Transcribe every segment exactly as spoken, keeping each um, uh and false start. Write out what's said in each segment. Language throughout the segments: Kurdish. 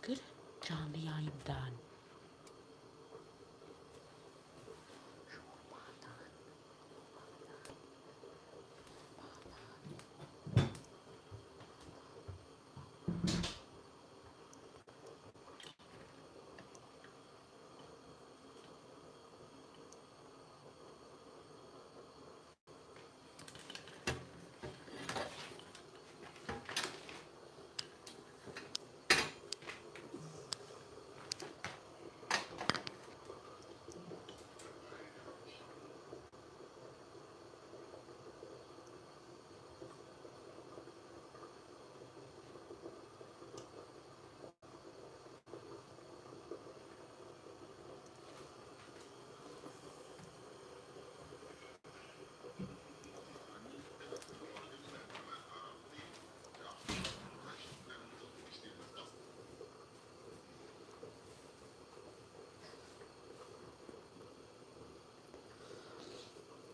kir, canliyayîn dan.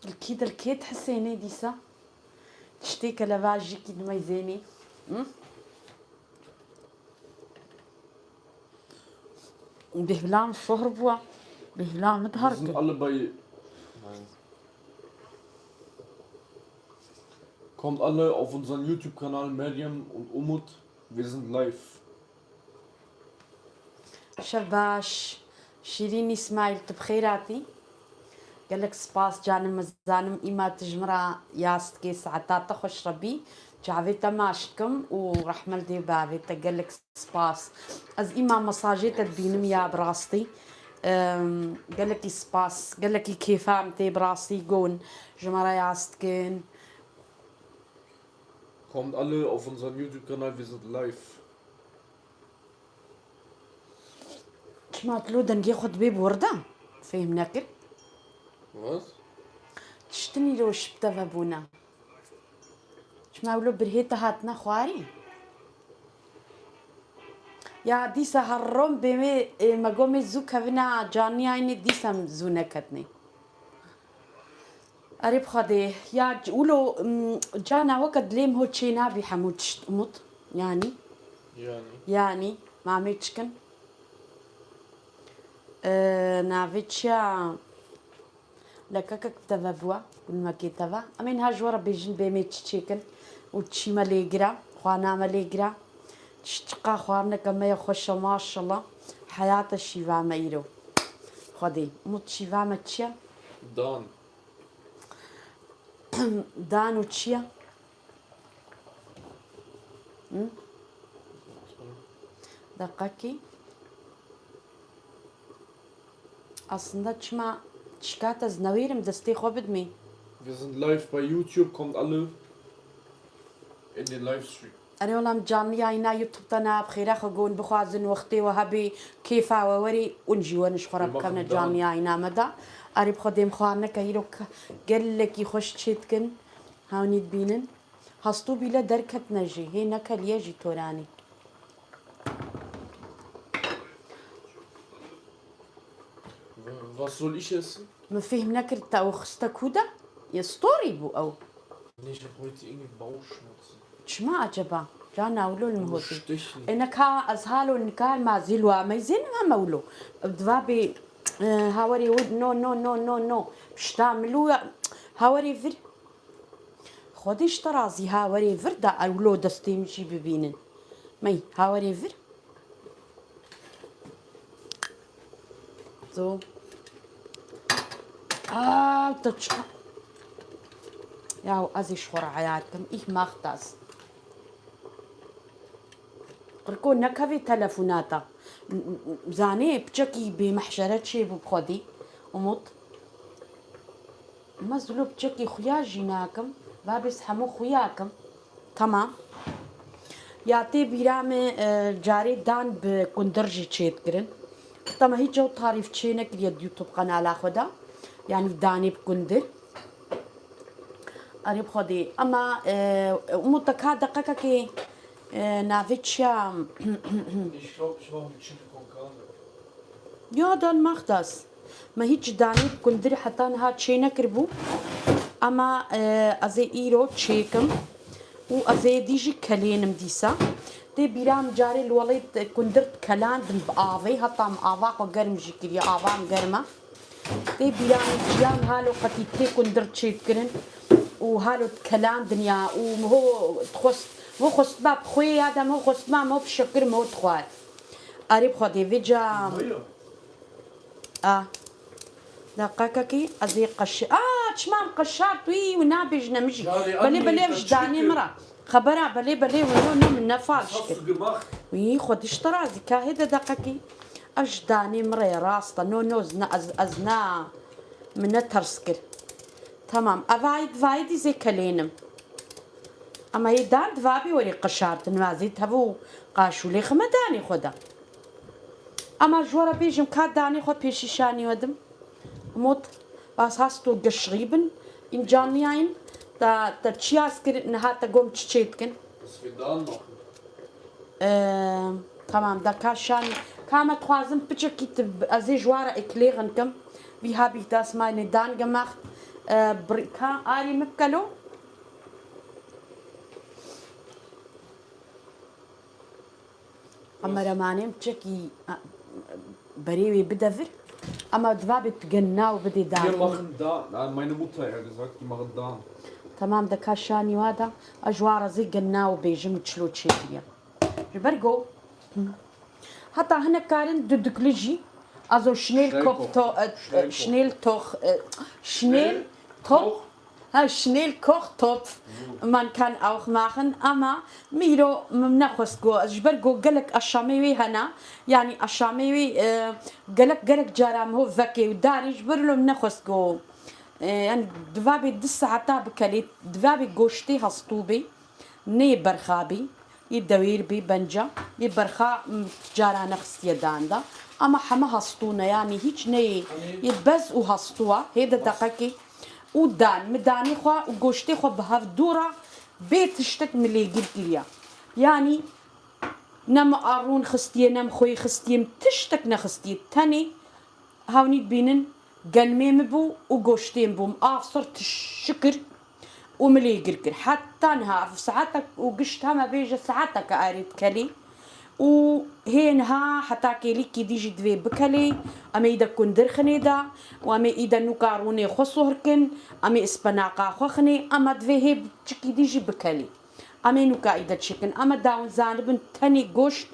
Li kî dilkê dihisênê dîsa? Tiştê kelevajîkî dimeyzênê. Hı? Bêhvila min şohr bû, bêhvila min dihar kir. Alle bei. Kommt alle auf unseren YouTube-Kanal Meryem und Umut. Wir sind live. Şev baş. Şîrîn Îsmaîl, tu bi xêr hatî. Gelek spas canim, ez zanim îma tu ji min re yas dikê, saeta te xweş Rebî. Çavê te maç dikim û rehme li dê û bavê te, gelek spas. Ez îma mesajê te dibînim ya bi rastî. Em, gelekî spas, gelekî kêfa min tê bi rastî gon. Ji me re yas dikin. Kommt alle auf unseren YouTube-Kanal, wir sind live. Çima tu lo dengê xwe dibê bi wir de? Fêhm nekir. Was? Tiştin îro ji bi te ve bûne. Çima wilo birhê te hatine xwarî? Ya dîsa her rom bê me, e, me gomê zû kevina caniyayînê dîsa em zû neketnê. Erê bi Xwedê, ya c-, wilo, mm, cana weke dilê min ho çê nabî hemû tişt Umut. Yanî. Yanî. Yanî, mamê çikin. Ee, navê çi ya? Lekekek bi te ve bûa, gulmekê te ve. Em ê niha ji we re bêjin bê me çi çêkin û çî me lê gira, xwarina me lê gira. Çi çiqa xwarineke me ye xweş e, maşallah. Heyat e şîva me îro. Xwedê, Umut, şîva me çi ye? Dan. Dan û çi ye? Hı? Deqekî. Aslında çima şikayet ez newêrim destê xwe bidimê. Wir sind live bei YouTube, kommt alle in den Livestream. Erê wela em canlı yayına YouTube-da ne bi xêra xwe gon bixwazin, wextê we hebê, kêfa we werê, hûn jî werin ji xwe re bikevne canlı yayına me de. Erê bi Xwedê em xwarineke îro gelekî xweş çê dikin. Hewnî dibînin. Hastû bîle derketine jî, hê nekeliye jî toranî. Was soll ich essen? Min fêhm nekir te ew xiste ku de? Yê storî bû ew. Nee, ich hab heute irgendwie Bauchschmerzen. Çima acaba? Cana wilo li min hotî. Stechen. Ê neka ez halo nikar ma zîl wa meyzên me mewlo. Diva bê, e, hawerê wid, no, no, no, no, no. Pişta milû ya, hawerê vir. Xwedê ji te razî, hawerê vir da ew lo destê min jî bibînin. Mey, hawerê vir. So. Aa, te çi-, ya ez ê ji xwe re eyar kim. Ich mach das. Qirko nekevê telefona te. M-, m-, zanê piçekî bêmehşere çêbû bi Xwedî. Umut. Ma ez wilo piçekî xuya jî nakim. Va bês hemû xuya kim. Tamam. Ya tê bîra me, e, carê dan bi kundir jî çêdikirin. Te me hiç ew tarîf çê nekiriye di YouTube qenala xwe de. Yanî danê bi kundir. Erê bi Xwedê. Ema, e, Umut, te ka deqekekê, e, navê çi ya? Ich glaub, ich mach mit Chili con Carne. Ja, dann mach das. Me hiç danê bi kundirî heta niha çê nekiribû. Ema, e, ez ê îro çêkim. Û ez ê dî jî kelênim dîsa. Tê bîra min carê li welêt kundir dikelandim bi avê, heta min ava xwe germ jî kiriye, ava min germ e. Tê bîra min jiyan halo qetî tê kundir çêdikirin û halo dikelandin ya û min ho dixwest, min ho xwestba bi xwê ya de, min ho xwestba min ho bi şekir min ho dixwar. Erê bi Xwedê vê ca. A. Deqekekî ez ê qeşi-, a, çima em qeşart wî û nabêjine min jî. Belê, belê, ev ji danê min re. Xebera, belê, belê, wino, no, min ne fal kir. Wî, xwe dişt razî ka hê de deqekî. Ev ji danê min re ye, rast e. No, no, ez ne, ez, ez ne, min ne ters kir. Tamam, ev ay divayî dî zê kelênim. Ama yê dan divabî werî qeşartin, wazî tev û qaşûlê xime danê xwe de. Ama ji we re bêjim ka danê xwe pêşî şanî we dim. Umut, bas hast û gişrî bin. În canliyayîn, te, te çi yaz kir, niha te gom çi çê dikin? Bismillah, bakın. Ee, tamam, da ka şanî. Ka me dixwazim piçekî tu, ez ê ji we re eklêxin kim. Wie habe ich das meine dan gemacht? Ee, bri-, ka arî min kelo? Kameramanê min çekî, a, berê wê bide vir. Ama divabê tu genna û bidê danê. Wir machen da, nein, meine Mutter hat gesagt, die machen da. Tamam, de ka şanî wa da, ez ji wa re zê genna û bêjim çilo çêkiriye. Ji ber go. Heta hinek karin dudukli jî, also schnell Schnellkoch. Koch to-, e, Schnellkoch. Schnell Toch, e, schnell Schnell Toch. Toch. Ha, schnell Kochtopf, man kann auch machen, ama min îro min nexwest go, ji ber go gelek aşamê wê hene, yanî aşamê wê, e, gelek, gelek cara min ho vekê û darê, ji ber lo min nexwest go, e, yanî divabê du saeta bikelê, divabê goştê hestû bê, nê berxa bê, yê dewêr bê benca, yê berxa, m, cara nexistiye dan da, ama heme hestû ne, yanî hîç neyê, yê bez û hestû a, hê de deqekê, û dan, min danê xwe û goştê xwe bi hevdû re bê tiştek min lêgir kiriye. Yanî ne min arûn xistiye, ne min xwê xistiye, min tiştek nexistiye. Tenê hewnî dibînin genmê min bû û goştê min bû. Min av sir tişikir û min lêgir kir. Heta niha ev saetek û gişt heme bêje saeteke erê dikelê. Û hê niha heta kêlîkî dî jî divê bikelê, em ê îde kundir xinê de û em ê îde nûka rûnê xwe sohr kin, em ê ispenaqa xwe xinê, ema divê hê çikî dî jî bikelê. Em ê nûka îde çêkin. Ema dawin zanibin tenê goşt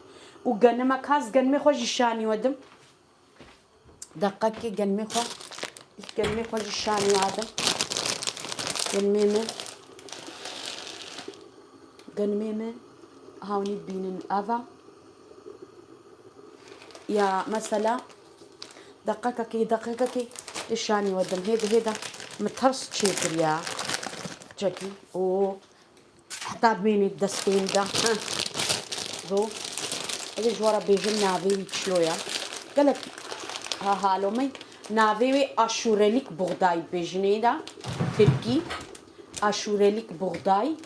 û genimek has genimê xwe jî şanî we dim. Deqekê genimê xwe, genimê xwe ji şanî adim. Genimê me, genimê me hawnî bînin ava. Ya mesela, deqekekê, deqekekê, ê şanî we dim. Hê de, hê de, min ters çêkiriya. Çekî, û Heta bimênî destên de. Heh. Do. Ez ê ji we re bêjim navê wî çilo ye. Gelek ha halo me. Navê wê aşûrelik buğday dibêjinê de. Tirkî. Aşûrelik buğday.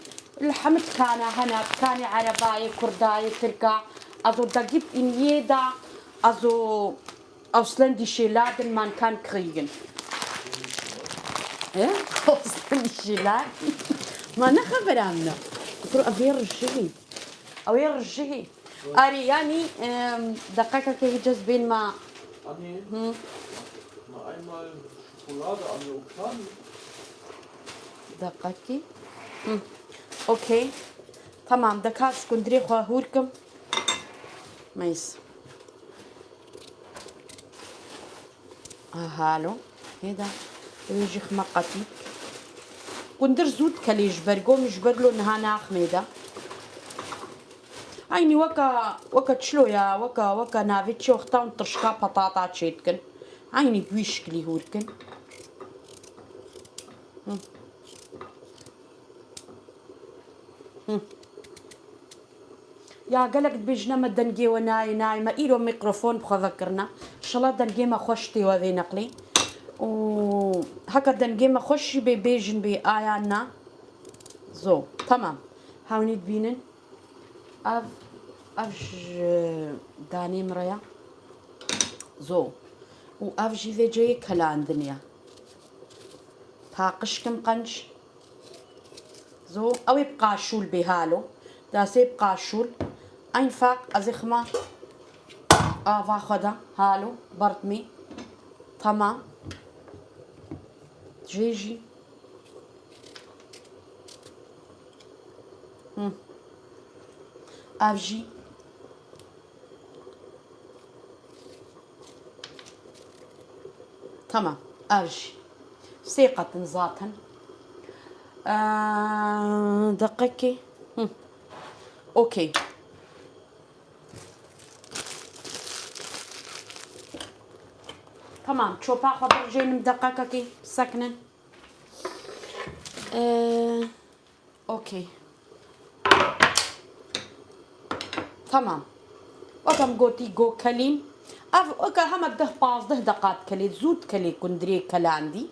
Li hemî tikana hene, tikanê erebayê, kurdayê, tirka. Also da gibt in jeder, also Ausländische Laden, man kann kriegen. He? Ausländische Laden. Ma ne xebera min e. Kur ev ê rijihî. Ew ê rijihî. Arê, yanî, em, deqekeke hî cez bên ma. Anne, Hı. Ma einmal Schokolade an, Okran. Deqekî. Hı. Okey. Tamam, de ka ji kundirê xwe hûr kim. Meys. Aha, lo. Hêda. Wê jî xima qetî. Kundir zû dikelê ji ber go min ji ber lo niha naximê de. Eynî weka, weka çilo ya, weka, weka navê çi wextan tirşika patata çêdikin. Eynî bi wî şiklî hûr kin. Hı. Hı. Ya gelek dibêjine me dengê we nayê, nayê. Me îro mîkrofon bi xwe vekirine. Şela dengê me xweş tê we vê neqlê. Û heke dengê me xweş jî bê bêjin bê aya na. Zo. Tamam. Hewnî dibînin. Ev, ev ji danê min re ya. Zo. Û ev jî vê ceyê kelandin ya. Paqij kim qenc. Zo, ew ê bi qaşûl bê halo. Dasê bi qaşûl. Einfach, ez ê xima ava xwe de, halo, berdmê. Tamam. Jê jî. Hı. Ev jî. Tamam, ev jî. Sê qetin zaten. Ee, deqekê. Hı. Okey. Tamam, çopa xwe birjênim deqekekê, bisekinin. Ee, Okey. Tamam. Wek em gotî go kelîn. Ev weke heme deh pazdeh deqa dikelê, zû dikelê kundirê kelandî.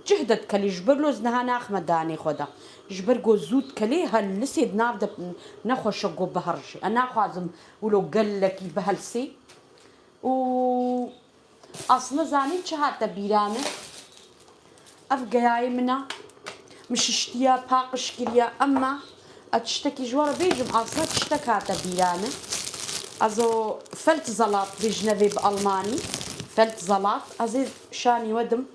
Cih de dikelê, ji ber lo ez niha naxime danê xwe de. Ji ber go zû dikelê, hel lisê di nav de nexweşe go biherjê. Ez naxwazim wilo gelekî bihelsê. Û Aslında zanî çi hate bîra min? Ev geyayê min a. Min şiştiye, paqij kiriye, emma ez tiştekî ji we re bêjim, aslında tiştek hate bîra min. Also Feldsalat bêjine vê bi almanî. Feldsalat. Ez ê şanî we dim.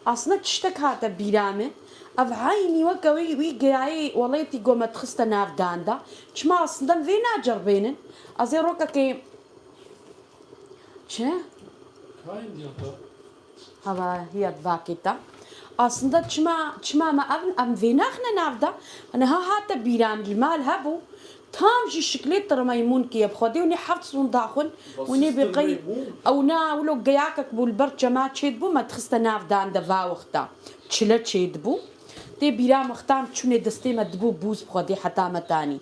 Aslında tiştek hate bîra min. Ev eynî weke wî, wî geyayê welatî go me dixiste nav dan de. Çima aslında em vê nacerbênin? Ez ê rokekê Çi? Kain diyor da. Hava hiya dibakê te. Aslında çima, çima me ev, em vê naxine nav de. Niha hate bîra min, li mal hebû. Tam jî şiklê tirmeymûnkê ye bi xwedê, hûn ê heft sûn daxwin, hûn ê bê qey, ew na wilo geyakek bû li ber çema çêdibû, me dixiste nav dan de va wexta. Çile çêdibû. Tê bîra min wexta em çûnê destê me dibû bûz bi xwedê heta me tanî.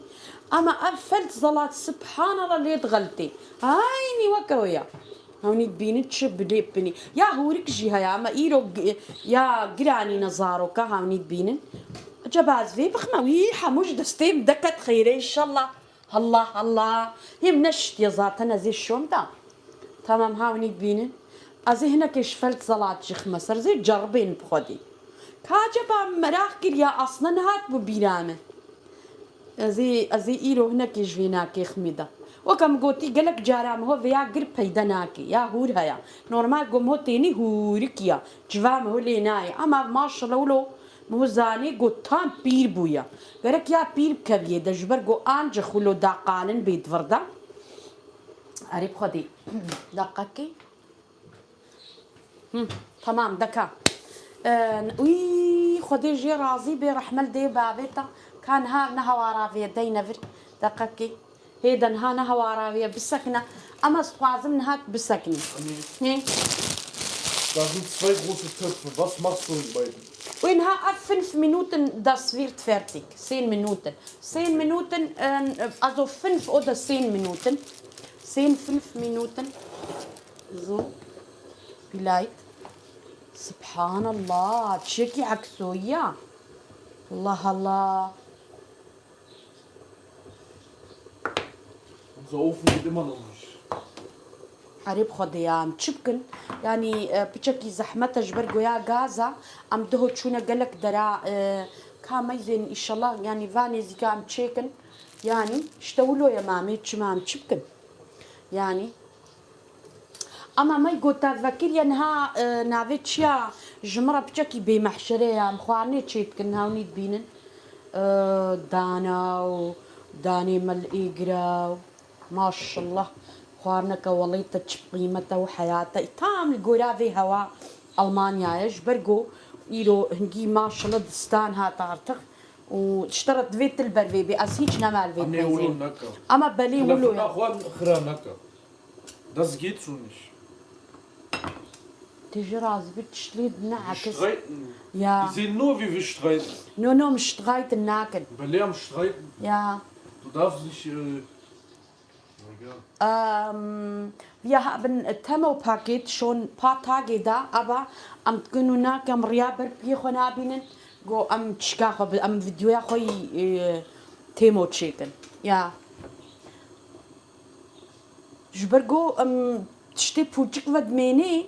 Ama ev Feldsalat, subhanallah, lê dixeltê. Eynî weke wê ya. Hewnî dibînin çi bilê binî. Ya hûrik jî heye, ama îro gi-, ya giranî ne zaroka, hewnî dibînin. Eceba ez vê bixme, wî hemû ji destê min deket xeyre, înşallah. Allah Allah. Hê min neşitiye zaten, ez ê şom da. Tamam, hewnî dibînin. Ez ê hinekê ji Feldsalat jî xime ser, ez ê ceribên bi xwedî. Ka eceba min meraq kiriya, aslında nehat bû bîra min. Ez ê, ez ê îro hinekê ji vê nakê ximî de. Weke min gotî, gelek cara min ho vêya gir peyde nake. Ya hûr heya. Normal go min ho tênî hûrik ya. Civa min ho lê nayê. Ama maşallah wilo min ho zanê go tam pîr bûye. Gerek ya pîr bikeviyê de, ji ber go ancî wilo da qalin bê di vir de. Erê bi xwedê. Deqekê. Hı, tamam, deka. Ee, uy, Xwedê jê razî bê, rehme li dê bavê te. Ka niha ne hewara vê deyne vir. Deqekê. Hê de niha ne hewara vê bisekine. Ama ez dixwazim niha bisekine. Hê. Da sind zwei große Töpfe. Was machst du in beiden? Uy, niha ev fünf Minuten, das wird fertig. Zehn Minuten. Zehn Minuten, äh, also fünf oder zehn Minuten. Zehn, fünf Minuten. So. Vielleicht. Subhanallah. Çekî eksoya. Allah Allah. Unser Ofen geht immer noch nicht. Erê bi Xwedê ya, em çi bikin? Yanî, e, piçekî zehmet e ji ber goya gaza, em diho çûne gelek dera, e, ka meyzên, înşallah, yanî va nêzîka em çêkin. Yanî, işte wilo ye mamê, çima em çi bikin? Yanî, Ama me got te vekiriye niha, e, navê çi ya, ji min re piçekî bêmehşere ye, em xwarinê çê dikin, hewnî dibînin. E, dana û danê me li êgira û maşallah xwarineke welê te çi bi qîmet e û heyat e. Tam li gora vê hewa Almanya ye, ji ber ku îro hingî maşallah distan hat artık û ji te re divê tu li ber vê bê, ez hîç nema li vê Anne, dibêjim. Oğlum, naka. Ama belê wilo Telefona ye. Xwe xira naka. Das geht so nicht. Tije razî bî, tişt lê ne Wir ekis. Streiten. Ja. Die sehen nur, wie wir streiten. No, no, em streiten nakin. Belê em streiten. Ja. Du darfst nicht, äh, egal. Ehm, wir haben Temo-Paket schon paar Tage da, aber am dikin û nakin, em riya ber piyê xwe nabînin. Go em çika xwe bi-, em videoya xwe yî, e, Temo çêkin. Ya. Ji ber ku em tiştê pûçik ve dimênê,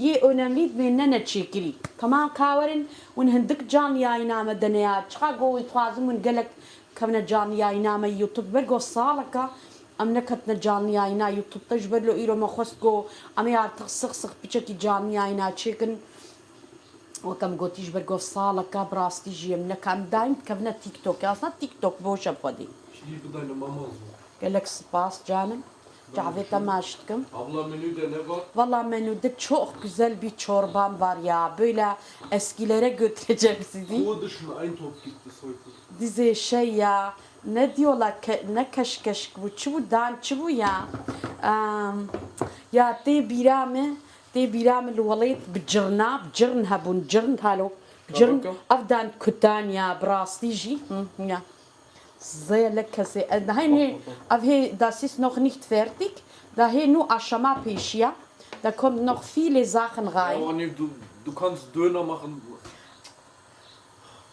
yê önemlî dimêne neçêkirî. Tamam ka werin, hûn hindik canlı yayına me dene ya. Çiqa ku hûn dixwazin hûn gelek kevne canlı yayına me YouTube. Ber ku saleka Em neketine canlı yayına YouTube-da, ji ber lo îro me xwest ku em ê artık six six piçekî canlı yayına çêkin. Wek em gotî, ji ber ku saleka bi rastî jî em neke, em daîm dikevine TikTok. Aslında TikTok boş e xwedî. Şî bidayne mama zû. Gelek spas canim. Çavê te maç dikim. Abla menü de ne var? Valla menüde çok güzel bir çorbam var ya. Böyle eskilere götüreceğim sizi. Wo ist schon ein Topf gibt es heute? Dizê şey ya, ne diyorlar, ke-, ne keşkeşk bu, çi bu dan, çi bu ya? Em, ya tê bîra min, tê bîra min li welêt bi cirna, bi cirn hebûn, cirn halo, cirn, ev dan kutan ya, bi rastî jî, hı, ya. Zêle kesê, e, da hê nê, ev hê, das ist noch nicht fertig, da hê nû aşama pêşiya, da kommt noch viele Sachen rein. Ja, Anil, du, du kannst Döner machen.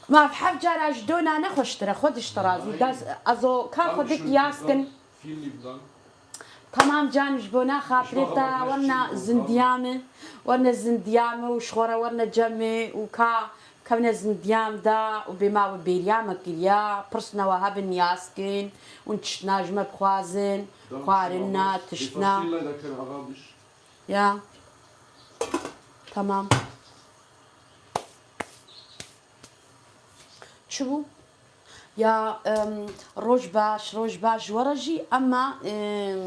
Ma heft cara ji dona ne xweştir e, xwe diştirazî. Nein. Das, also, ka xwe dik yaz kin. Vielen lieben Dank. Tamam can, ji bona xatirê te, werna zindiya min, werna zindiya min û ji xwe re werna cem min û ka kevne zindiya min de û bê ma we bêriya me kiriya, pirsna we hebin yaz kin û tiştna ji me bixwazin, xwarina, tiştna. Wir verstehen leider kein Arabisch. Ya. Tamam. Çi bû? Ya, em, roj baş, roj baş ji we re jî, ema, em,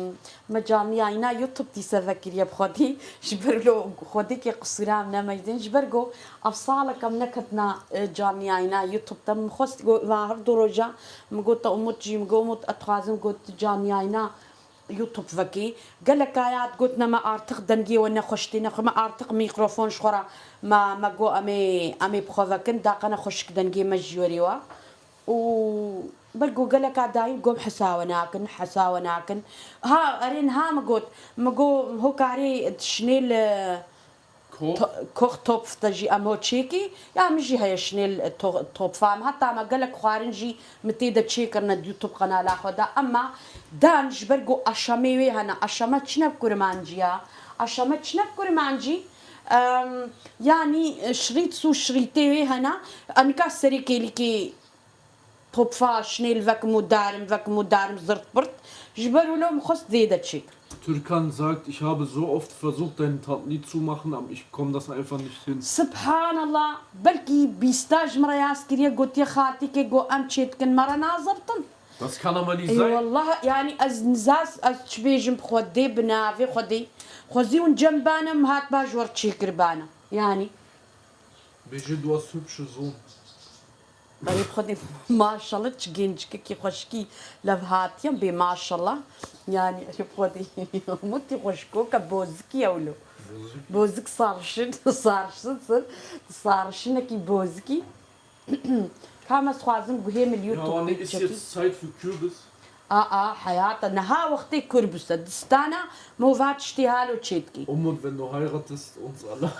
me canlı yayına YouTube dîse vekiriye bi xwedî. Ji ber lo xwedî kê qisûra em nemeydin. Ji ber ku ev salek em neketna, e, canlı yayına YouTube de. Min xwest ku va her du roja min got te Umut jî, min got Umut, ez dixwazim got tu canlı yayına YouTube vekî. Gelek aya digot, ne me artık dengê we nexweş tê, nexwe me artık mîkrofon ji xwe re me, me got em ê, em ê bi xwe vekin, daqe nexweşik dengê me ji yorê we. Û ber got geleka dayîm gom hesa we nakin, hesa we nakin. Ha, erê niha me got, me got hokarê dişinê li Koch. To-, Kochtopf de jî em ho çêkî, ya min jî heye şinêl, e, to-, topfa. Em heta me gelek xwarin jî min tê de çêkirine di YouTube qenala xwe de. Ema dan ji ber ku aşamê wê hene, aşama çi ne bi kurmancî ya? Aşama çi ne bi kurmancî? Em, yanî, e, şirît sû şirîtê wê hene, enika serê kêlîkê Topfa, şinêl vekim û darim, vekim û darim, zirt birt. Ji ber wilo min xwest vê de çêk. Türkan sagt, ich habe so oft versucht, deinen Tantuni zu machen, aber ich bekomme das einfach nicht hin. Subhanallah, belkî bîsta ji min re yaz kiriye, gotiye xaltîkê got em çê dikin, me re nazebtin. Das kann aber nicht sein. Ey wallah, yani ez nizas, ez çi bêjim bi Xwedê, bi navê Xwedê. Xwezî hûn cem bane, min hat ba ji we re çêkiribane. Yani. Bêje du hast hübsche Sohn. Berê bi Xwedê maşallah, çi gencikekî xweşikî levhatiye bê maşallah. Yani erê bi Xwedê mutî xweşikoke bozikî ewlo. Bozik. Bozik sarışın, sarışınsın. Sarışınekî bozikî. Ka me dixwazim guhê min li YouTube çekî. Ja, Anne, ist jetzt Zeit für Kürbis? Aa, heyata, niha wextê kurbis e. Distana me va tiştê halo çêdikî. Umut, wenn du heiratest, uns alle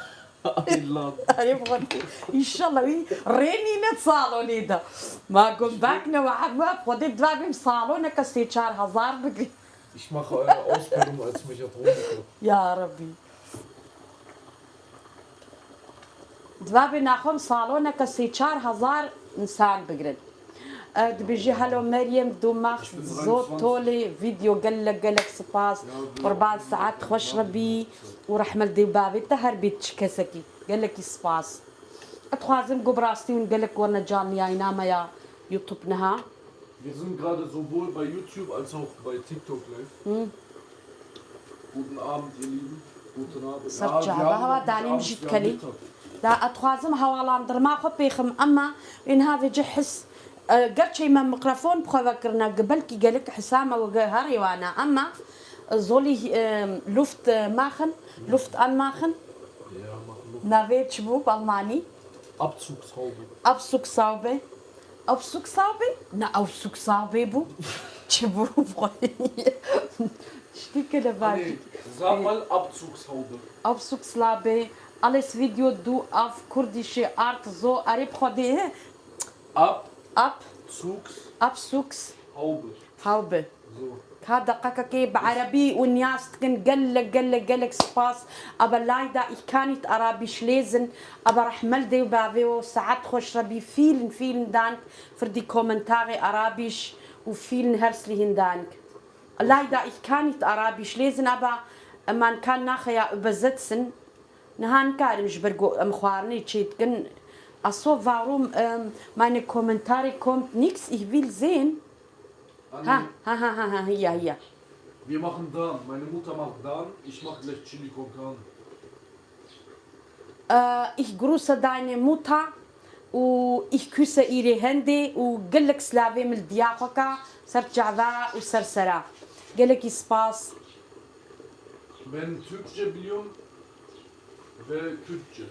einladen. Erê bi Xwedê. Înşallah wî rê nîne salonê de. Ma gum bak ne we hema Xwedê dua bim saloneke sê çar hezar bigrin. Ich mache eure Ausbildung als Mechatroniker. Ya Rebî. Dibabê naxwe em saloneke sê çar hezar însan bigrin. E, dibêjî, hello Meryem, du machst so tolle Video, gelek gelek spas. Qurban, saet xweş re bî û rehmet dê û bavê te her bît çi kesekî. Gelekî spas. Ez dixwazim ku bi rastî hûn gelek werine canliyayîna me ya YouTube niha. Wir sind gerade sowohl bei YouTube als auch bei TikTok live. Hı. Guten Abend, ihr Lieben. Guten Abend. Ser çava hewa danê min jî dikelî. Da, ez dixwazim hewalandırma xwe pêxim, ema wê niha vêci his, e, gerçê me mikrofon bi xwe vekirine, ge-, belkî gelek hisa me wege herê wane, ema, e, soll ich, e, Luft, e, machen, Luft anmachen. Ja, mach Luft. Navê çi bû bi Almanî? Abzugshaube. Abzugshaube. Aufzugshaube? Ne Aufzugshaube bû? Çi bû? Tiştî ke le bajî. Sag mal Abzugshaube. Aufzugshaube. Alles Video du auf Kurdische Art so erê bi Xwedê. Ab. Ab. Zugs. Abzugs. Haube. Haube. So. Ka deqekekê bi erebî û niyaz dikin, gelek, gelek, gelek spas. Aber leider, ich kann nicht Arabisch lesen, aber rehmel dê û bavê we, saet xweş re bî, vielen, vielen Dank für die Kommentare Arabisch û vielen herzlichen Dank. Leider, ich kann nicht Arabisch lesen, aber man kann nachher übersetzen. Niha nikarim ji ber ku em xwarinê çêdikin. Also, warum, ähm, meine Kommentare kommt nix, ich will sehen. Ha, ha, ha, ha, ha, hier, hier. Wir machen dann. Meine Mutter macht dann. Ich mache gleich Chili con Carne. Äh, ich grüße deine Mutter û ich küsse ihre Hände û gelek silavê min li diya xwe ka ser çava û ser sera. Gelekî spas. Ben Türkçe biliyorum ve Kürtçe.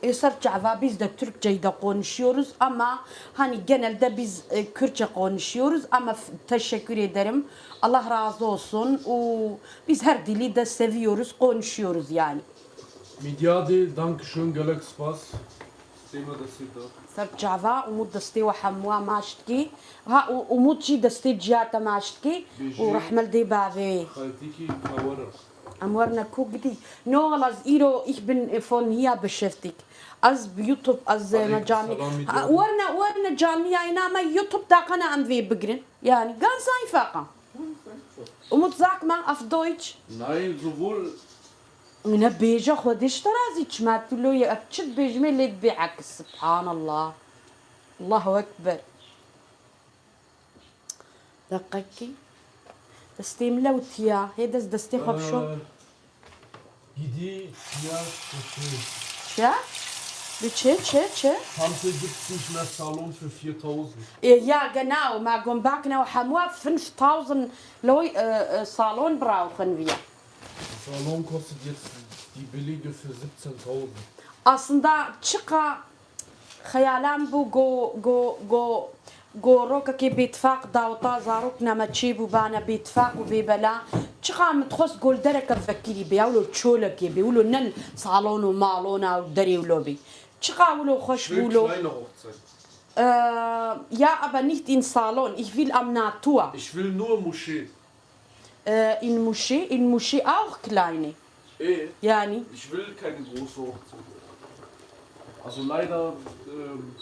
Ê ser çava biz de Türkçeyi de konuşuyoruz ama hani genelde biz, e, Kürtçe konuşuyoruz ama f-, teşekkür ederim. Allah razı olsun. O, biz her dili de seviyoruz, konuşuyoruz yani. Midyadê, danke schön, gelek spas. Sêma destê te. Ser çava, Umut destê we hemûa maştkî. Ha, U-, Umut jî destê ciya te maştkî. Bêjî û rehmel dê bavê. Xaltîkî ka were. Em werine ku gidî. No, wala ez îro, ich bin von hier beschäftigt. Ez bi YouTube, ez, e, Aleykum me canî. Selam, Ha, video. Werine, werine canî yayına me YouTube da kana em vê bigrin. Yani, ganz einfacher. Umut, sag mal auf Deutsch. Nein, sowohl Ne bêje Xwedê ji te razî, çima tu lo ye, ev çi dibêjimê lê dibê aks. Subhanallah. Allahu Ekber. Deqekî. Destê min lewtiya. Hê dest destê xwe bişo. Ee, gidi ya kutu. Çi? Bi çi, çi, çi? Tante, gibt es nicht mehr Salon für viertausend? E, ja, genau. Ma gom bakne hemû fünftausend Leute, e, e, Salon brauchen wir. Salon kostet jetzt die billige für siebzehntausend. Aslında çiqa xeyalan bû go, go, go, go rokekê bêtifaq daweta zarok nemeçê bû bane bêtifaq û bêbela. Çiqa min dixwest gol dereke vekirî bê, ewlo çolekê bê, wilo nen salon û malona û derê wilo bê. Çiqa wilo xweş bû wilo. Kleine Hochzeit. Äh, ja, aber nicht in Salon. Ich will am Natur. Ich will nur Moschee. Äh, in Moschee, in Moschee auch kleine. Eh, Yani. Ich will keine große Hochzeit. Also leider, ähm,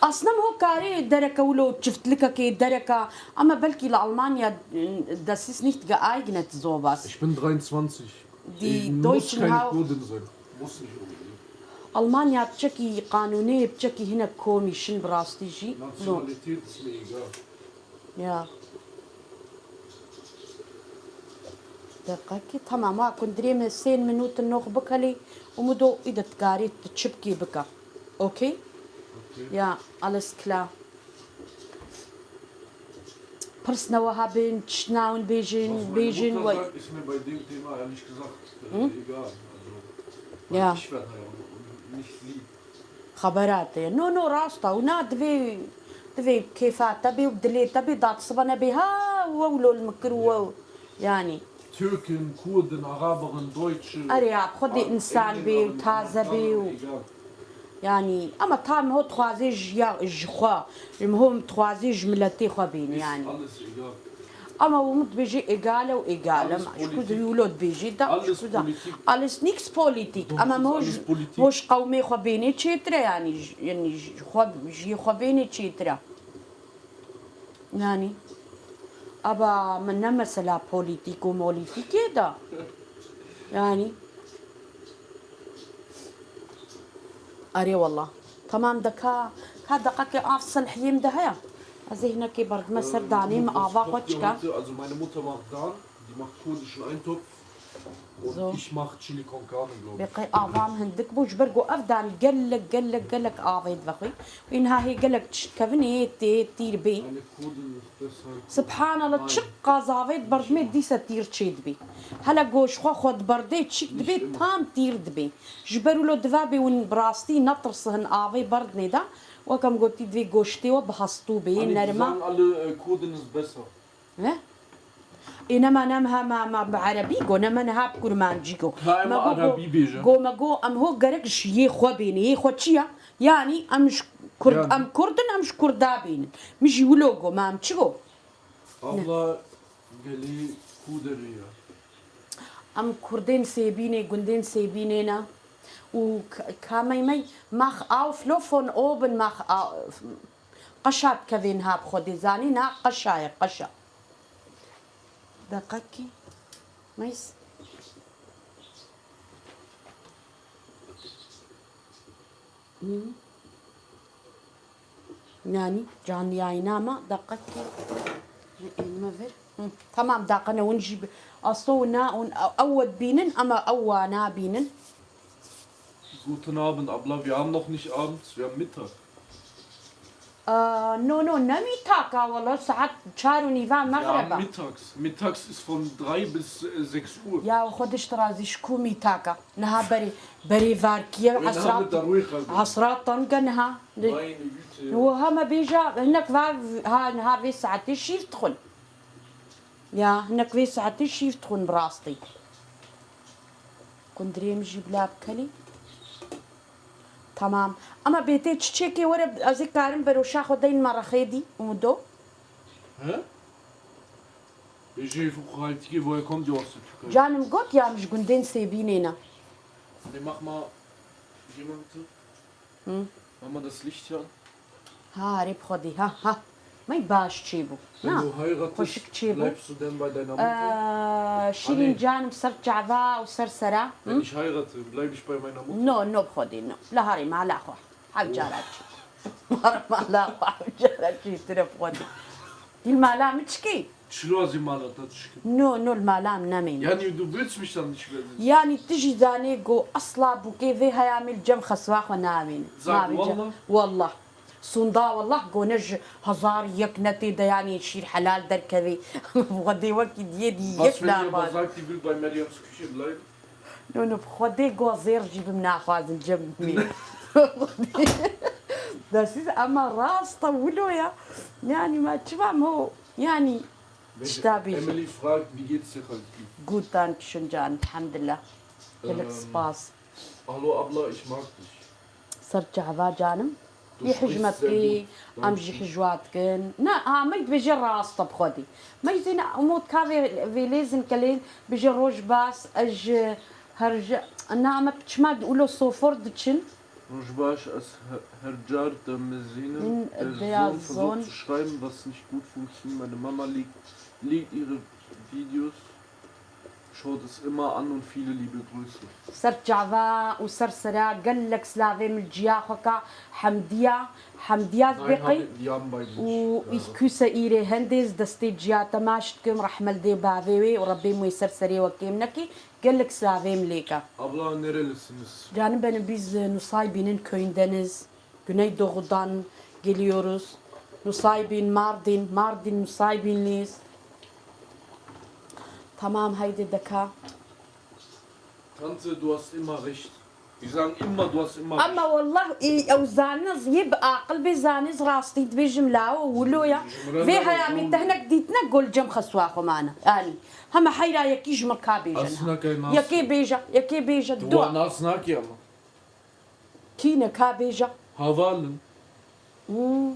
Aslında ho karê dereke wilo çiftlikekê dereka, ama belkî li Almanya, das ist nicht geeignet, sowas. Ich bin dreiundzwanzig. Die Ich muss Deutschen keine auch. Kurdin sein. Muss nicht unbedingt. Almanya piçekî qanûnê, piçekî hinek komî şin bi rastî jî. No. Nationalität ist mir egal. Ya. Deqekî, tamam, ha, kundirê me sên minûtin nox bikelî, umudo î de dikarî tu çipkî bike. Okey? Okey. Ya, alles klar. Pirsne wiha bên, çişt nawin bêjin, Was meine bêjin Mutter wey. Sagt, ist mir bei dem Thema ehrlich gesagt, äh, Hm? egal. Also, Ja. Ich werde heiraten und nicht sie. Xebera te ye. No, no, rast e. Û na divê, divê kêfa te bê û dilê te bê, da siba nebê. Ha, we wilo li min kir û we. Yani. Türken, Kurden, Araberin, Deutsche. Erê ya, xwedê insan bê û taze bê û. Egal. Yani, ama tam ho dixwazê ji ya, ji xwe. Ji ho dixwazê ji miletê xwe bîn, yani. Ist alles egal. Ama Umut dibêje egal e û egal e. Alles Ji ku Politik. Wilo dibêje da, Alles ji ku da. Politik. Alles nix Politik. Doch, Ama es ist mo alles ji, Politik. Mo ji qewmê xwe bênê çêtir e, yani, ji, yani, ji xwe, ji xwe bênê çêtir e. Yani, aba min ne mesela politik û molîtîkê da. Yani. Erê wallah. Tamam de ka, ka deqekê av silhiyê min de heye. Ez ê hinekê berdime ser danê min ava xwe çika. Also meine Mutter macht Dahn, die macht kurdischen Eintopf und ich mache Chili con Carne, glaube ich. Bê qey ava min hindik bû, ji ber ku ev dan gelek, gelek, gelek avê divexwî. Wî niha hê gelek tişt kevin ê tê tîr bê. Subhanallah, çiqas avê diberdimê dîse tîr çêdibê. Hele goş xwe xwe diberdê çîk dibê tam tîr dibê. Ji ber wilo diva bê win bi rastî netirsihin avê berdinê de. Weke min gotî divê goştê we bi hestû bê, yê nerma. Alle, äh, Kurden ist besser. Ne? Ê nema, nema, ma, ma bi erebî go, nema niha bi kurmancî go. Daima Me go, go, erebî bêje. Go, me go, em ho gerek ji yê xwe bêne. Yê xwe çi ya? Yani em ji Kurd, Yani. Em Kurd in, em ji Kurda bênin. Min jî wilo go, ma em çi go? Abla gelî ku derê ya? Em Kurdên Sêbînê, gundên Sêbînê ne. Û k-, kamey mey, mach auf, lo von oben, mach au-, qeşa dikevê niha bi xwedê, zanî niha qeşa ye, qeşa. Deqekî. Meys. Hı. Yani canlı yayına ama deqekî. Elime ver. Hı. Tamam, dakika ne, hûn jî bi-, aslında hûn na, hûn ew, ew we dibînin ama ew wa nabînin. Guten Abend, Abla. Wir haben noch nicht abends, wir haben Mittag. Aa, no, no, ne Mittag a, wala saet çar û nîva mexreba. Ja, mittags. Mittags ist von drei bis, äh, sechs Uhr. Ya xwe dişt razî ji ku Mittag a. Niha berê, berê varkiye. Öyle hasrat, haben wir da ruhig kaldı. Hasrat tenge niha. Meine Güte. Û heme bêja, hinek va, ha, niha vê saetê şîr dixwin. Ya, hinek vê saetê şîr dixwin bi rastî. Kundirê min jî bila bikelî. Tamam. Ama bêtê çiçekê were, ez ê karim beroşa xwe deyn me rexê dî, Umudo. He? Bêjê xaltikê boya kom diyorsun Türkçe. Canim got ya, min ji gundên Sêbînê ne. Ne mach mal jemand. Hı. Mama, das Licht hier an. Ha, erê bi Xwedê, ha, ha. May baş çêbû. Wenn du heiratest, xweşik çêbû. Bleibst du denn bei deiner Mutter? Ee, Şîrîn Anne. Canim, ser çava û ser sera. Wenn ich heirate, bleibe ich bei meiner Mutter? No, no bi Xwedê, no. Li harê mala xwe. Hev cara çî. Mala xwe hev cara çî tire bi Xwedê. Dîl mala min çikî? Çilo ez ê mala te çikim? No, no, li mala min nemêne. Yani du willst mich dann nicht mehr sehen? Yani tu jî zanê ku esla bûkê vê heyamê li cem xeswa xwe namêne. Sag wallah. Wallah. Sonda wallah gone ji hezar yek netê de yani şîr helal derkevê. Xwedê wekî diyê dî yek nabaz. Was, wenn ihr aber sagt, die will bei Meryem's Küche bleiben? No, no, bi Xwedê gozêr jî bim naxwazin cem min. Desîz ama rast e wilo ya. Yani ma çima mo yani. Wenn tişta bêjî. Emily fragt, wie geht's dir, Xaltî? Gut, danke schön, can, elhamdülillah. Gelek spas. Alo abla, ich mag dich. Ser çava canim. Yê hijmet kî, em jî hijwa dikin. Ne, ha, me dibêje rast e bi Xwedê. Me zîne umut ka vê, vê lêzin kelên bêje roj baş, ez ji her ji, na me çima di ulo sofor diçin. Roj baş, ez he-, her car demizînim, der Zon versucht zu schreiben, was nicht gut funktioniert. Meine Mama liebt, liebt ihre Videos. Schaut es immer an und viele liebe Grüße. Ser çava û ser sera gelek silavê min ciya xwe ka Hemdiya, Hemdiya Zbêqî û ich küsse ihre Hände, ez destê ciya te maç dikim, rehme li dê bavê wê û Rebbê wê ser serê we kêm nekî, gelek silavê min lê ka. Abla, nerelisiniz? Canım benim, biz, e, Nusaybin'in köyündeniz. Güneydoğu'dan geliyoruz. Nusaybin, Mardin, Mardin, Nusaybinliyiz. Tamam, haydi deka. Tante, du hast immer recht. Die sagen immer, du hast immer recht. Ama wallah, e, ew zaniz yê bi aqil bê zaniz rastî dibêjim lawo wilo ya. Vê heyamî te hinek dîtine gol cem xeswa xwe mane. Yani, hema heyra yekî ji min ka bêje niha. Yekê bêje, yekê bêje, dua. Nas nake ama. Kî ne ka bêje? Havalin. Hmm.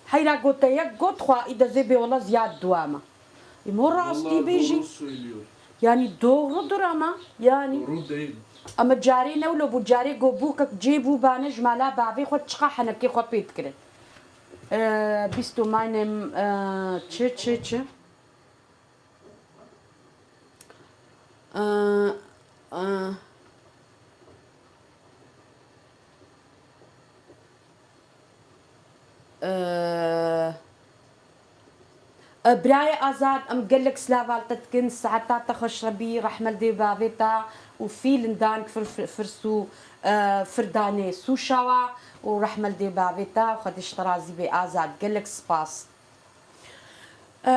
Heyra gote yek got xwe î dezê bê wela ziyad dua me. Îmo rastî bêjî. Vallahi doğru söylüyor. Yani doğrudur ama yani. Doğru değil. Ama carê newlo bû, carê go bûkek cê bû bane ji mala bavê xwe çiqa henekê xwe pê dikirin. Ee, bist du meinem, ee, çi, çi, çi? Ee, ee, ee, ee, birayê Azad, em gelek silav li te dikin, saeta te xweş re bî, rehme li dê bavê te û fîlin dan fir, fir, firsû, ee, firdanê sûşawa û rehme li dê bavê te, Xwedê ji te razî bê Azad, gelek spas. Ee,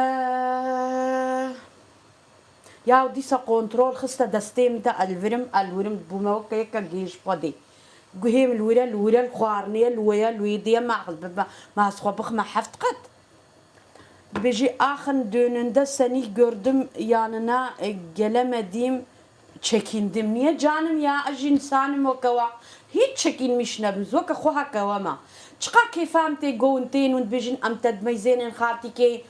ya dîsa kontrol xiste destê min de, elwirim, elwirim bûme weke yeke gêj Xwedê. Guhê min li wir e, li wir e, li xwarinê ye, li wê ye, li wê dê ye, ma, ma, ma ez xwe bixime heft qet. Dibêjî, Aachen dönende seni gördüm yanına, e, gelemedim. Çekindim. Niye canım ya? Ez jî însan im weke we. Hiç çekinmiş nebim. Ez weke xwe heke we me. Çiqa kêfa min tê go hûn tên hûn dibêjin em te dimeyzênin xaltîkê,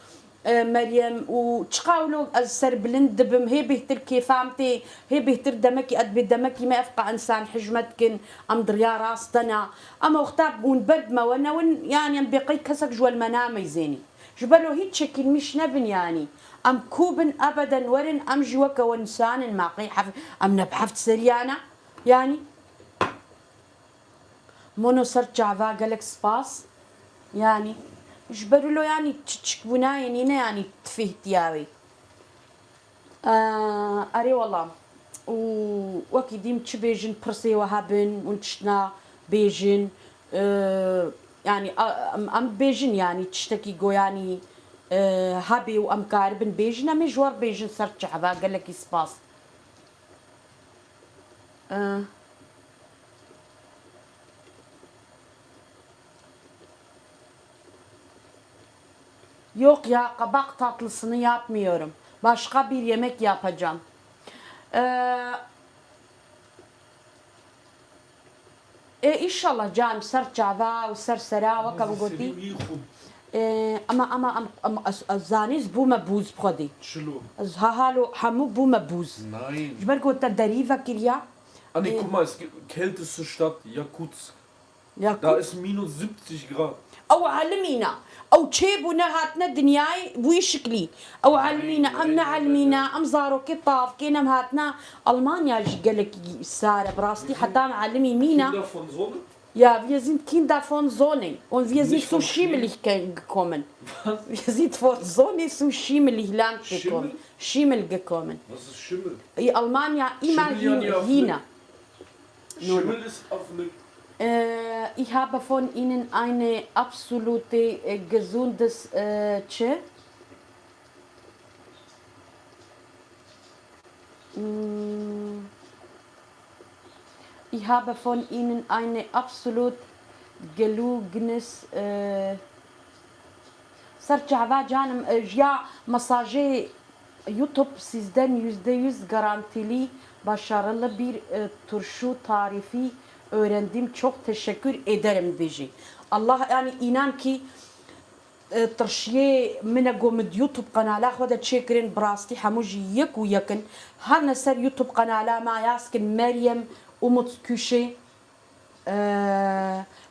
e, Meryem û çiqa wilo ez serbilind dibim. Hê bêhtir kêfa min tê, hê bêhtir demekî ez dibê demekî me ev qa însan hijmet dikin. Em di riya rast de ne. Ama wexta hûn ber bi me we newin, yani em bê qey kesek ji we li me nameyzênî. Ji ber wê hiç çekinmiş nebin yanî. Em ku bin ebeden werin, em jî weke we nisan in, ma qey hef-, em ne bi heft seriyane, yanî. Mono ser çava gelek spas. Yanî, ji ber wilo yanî çi çikbûnayê nîne yanî tifêhtiya wê. Eee, erê wela. Û wekî dîm çi bêjin pirsê we hebin û tiştna bêjin. Eee, yanî, a, em, em bêjin yanî tiştekî go yanî, eee, hebê û em karibin bêjin, em ê ji we re bêjin ser çava gelekî spas. Ee, Yok ya, kabak tatlısını yapmıyorum. Başka bir yemek yapacağım. Ee, e, inşallah canım, ser çava û ser sera, weke min gotî. Ee, ama, ama, ama, ama ez, ez zanî ez bûme bûz bi xwedî. Çilo. Ez ha halo hemû bûme bûz. Nein. Ji ber ku te derî vekiriya. Anne, Ee, guck mal, es gibt Kälteste Stadt, Jakutsk. Da Yakut. Ist minus siebzig Grad. Ew elimîne. Ew çêbûne hatine dinyayê wî şiklî. Ew elimîne, em ne elimîne, em zarokê tavkên em hatine Almanya jî gelekî sar e. Bi rastî heta em elimî mîne. Kinder von Sonne? Ja, wir sind Kinder von Sonne und wir sind zu schimmelig gekommen. Was? Wir sind von Sonne zu schimmelig Land gekommen. Schimmel? Schimmel gekommen. Was ist Schimmel? Ey, Almanya immer hin, hin. Schimmel ist auf Äh, ich habe von Ihnen eine absolute, äh, gesundes, äh, çi? Hmm. Ich habe von Ihnen eine absolut gelungenes, äh, Ser çava canım, e, ya mesajê YouTube sizden yüzde yüz garantili başarılı bir, e, turşu tarifi öğrendim. Çok teşekkür ederim dibêjî. Allah, yani, înan kî, e, tirşiyê min e ku min di YouTube qenala xwe de çêkirin, bi rastî hemû jî yek û yek in. Her ne ser YouTube qenala me yaz kin Meryem Umut Kuşê. Eee,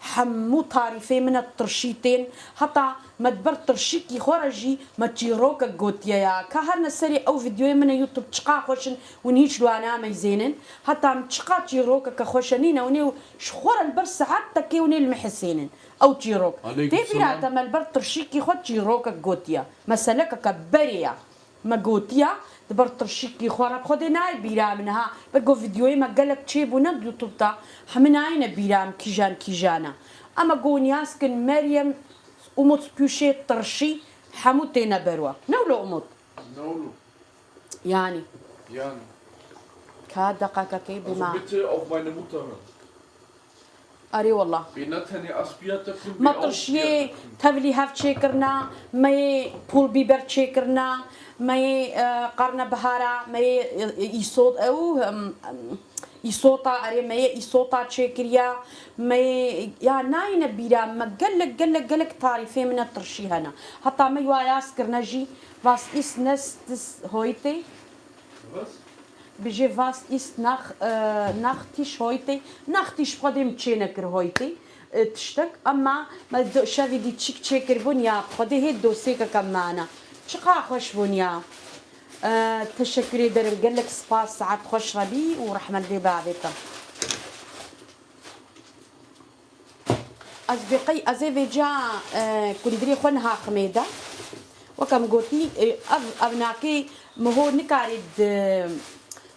hemû tarîfê min e tirşî tên. Heta me di ber tirşîkî xwe re jî me çîrokek gotiye ya. Ka her ne serê ew vîdeoyê min e YouTube çiqa xweş in, hûn hîç li wan nameyzênin. Heta min çiqa çîrokeke xweş e nîne, hûn ê ji xwe re li ber saetekê hûn ê li min hisênin. Ew çîrok. Aleyküm selam. Tê bîra te me li ber tirşîkî xwe çîrokek gotiye. Meselekeke berê ya. Me gotiya, di ber tirşikî xwe re, bi Xwedê nayê bîra min ha. Ber ku vîdeoyê me gelek çêbûne di YouTube de, hemî nayêne bîra min kîjan kîjan e. Ama ku niyaz kin Meryem Umut Kuşê tirşî hemû têne ber we. Ne wilo Umut? Ne wilo? Yani. Yani. Ka deqakekê bima. Also bitte auf meine Mutter hören. Erê wela. Bê ne tenê ez piya te kim, bê ew piya te kim. Me tirşiyê tevlî hev çêkirina, me yê pûl bîber çêkirina, me yê, e, qarnebihara, me yê, e, îsot, ew, em, em, îsota, erê me yê îsota çêkiriya, me yê, ya nayîne bîra me gelek, gelek, gelek tarîfê min e tirşî hene. Heta me wa yaz kirine jî, was ist nächstes heute? Was? Bijê was ist nach, e, Nachtisch heute? Nachtisch bi Xwedê min çê nekir heute, e, tiştek. Ema me do-, şevî dî çîk çêkiribûn ya, bi Xwedê hê dosêkeke mane. Çiqa xweş bûn ya. E, teşekkür ederim. Gelek spas, saet xweş re bî û rehmet vê bavê te. Ez bê qey, ez ê vêca, e, kundirê xwe niha ximê de. Weke min gotî, e, ev, ev nakê miho nikarê di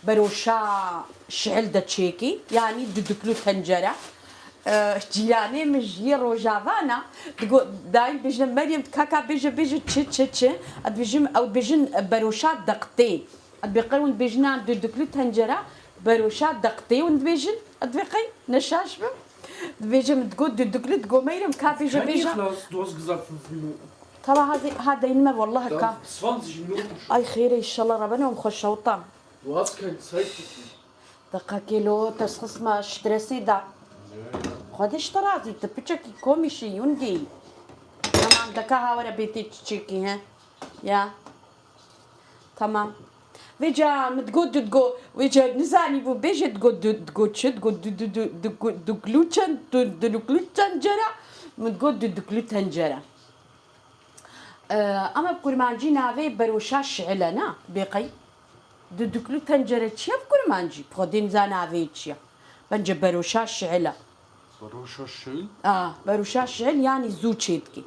beroşa şihil de çêkê, yanî duduklu tencere. E, cîranê min ji yê Rojava ne, digo, dayîn bêjine, Meryem, kaka bêje, bêje çi, çi, çi? Ez dibêjim, ew dibêjin beroşa deqtê. Ez dibê qey hûn dibêjin an duduklu tencere, beroşa deqtê hûn dibêjin? Ez dibê qey ne şaş bim? Dibêje min digot duduklu, digo Meryem ka bêje, bêje. Kann ich lass, du hast gesagt fünf Minuten. Tamam, hadi, hadi inme vallahi ka. Dann zwanzig Minuten schon. Ay xêr e, inşallah Rabbena em xwe şewta. Du hast keine Zeit für mich. Deqekê lo, te xistme stresê de. Xwedê ji te razî, tu piçekî komîşî, yûngeyî. Tamam, deka ha were bê tê çiçekî, he? Ya. Tamam. Vêca min digot, tu digot, vêca nizanîbû, bêje digot, tu digot çi? Digot du, du, du, digot duklu çend, du, duluklu tencere. Min digot duduklu tencere. Ee, ama bi kurmancî navê beroşa şi'il e, na? Bêqey. Duduklu tencere çi ye bi kurmancî? Xwedê niza navê çi ye. Bence beroşa şi'il e. Beroşa şi'il? A, beroşa şi'il yani zû çêdikî.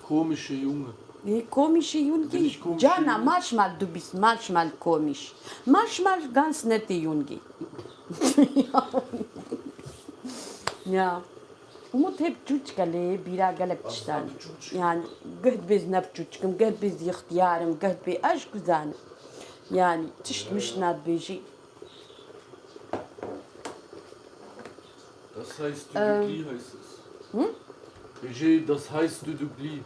Komische Junge. Ê, komische Junge. Bin ich komische Junge? Cana, manchmal du bist manchmal komisch. Manchmal ganz nette Junge. Ya. Umut hep çûçik e lê bîra gelek tiştan. Yani geh dibê ne bi çûçik im, geh dibê zî ixtiyar im, geh dibê ez ji ku zanim. Yani tişt mişt nadibêjî. Das heißt Düdüklü, heißt es. Hı? Bêjê, das heißt Düdüklü.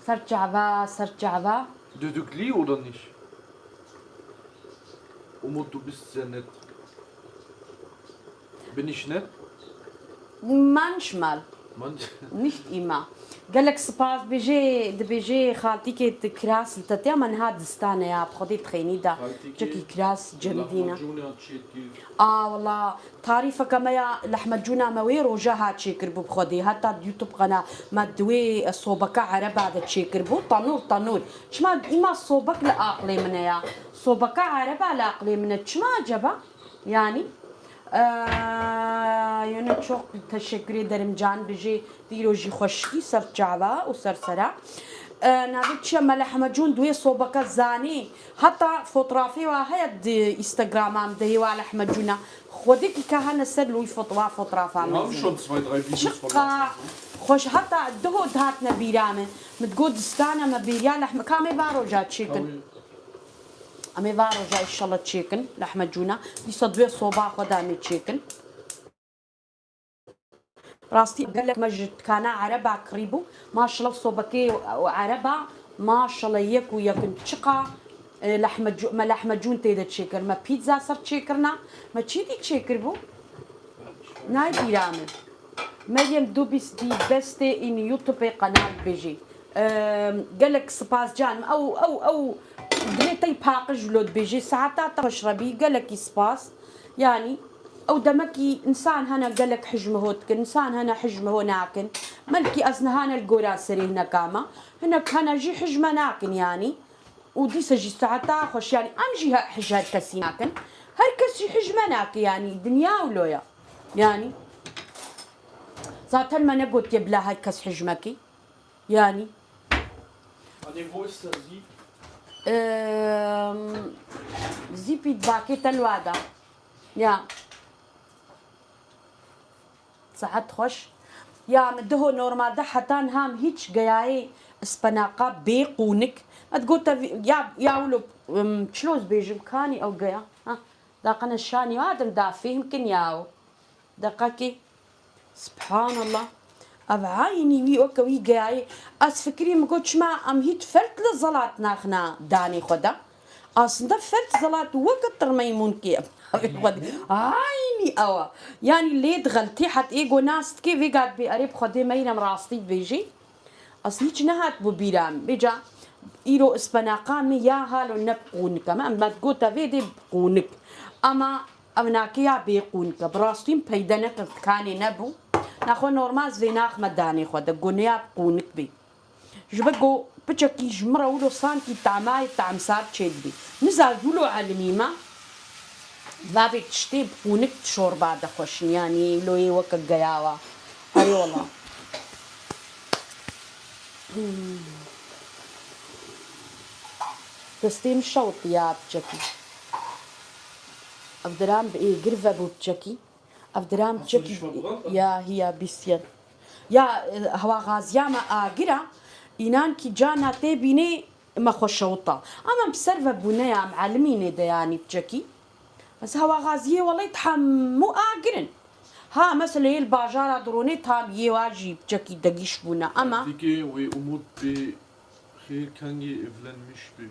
Ser çava, ser çava. Düdüklü oder nicht? Umut, du bist sehr nett. Bin ich nett? Manchmal. Man- Nicht immer. Gelek spas. Bêjê, dibêjê xaltîkê tu kiras li te tê, ama niha distane ya, bi Xwedê dixeynî da. Xaltîkê çekî kiras cemidîne. Lahmacûna çêdikî. A, wela, tarîfeke me ya lehmecûna me wê roja ha çêkiribû bi Xwedê. Heta di YouTube qena me di wê sobeka ereba de çêkiribû. Tanûr, tanûr. Çima îma sobek li aqlê min e ya? Sobeka ereba li aqlê min e. Çima acaba? Yani, eee, yöne çok teşekkür ederim can, bijê dîro jî xweşikî ser çava û ser sera. Eee, navê çi ye? Me lehmecûn di wê sobeka zanî. Heta fotrafê wa heye di Instagrama min de hêwa lehmecûna. Xwedikî ka hene ser li wî fot-, wa fotrafa min. Wir haben schon zwei, drei Videos von Çiqa xweş, heta diho dihatine bîra min. Min digot distana me bêriya lehme-, ka me va roja çêkin. Tabii. Em ê va roja înşallah çêkin lehmecûna. Dîsa duê soba xwe de em ê çêkin. Rastî gelek me ji dikana ereba kirîbû. Maşallah sobekê û ereba maşallah yek û yek in. Çiqa, e, lehmecû-, me lehmecûn tê de çêkir. Me pîtza ser çêkirina. Me çî dî çêkiribû? Nayê bîra min. Meryem, du bist die Beste in YouTube-ê qenal bêjî. Eee, gelek spas can. Ew, ew, ew dilê te yî paqij lo dibêjî. Saeta te xweş re bî. Gelekî spas. Yanî, ew demekî însan hene gelek hijmiho dikin, însan hene hijmiho nakin. Belkî ez niha ne li gora serê hineka me. Hinek hene jî hijme nakin yanî. Û dîsa jî saeta xweş, yanî em jî he-, hij her kesî nakin. Her kes jî hij me nake, yanî dinya wilo ye. Yanî zaten me negotiye bila her kes hij me ke. Yanî. Anne, wo ist der Sieb? Ehm, Zîpî di bakê te li wa da. Ya. Saet xweş. Ya min diho normalde heta niha min hîç geyayê ispenaqa bê qûnik. Me digot te vî-, ya, ya wilo, em, çilo ez bêjim, kanî ew geya. Ha, daqine şanî wa dim da fêhm kin ya o. Deqekê. Subhanallah. Ev aynî wî weke wî geyayê. Ez fikirî min got çima em hîç felt li zelat naxina danê xwe de. Aslında felt zelat weke tirmeymunkê em navê xwe de. Aynî ew e. Yanî lê dixeltî het ê go nas dikê vê gat bê erê bi Xwedê Meyrem rastî dibêjî. Ez hîç nehat bû bîra min. Vêca îro ispenaqa min ya halo ne bi qûnik e. Em me digot te vê dê bi qûnik. Ama ev nake ya bê qûnik e. Bi rastî min peyde nekir dikanê nebû. Naxwe normal ez vê naxime danê xwe de. Go ne ya bi qûnik bê. Ji ber ku piçekî ji min re wilo sankî tamayê tamsar çêdibî. Niza wilo elimî me, va vê tiştê bi qûnik di şorba de xweş in, yanî wilo yê weke geyawa. Erê wela. Hmm. Destê min şewitiya piçekî. Ev diran bi êgir vebû piçekî. Ev diram çek ya hiya bîstiyen. Ya, e, hewa gaziya me agir e, înan kî cana tê bînê me xwe şewita. Ama bi ser ve bûne ya, em elimînê de yanî piçekî. Ez hewa gaziyê welê hemû agir in. Ha, mesela yê li bajara dironê tam yê wa jî piçekî degîş bûne ama. Dîkê wê Umut bê Xêr kengî evlenmiş bî.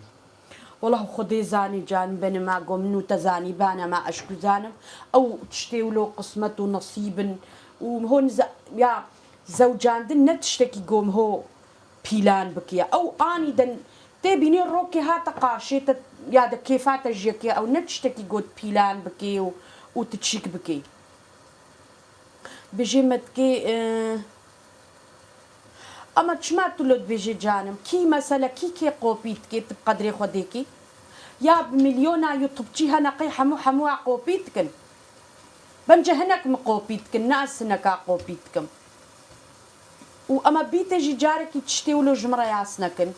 Wela Xwedê zanî can benima go min û te zanî bana ma eşku zanim. Ew tiştê wilo qismet û nesîb in. Û ho niza-, ya zewcandin ne tiştekî go min ho pîlan bike. Ew anîden tê bînê rokê hate qarşê te ya de kêfa te jiyekê. Ew ne tiştekî got pîlan bike û, û tu çîk bike. Bijê me dikê, e, Ama çima tu lo dibêjê canim? Kî mesele, kî kê kopî dikê, tu bi qedrê xwe dêkî? Ya bi milyona YouTubeçî hene qey hemû hemû a kopî dikin? Bence hinek min kopî dikin, ne ez hineka kopî dikim. Û ema bîtê jî carekî tiştê wilo ji min re yas nekin.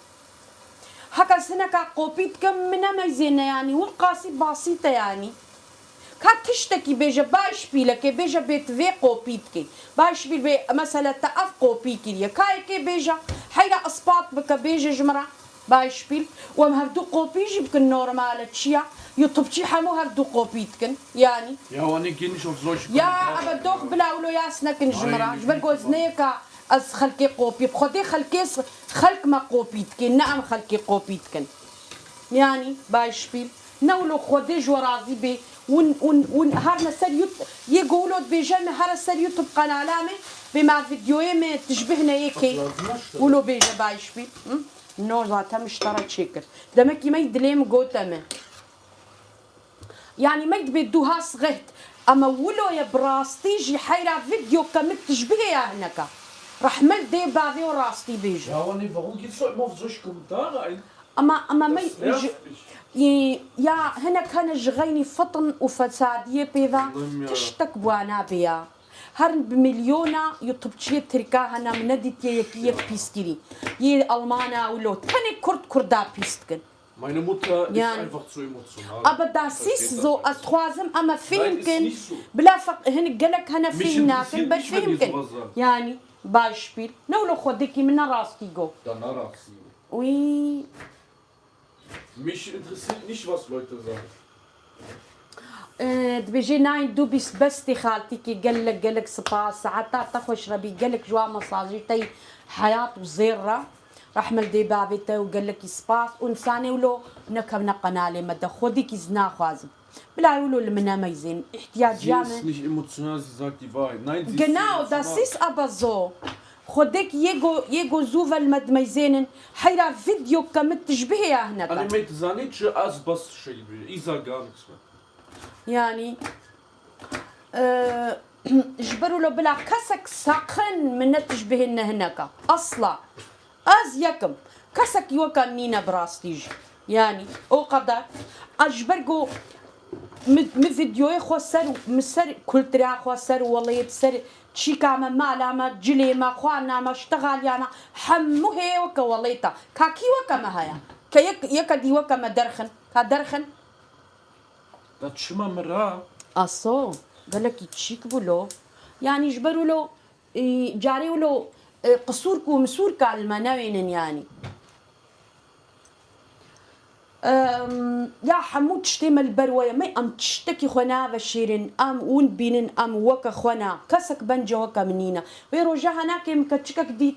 Heke ez hineka kopî dikim, min nemeyzêne yanî, win qasî basît e yanî. Ka tiştekî bêje, Beispielekê bêje bê tu vê kopî dikê. Beispiel bê, mesele te ev kopî kiriye. Ka yekê bêje, heyra ispat bike, bêje ji min re. Beispiel. Û em hevdu kopî jî bikin, normal e, çi ya? YouTubeçî hemû hevdu kopî dikin. Yanî. Ya, wanê geniş olsun, hoş. Ya, ebe dox bila wilo yas nekin ji min re. Ji ber ku ez ne yeka ez xelkê kopî. Xwedê xelkê s-, xelk me kopî dikê, ne em xelkê kopî dikin. Yanî, Beispiel. Ne wilo Xwedê ji we razî bê. Win, win, win her ne ser Yout-, yê ku wilo dibêje me here ser YouTube kanala me, bê me videoyê me tişbih ne yekê. Wilo bêje Beispiel. Hı? No zaten miştara çêkir. Demekî me dilê min gote me. Yanî me dibê du has reht. Ama wilo ye bi rastî jî heyra video ke min tişbihê ya hineka. Rehmel dê bavê o rastî bêje. Ja, aber nee, warum gibst du immer auf solche Kommentare ein? Ama, ama me Das nervt ji-, mich. Î, ya hinek hene ji xeynî fitn û fesadiyê pê ve Allah'ım ya. Tiştek bi wan nabê ya. Her bi milyona YouTubeçiyê Tirka hene, min nedîtiye yekî yek pîskirî. Yê Almana wilo. Tenê Kurd Kurda pîs dikin. Meine Mutter ist Yani. Einfach zu emotional. Aber das ist so, ez dixwazim em ê fêhm kin. Nein, ist nicht so. Bila feq-, hin gelek hene Mich fêhm nakin, interessiert ber nicht, wenn fêhm ihr kin. Sowas sagt. Yani, Beispiel. Ne wilo xwedekî min ne rastî got. Dann ne rastî. Wî. Mich interessiert nicht, was Leute sagen. Ee, dibêjê nayên du bîst bestê xaltîkê, gelek, gelek spas. Saeta te xweş, Rebî gelek ji wan mesajî te yî heyat û zêr re. Rehmel dê bavê te û gelekî spas. Û insanê wilo nekevne qenalê me de. Xwedîkî ez naxwazim. Bila wilo li min nemeyzên. Îhtiyaciya Sie me. Ist nicht emotional, sie sagt die Wahrheit. Nein, sie ist nicht emotional. Genau, das ist aber so. Xwedek yê go, yê go zû ve li me dimeyzênin. Heyra video ke min tişbihê ya hineka. Anne, me dizanî çi ez bas şey bû. Îza gar niks me. Yani, e, ji ber wilo bila kesek saqin min ne tişbihê ne hineka. Asla. Ez yekim. Kesekî weke min nîne bi rastî jî. Yani, o qeder. Ez ji ber ku min, min videoyê xwe ser, min ser kultura xwe, ser welêt, ser çîka me, mala me, cilê me, xwarina me, ştexaliya me, hemû heye weke welêta. Ka kî weke me heye? Ke yek, yeke dî weke me derxin. Ka derxin. Da çima min ra? Aso, gelekî çîk bû lo. Yani ji ber wilo, e, carê wilo, e, qisûrk û misûrka li me newênin yani. Em, ya hemû tiştê me li ber we ye. Me em tiştekî xwe naveşêrin, em win bînin, em weke xwe ne. Kesek bence weke min nîne. Wê roja henakê min keçikek dît,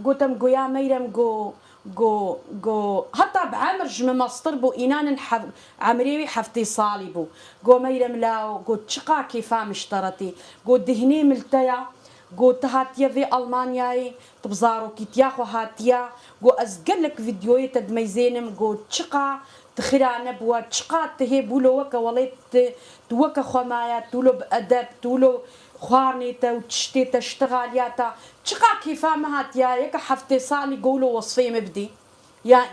gotem, go ya Meyrem, go, go, go, heta bi emir ji min mestir bû, înanin hev-, emrê wî heftê salî bû. Go Meyrem lawo, go çiqa kêfa min ji te re tê. Go dihinê min li te ya, go tu hatiye vê Almanyayê, tu bi zarokîtiya xwe hatiya, go ez gelek vîdeoyê te dimeyzênim, go çiqa tu xira nebûwa, çiqa tu hê bû lo weke welê tu, tu weke xwe maye, tu lo bi edeb, tu lo xwarinê te û tiştê te, ştixaliya te, çiqa kêfa min hatiya, yeke heftê salî go lo wesfê min bidî. Ya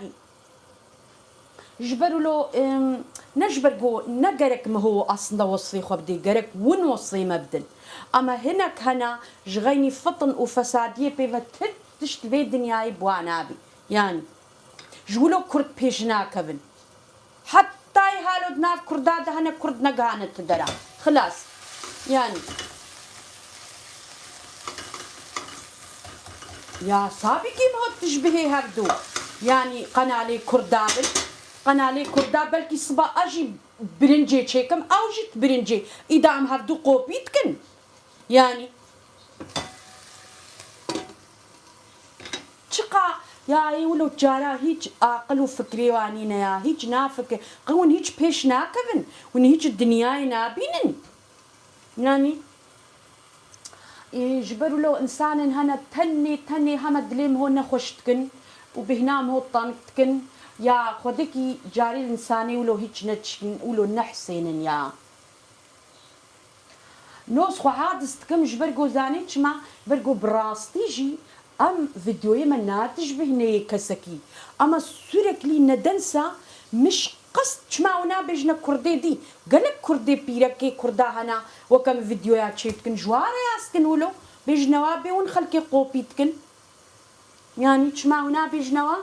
Ji ber wilo, em, ne ji ber ku ne gerek miho aslında wesfê xwe bidê, gerek win wesfê me bidin. Ama hinek hene ji xeynî fitn û fesadiyê pê ve ti tişt li vê dinyayê bi wan nabî. Yani, ji wilo Kurd pêş nakevin. Heta halo di nav Kurda de hene Kurd negihane ti dera. Xilas. Yani. Ya sabî kî hot tişbihê hevdu. Yani qenalê Kurda bin. Qenalê Kurda belkî siba ez jî birincê çêkim, ew jî birincê. Îda em hevdu kopî dikin. Yani. Çiqa ya ê wilo cara hîç aqil û fikrê wan nîne ya, hîç nafikir, qe hûn hîç pêş nakevin, hûn hîç dinyayê nabînin. Yanî, ê, ji ber wilo insanên hene tenê, tenê heme dilê min ho nexweş dikin û bêhna min ho tank dikin, ya xwedekî carê li insanê wilo hîç neçikin, wilo nehsênin ya. Noz xwe hadis dikim ji ber ku zanî çima, ber ku bi rastî jî Em videoyê me nayê ji bêhneyê kesekî. Ama sürekli nedense min ji qest çima ew nabêjine kurdê dî. Gelek kurdê pîrekê kurda hene weke min videoya çêdikin ji wa re yaz dikin wilo. Bêjine wa bê hûn xelkê qopî dikin. Yanî çima ew nabêjine wa?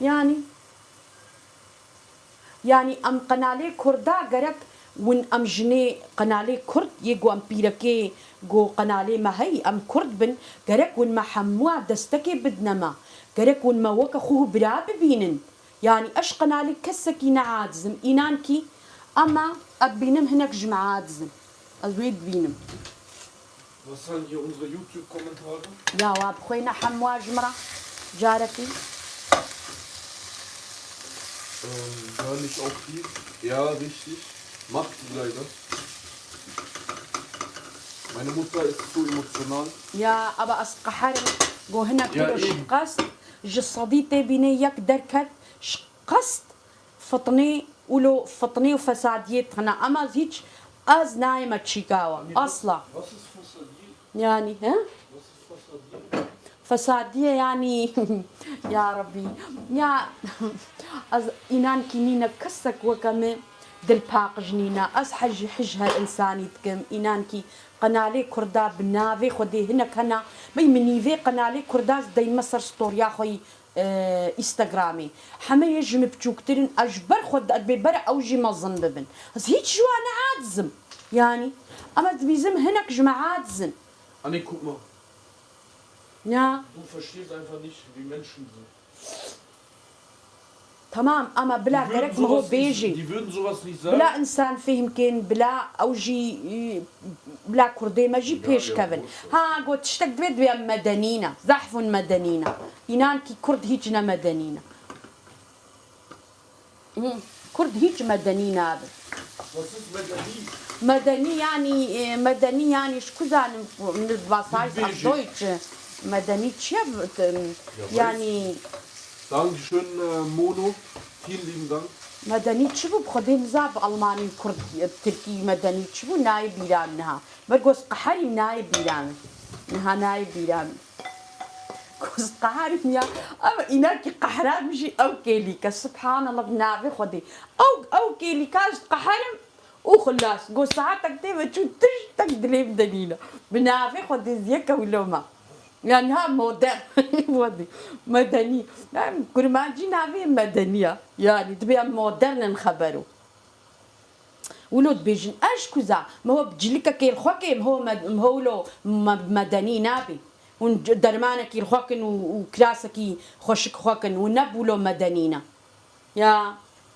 Yanî Yanî em qenalê kurda gerek win em jinê qenalê kurd yê ku em pîrekê ku qenalê me heyî em kurd bin, gerek win me hemûa destekê bidine me. Gerek win me weke xwe û bira bibînin. Yanî ez ji qenalê kesekî neacizim, înan kî ama ez dibînim hinek ji me acizin. Ez wê dibînim. Was sagen hier unsere YouTube-Kommentare? Ya wa bixweyne hemwa ji min re carekî. Ähm, gar nicht auf die. Ja, richtig. Macht die leider. Meine Mutter ist so emotional. Ya aba ez qeherim. Go hinek Ya, wilo ji qest ji sedî tê bînê yek derket. Ji qest fitnê û lo fitnê û fesadiyê dixine. Ama hîç ez nayê me çîka we. Asla. Was ist Fesadiyê? Yani, he? Was ist Fesadiyê? Fesadiye yani, ya Rabbi. Ya, ez înan kî nîne kesek weke min dilpaqij nîne. Ez hej, hij her insanî dikim. Înan kî qenalê kurda bi navê Xwedê hinek hene. Bey min nîvê qenalê kurda ez deyme ser storiya xwe yî e, Instagramê. Heme yê ji min biçûktir in, ez ji ber xwe de bê bere ew jî mezin bibin. Ez hîç ji wan ne aciz im. Yanî, em ez dibîzim hinek ji me aciz in. Anne, guck mal. Ya. Du verstehst einfach nicht, wie Menschen sind. Tamam, ama bila Die würden gerek min ho sowas nicht, bêjî. Die würden sowas nicht sagen. Bila insan fêhm kên, bila ew jî, e, bila kurdê me jî Ya, pêş ya, kevin. Boş ver. Ha, got tiştek divê divê em medenî ne. Zehf hûn medenî ne. Înan kî kurd hîç ne medenî ne. Hı, kurd hîç medenî nabe. Was ist Medeni? Medenî yani, e, medenî yani ji ku zanim, was heißt auf Deutsch? Medenî çi ye? Ya, yani Dankeschön, e, Mono. Vielen lieben Dank. Medenî çi bû? Bi Xwedê niza bi Almanî û Kurd, e, Tirkî medenî çi bû? Nayê bîra min niha. Ber ku ez qeherîm nayê bîra min. Niha nayê bîra min. Ku ez qeherîm ya. Ama îna kî qehra min jî ew kêlîke. Subhanallah, bi navê Xwedê. Ew, ew kêlîka ez qeherim û xilas. Ku saetek tê ve çû tiştek dilê min de nîne. Bi navê Xwedê ziyeke wilo me. Yani ha modern. Xwedê. Medenî. Yani kurmancî navê medenî ya. Yani dibê em modern in xebero. Wilo dibêjin, ez ji kuza, me ho bi cilikekê li xwe kêm, ho me, me ho wilo me, medenî nabê. Hûn c-, dermanekî li xwe kin û, û kirasekî xweşik xwe kin, hûn ne bi wilo medenî ne. Ya,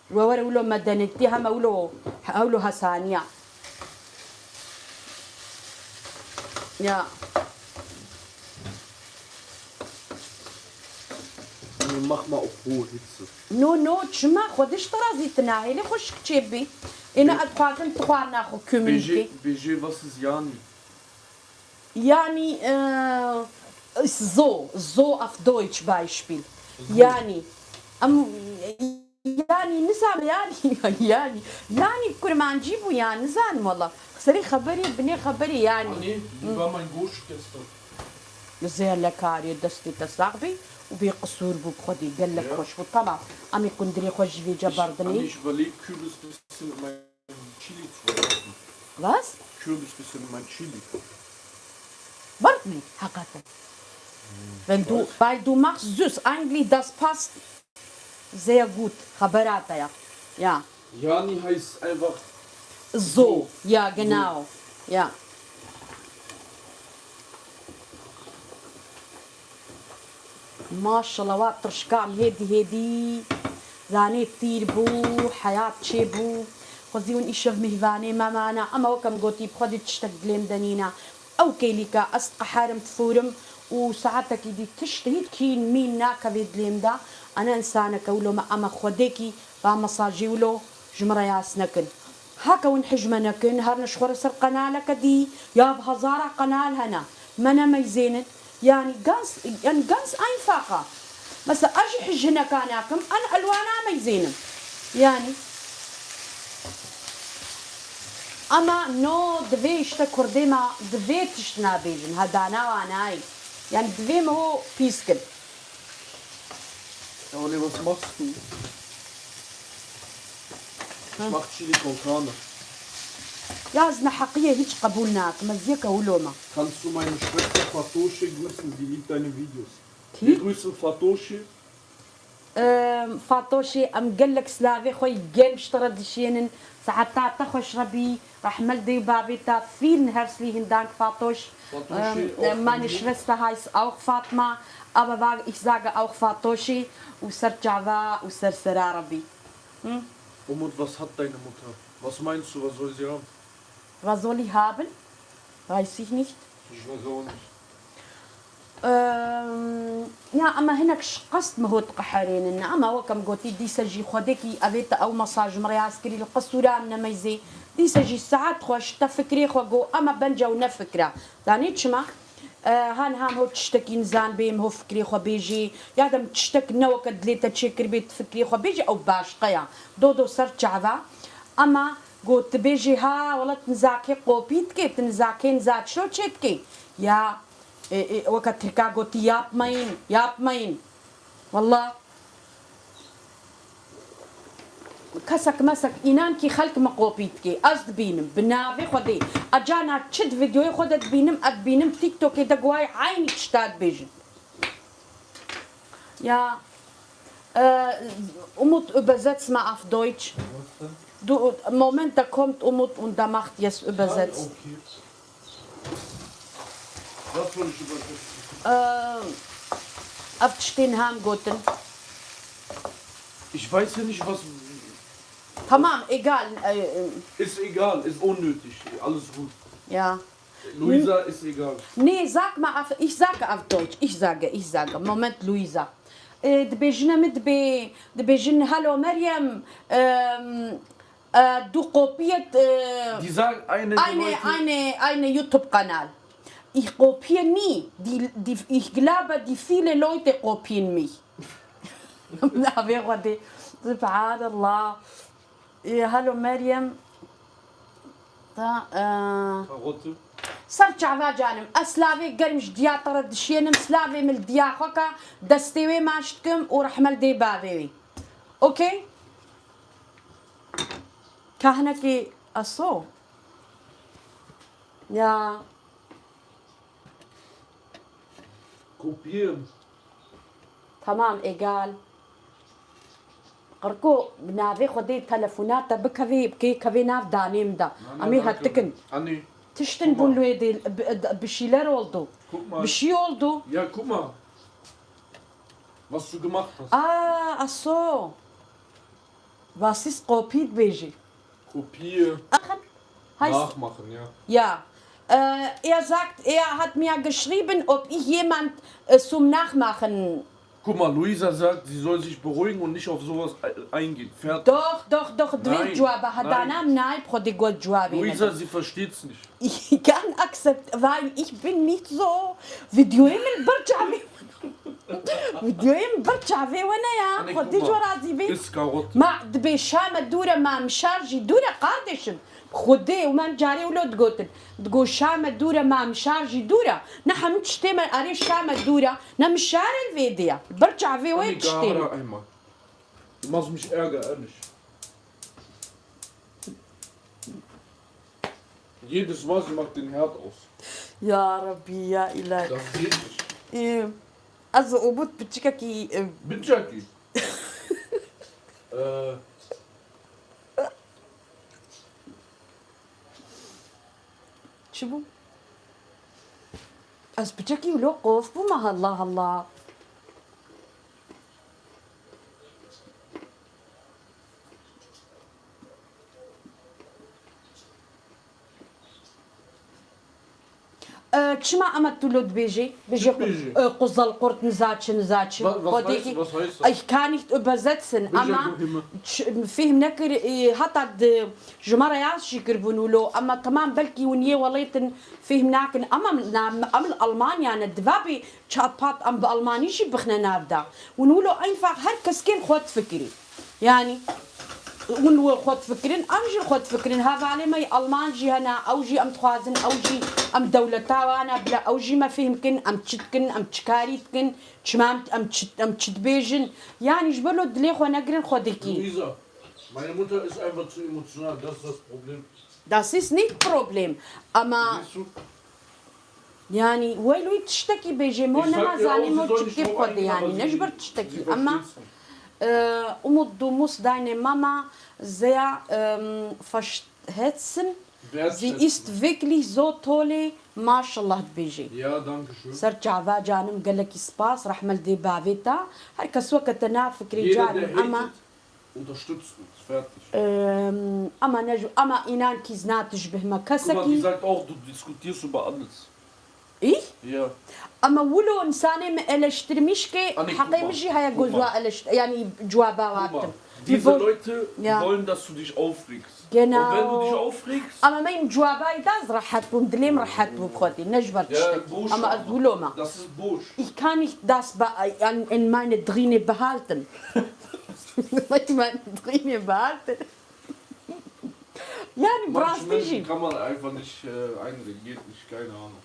we were wilo medenîtî heme wilo, he wilo hesaniya. Ya. Mach mal auf hohe Hitze. No, no, çima? Xwedê ji te razî, tu nahêlî xweşik çêbî. Êne Be- ez dixwazim tu xwarina xwe kümün Bêjê, bikî. Bêjê, was ist yani? Yani, e, so, so auf Deutsch Beispiel. So. Yani, em, yani, nizam, yani, yani, yani, kurmancî bû ya, nizanim wala. Serê xeberê, binê xeberê yani. Anne, wie war mein Gurke gestern? Zêr le karê destê te sax bî û bê qisûr bû bi Xwedê gelek Ya. Xweş bû. Tamam. Em ê kundirê xwe jî vêce Ich, berdinê. Anne, ich überleg, Kürbis bisschen in mein Chili zu werfen. Was? Kürbis bisschen in mein Chili. Berdinê, heqeten. Wenn du, Was? Weil du machst süß, eigentlich das passt sehr gut. Xebera te ya. Ya. Yani heißt einfach So, so. Ja, genau. So. Ja. Maşallah, wa tirşka em hêdî hêdî zanê tîr bû, heyat çêbû. Xwezî hûn îşev mîhvanê me mane, ema wek em gotî, bi Xwedê tiştek dilê min de nîne. Ew kêlîka ez diqeherim, difûrim û saetekî dî tişt hîç kîn mîn nakevê dilê min de. Ene însaneke wilo me, ema Xwedêkî va mesajê wilo ji min re yas nekin. Heke hûn hij me nekin, herin ji xwe re ser qenaleke dî, ya bi hezara qenal hene. Me nemeyzênin. Yani ganz, yani ganz einfache. Mesela ez jî hij hineka nakim, en elwana meyzênim. Yani. Ama no divê işte kurdê me divê tişt nabêjin, hedana wa nayê. Yani divê me ho pîs kin. Olê, was machst du? Ich mach Chili con Carne. Ya ez neheqiyê hiç qebûl nakim, ez yeke wilo me. Kannst du meine Schwester Fatoşe grüßen? Sie liebt deine Videos. Wir Kî? Grüßen Fatoşe. Em, Fatoşê, em gelek silavê xwe yên germ ji te re dişênin. Seheta te xweş rebî. Rehmel dê û bavê te. Vielen herzlichen Dank, Fatoş. Fatoşê, Em, meine Schwester heißt auch Fatma, aber war, ich sage auch Fatoşê û ser çava û ser sera rebî. Hı? Umut, was hat deine Mutter? Was meinst du, was soll sie haben? Was soll ich haben? Weiß ich nicht. Ich weiß auch nicht. Em, ya, ema hinek ji qest min hot qeherênin, ema wek em gotî, dîse jî xwedekî evê te ew mesaj min reyaz kirî, li qisûra em nemeyzê. Dîse jî saet xweş, te fikrê xwe go, ema bence ew ne fikra. Zanî çima? E, han ham ho tiştekî nizan bê, em ho fikrê xwe bêjî, ya dem tiştek ne weke dilê te çêkiribê, tu fikrê xwe bêjî, ew başqe ya. Do do ser çava. Ema go tu bêjî, ha, wela tu nizakê qopî dikê, tu nizakê niza çilo çê dikê. Ya, E, e, weke tirka gotî, yapmayın, yapmayın. Wallah. Kesek mesek înan kî xelk me qopî dikê. Ez dibînim, bi navê Xwedê. Ecana çi di videoyê xwe de dibînim, ez dibînim TikTokê de guhay eynî tişta dibêjin. Ya, e, Umut, übersetz mal auf Deutsch. Du, Moment, da kommt Umut und da macht jetzt übersetzt. Okay. Was soll ich übersetzen? Ev tiştên ham gotin. Ich weiß ja nicht, was. Tamam, egal. Ist egal, ist unnötig. Alles gut. Ja. Luisa, ist egal. Nee, sag mal, auf, ich sage auf Deutsch. Ich sage, ich sage. Moment, Luisa. Dibêjine min dibê, dibêjin, Hello Meryem, du kopiyet, Die sagen eine, die eine, Leute. Eine, eine YouTube-Kanal. Ich kopiere nie. Die, die, ich glaube, die viele Leute kopieren mich. Navê Xwedê. Subhanallah. Hello Meryem. Ta, e, Kaxotu. Ser çava canim. Ez silavê germ ji diya te re dişênim. Silavê min li diya xwe ke destê wê maç dikim û rehme li dê bavê wê. Okey? Ka hinekî eso. Ya. Kopiye. Tamam, egal. Qirko, bi navê Xwedê telefona te bikevê, bikê kevê nav danê min de. Em ê hetikin. Anne. Tiştin bûn wê dê, bi, bi şeyler oldu. Guck mal. Bir şey oldu. Ja, guck mal. Was du gemacht hast. Aa, aso. Was ist kopiert bêjî? Kopiye. Machen. Heißt, Nachmachen, ja. Ja. Äh, er sagt, er hat mir geschrieben, ob ich jemand äh, zum Nachmachen. Guck mal, Luisa sagt, sie soll sich beruhigen und nicht auf sowas e- eingehen. Fertig. Doch, doch, doch, dibê Nein, cewaba nein. Hedana min nayê bi xwe dê got cewabê Luisa, nede. Sie versteht's nicht. Ich kann akzept, weil ich bin nicht so. Videoyê min bir çavê. Videoyê min bir çavê we ne ya. Anne, Xwedê guck jo mal. Razî bê. Ist kaxotu. Ma dibê şa me dûr e, ma mişar jî dûr e, kardeşim. Xwedê û me carê wilo digotin. Digo şa me dûr e, ma mişar jî dûr e. Ne hemû tiştê me erê şa me dûr e. Ne mişar e li vê diya. Bir çavê we Anne, tiştê. Gahara einmal. Du machst mich Ärger, ehrlich. Jedes Mal, sie macht den Herd aus. Ya Rabbi, ya ilahi. Das geht nicht. Ee, ez û Umut piçikekî, e, Biçakî. Ee, Çi bû? Ez piçekî wilo qof bûme, Allah Allah. Ee, çima ama tu lo dibêjî? Bêjî Çi dibêjî? Ee, quzel qurt niza çi niza çi. Wa- was Xwedî heißt, ki- was heißt das? Ich kann nicht übersetzen, Bêje ama guhê min. ç- fêhm nekir, e, heta di ji me re yaz jî kiribûn wilo, ama temam belkî hûn yê welêtin fêhm nakin, ama na- em li Almanya ne, diva bê çat pat em bi Almanî jî bixne nav de. Hûn wilo einfach her kes kên xwe difikirî. Yani, Hûn li xwe difikirin, em jî li xwe difikirin. Hevalê me yê Alman jî hene, ew jî em dixwazin, ew jî em dewleta wan e, bila ew jî me fêhm kin, em çi dikin, em çi karî dikin, çima em, em çi, em çi dibêjin. Yanî ji ber lo dilê xwe negirin xwedekî. Luisa, meine Mutter ist einfach zu emotional, das ist das Problem. Das ist nicht Problem. Ama Siehst du? Yanî, weyl wî tiştekî bêjê, mo Ich sag nema ihr zanî auch, sie mo soll nicht çikê drauf xwedê, eingehen, yanî, aber ne ji ber sie, tiştekî. Sie Ama, versteht's nicht. e, Umut, du musst deine Mama sehr, ähm, versch-, hetzen. Sie Wertschätzen. Ist wirklich so tolle, maşallah dibêjê. Ja, danke schön. Ser çava canim gelekî spas, rehme li dê bavê te. Her kes weke te nafikirê Jeder, der canim, ama hatet, unterstützt uns. Fertig. Em, ama ne ju-, ama înan kî zina tişbih me Guck mal, die kesekî. Sagt auch, du diskutierst über alles. Î? Ja. Ama wilo insanê min eleştirmiş ke Anne, heqê guck min mal, jî heye guck goz mal. Wa eleşt-, yani cevaba Guck mal, watim. Diese Leute Ja. Wollen, dass du dich aufregst. Genau. Und wenn du dich aufregst, Ama me im cevaba da ez rehet bûm, dilê min rehet bû bi xwedî, ne ji ber ja, tiştekî. Boş Ama ama. Ez wilo me. Das ist Boş. Ich kann nicht das be-, an, in meine Drinne behalten. Wat man drin behalten. Yani, bi Manche rastî Menschen jî. Kann man einfach nicht, äh, einreden, geht nicht, keine Ahnung.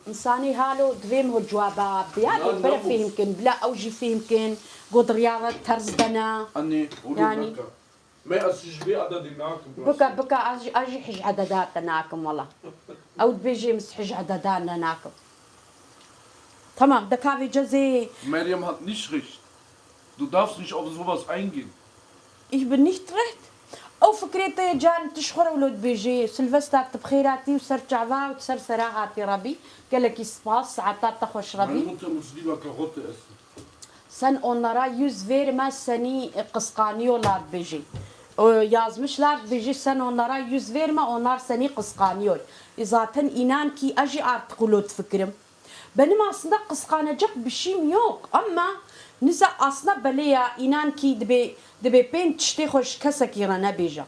Însanî halo divê min ho cewaba biya, Nein, dê bere nein, fêhm kin, bila ew jî fêhm kin, got riya ve terz dene. Anne, oder Yani. Baka. Me ez ji vê ededê nakim, Bika, rast. Bika, ez jî, ez jî hij ededa te nakim, wela. Ew dibêjê min hij ededa ne nakim. Tamam, de ka vê cezê. Meryem hat nicht recht. Du darfst nicht auf sowas eingehen. Ich bin nicht recht. Ew fikrê te ye can, tu ji xwe re wilo dibêjê. Silvester, tu bi xêr hatî û ser çava û ser sera hatî Rebî. Gelekî spas, saeta te xweş Rebî. Meine Mutter muss lieber Karotte essen. Sen onlara yüz verme, seni kıskanıyorlar dibêjê. O yazmışlar dibêjê, sen onlara yüz verme, onlar seni kıskanıyor. E, zaten inan ki ez jî artık wilo difikirim. Benim aslında kıskanacak bir şeyim yok ama niza aslında belê ya, inan ki dibê, dibê pên tiştê xwe ji kesekî re nebêje.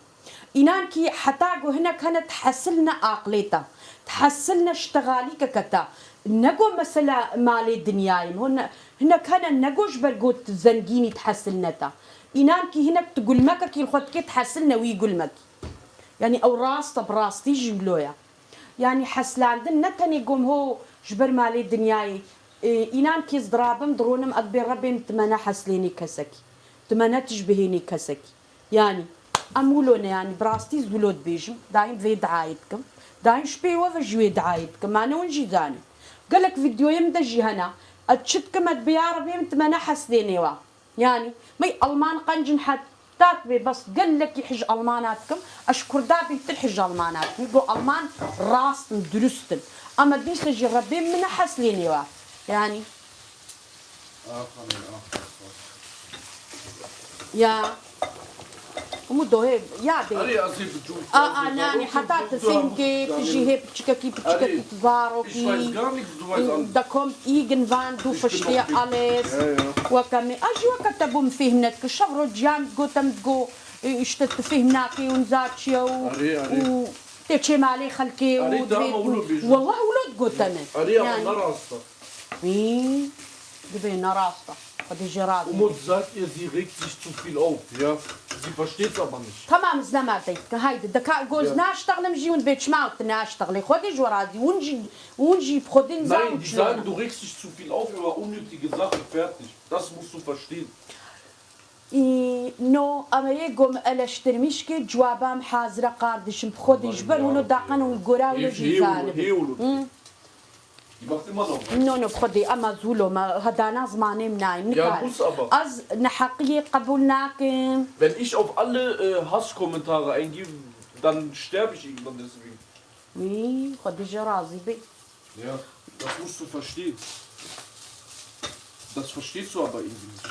Înan kî heta ku hinek hene dihesilne aqilê te, dihesilne ştexalîkeke te. Ne ku mesela malê dinyayê, hûn ne, hinek hene ne ku ji ber ku tu zengînî dihesilne te. Înan kî hinek tu gulmekekî li xwe dikê dihesilne wî gulmekî. Yanî ew rast e, bi rastî jî wilo ye. Yanî heslandin ne tenê gom ho ji ber malê dinyayê. Ê, înan kî ez dirabim, dironim, ez bê Rebê min, tu me neheslênê kesekî. Tu me netişbihênê kesekî. Yanî, em wilo ne, yanî, bi rastî ez wilo dibêjim, dayîm vê diayê dikim. Dayîm ji pê we ve jî wê diayê dikim. Mane hûn jî zanîn. Gelek vîdyoyê min de jî hene. Ez çi dikim, ez dibê ya Rebê min, tu me neheslênê wa. Yanî, mey Alman qencin heta dibê, bes gelekî hij Almana dikim. Ez ji Kurda bêhtir hij Almana dikim. Go Alman rast in, durust in. Ama dîse jî Rebê min neheslênê wa. Yanî. Ax, anne, ax, ax, ax. Ya. Hûn dohê ya dê. Erê, ez ê bi cû-, A, a, nanî, heta tu fêhm kê, tu jî hê piçikekî, piçikekî, tu zarokî. Ich weiß gar nichts, du weißt alles. Da kommt irgendwann, du verstehst alles. Ja, ja. Weke min, ez jî weke te bûm fêhm nedikir. Şev roj ciyan digotem, digo, e, işte tu fêhm nakê û niza çi ye û, û tê çê malê xelkê û divê tu. Erê, tamam, wilo bêjin. Wallah, wilo digote min. Erê, ama ne rast e. Î, dibê ne rast e. Xwedê jê razî be. Umut sagt ihr, sie regt sich zu viel auf, ja? Sie versteht's aber nicht. Tamam, ez nema deyt ke, haydi, deka goz naştexlim jî hûn bê çima tu naştexlê. Xwedê ji we razî. Hûn jî, hûn jî bi xwedê nizan çi ne. Nein, die sagen, du regst dich zu viel auf über unnötige Sachen, fertig. Das musst du verstehen. Î, no, ama yê gom eleştirmiş ke cewabam hazire kardeşim, bi xwedê ji ber wilo daqan û gora wilo jî zanibin. Hı. Die macht immer noch weiter. No, no, bi xwedê, ama zûlo me, hedana zimanê min nayê, nikarim. Ja, muss aber. Ez neheqiyê qebûl nakim. Wenn ich auf alle, äh, Hasskommentare eingehe, dann sterbe ich irgendwann deswegen. Wî, Xwedê jê razî be. Ja, das musst du verstehen. Das verstehst du aber irgendwie nicht.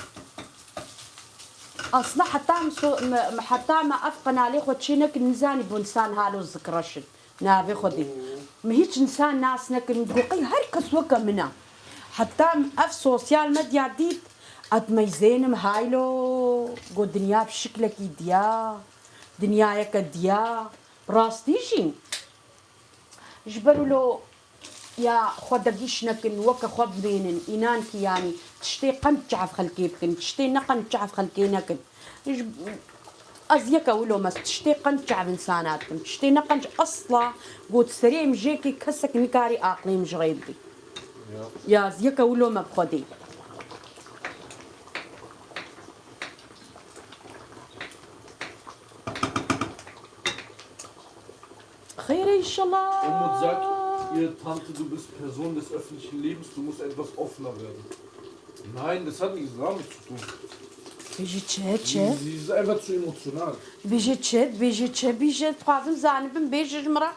Aslında heta min so-, me, me, heta me ev qenalê xwe çê nekin, nizanî bû insan halo zikreşin. Navê Xwedê. Min hiç insan nas nekin. Min digot, qey her kes weke min e. Heta min ev sosyal medya dît, ez meyzênim haylo, got dinya bi şiklekî diya, dinyayeke diya. Rastî jî. Ji ber wilo ya xwe degîş nekin, weke xwe bimênin, înan kî yanî tiştê qenc çav xelkê bikin, tiştê ne qenc çav xelkê nekin. Ji, Ez yeke wilo me tiştê qenc çav insana dikim. Tiştê ne qenc esla got serê em jêkê kesek nikarî aqlê em ji rê bidî. Ya. Ya, ez yeke wilo me bi Xwedê. Xeyr e inşallah. Umut sagt, ihr Tante, du bist Person des öffentlichen Lebens, du musst etwas offener werden. Nein, das hat nichts damit zu tun. Bêjî çi, çi? Sie, sie ist einfach zu emotional. Bêjî çi, bêjî çi, bêjî, dixwazim zanibim, bêjî ji min re.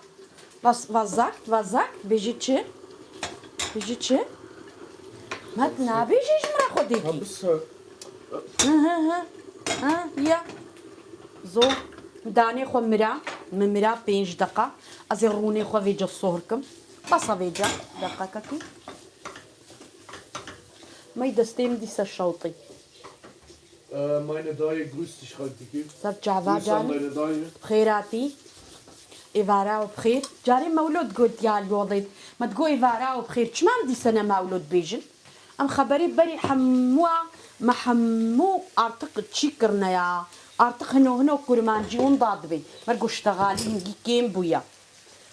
Was, was sagt, was sagt, bêjî çi? Bêjî çi? Me tu nabêjî ji min re xwedêkî. Ha, bise. Hi, hi, hi. Ha, ya. Zor. Danê xwe mira, min mira pênc deqa. Ez ê rûnê xwe vêce sohr kim. Basa vêce. Deqekekî. Mey destê min dîse şewtî. Äh, meine Daye grüßt dich, Xaltîkî. Ser çava. Grüß an can. Deine Daye. Bi xêr hatî. Êvara û bi xêr. Carê Mewlod got ya Lodê. Me digot êvara û bi xêr. Çima em dîse ne Mewlod bêjin? Em xeberê berî hemûa me hemû artık çî kirine ya. Artık hino hino kurmancî winda dibê. Mergo ştexalî hingî kêm bûye.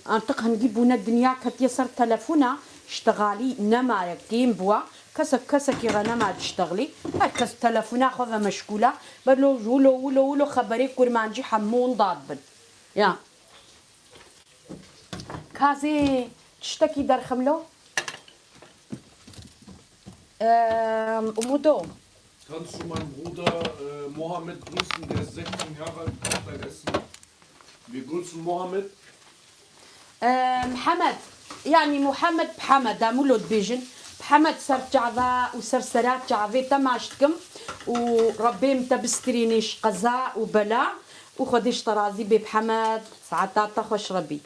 Antiq hingî bûne dinya ketiye ser telefona, ştexalî nemaye, kêm bûa. Kesek kesekî re nema diştexlî. Her kes telefona xwe ve meşgûl e. Ber lo wilo, wilo, wilo xeberê kurmancî hemû winda dibin. Ya. Kazê tiştekî derxim lo. Em, Umudo. Kannst du meinen Bruder, äh, Mohammed grüßen, der ist sechzehn Jahre alt, braucht ein Essen. Wir grüßen Mohammed. Ee, Mihemed, yanî Muhammed Mihemed, em wilo dibêjin. Mihemed ser çava û ser sera çavê te maç dikim û Rebbê min te bistirînî ji qeza û bela û Xwedê ji te razî bê Mihemed, saeta te xweş Rebbî.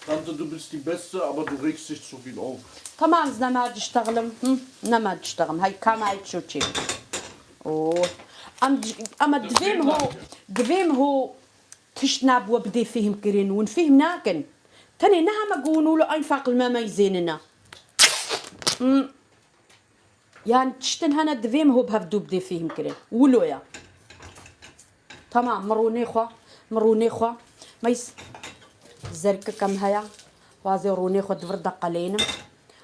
Tante, du bist die Beste, aber du regst dich zu viel auf. Tamam, ez nema diştexlim. Hı, nema diştexlim. Hey, kama hey çoçê. Oo. Em, ama divêm ho, divêm ho tişt nabû bidê fêhm kirin. Hûn fêhm nakin. Tenê ne heme ku hûn wilo einfach li me meyzênine. Hmm. Yan tiştin hene divêm ho bi hevdû bidê fêhm kirin. Wilo ya. Tamam, min rûnê xwe, min rûnê xwe. Meys zerkik em heya. Wazê rûnê xwe di vir de qelênim.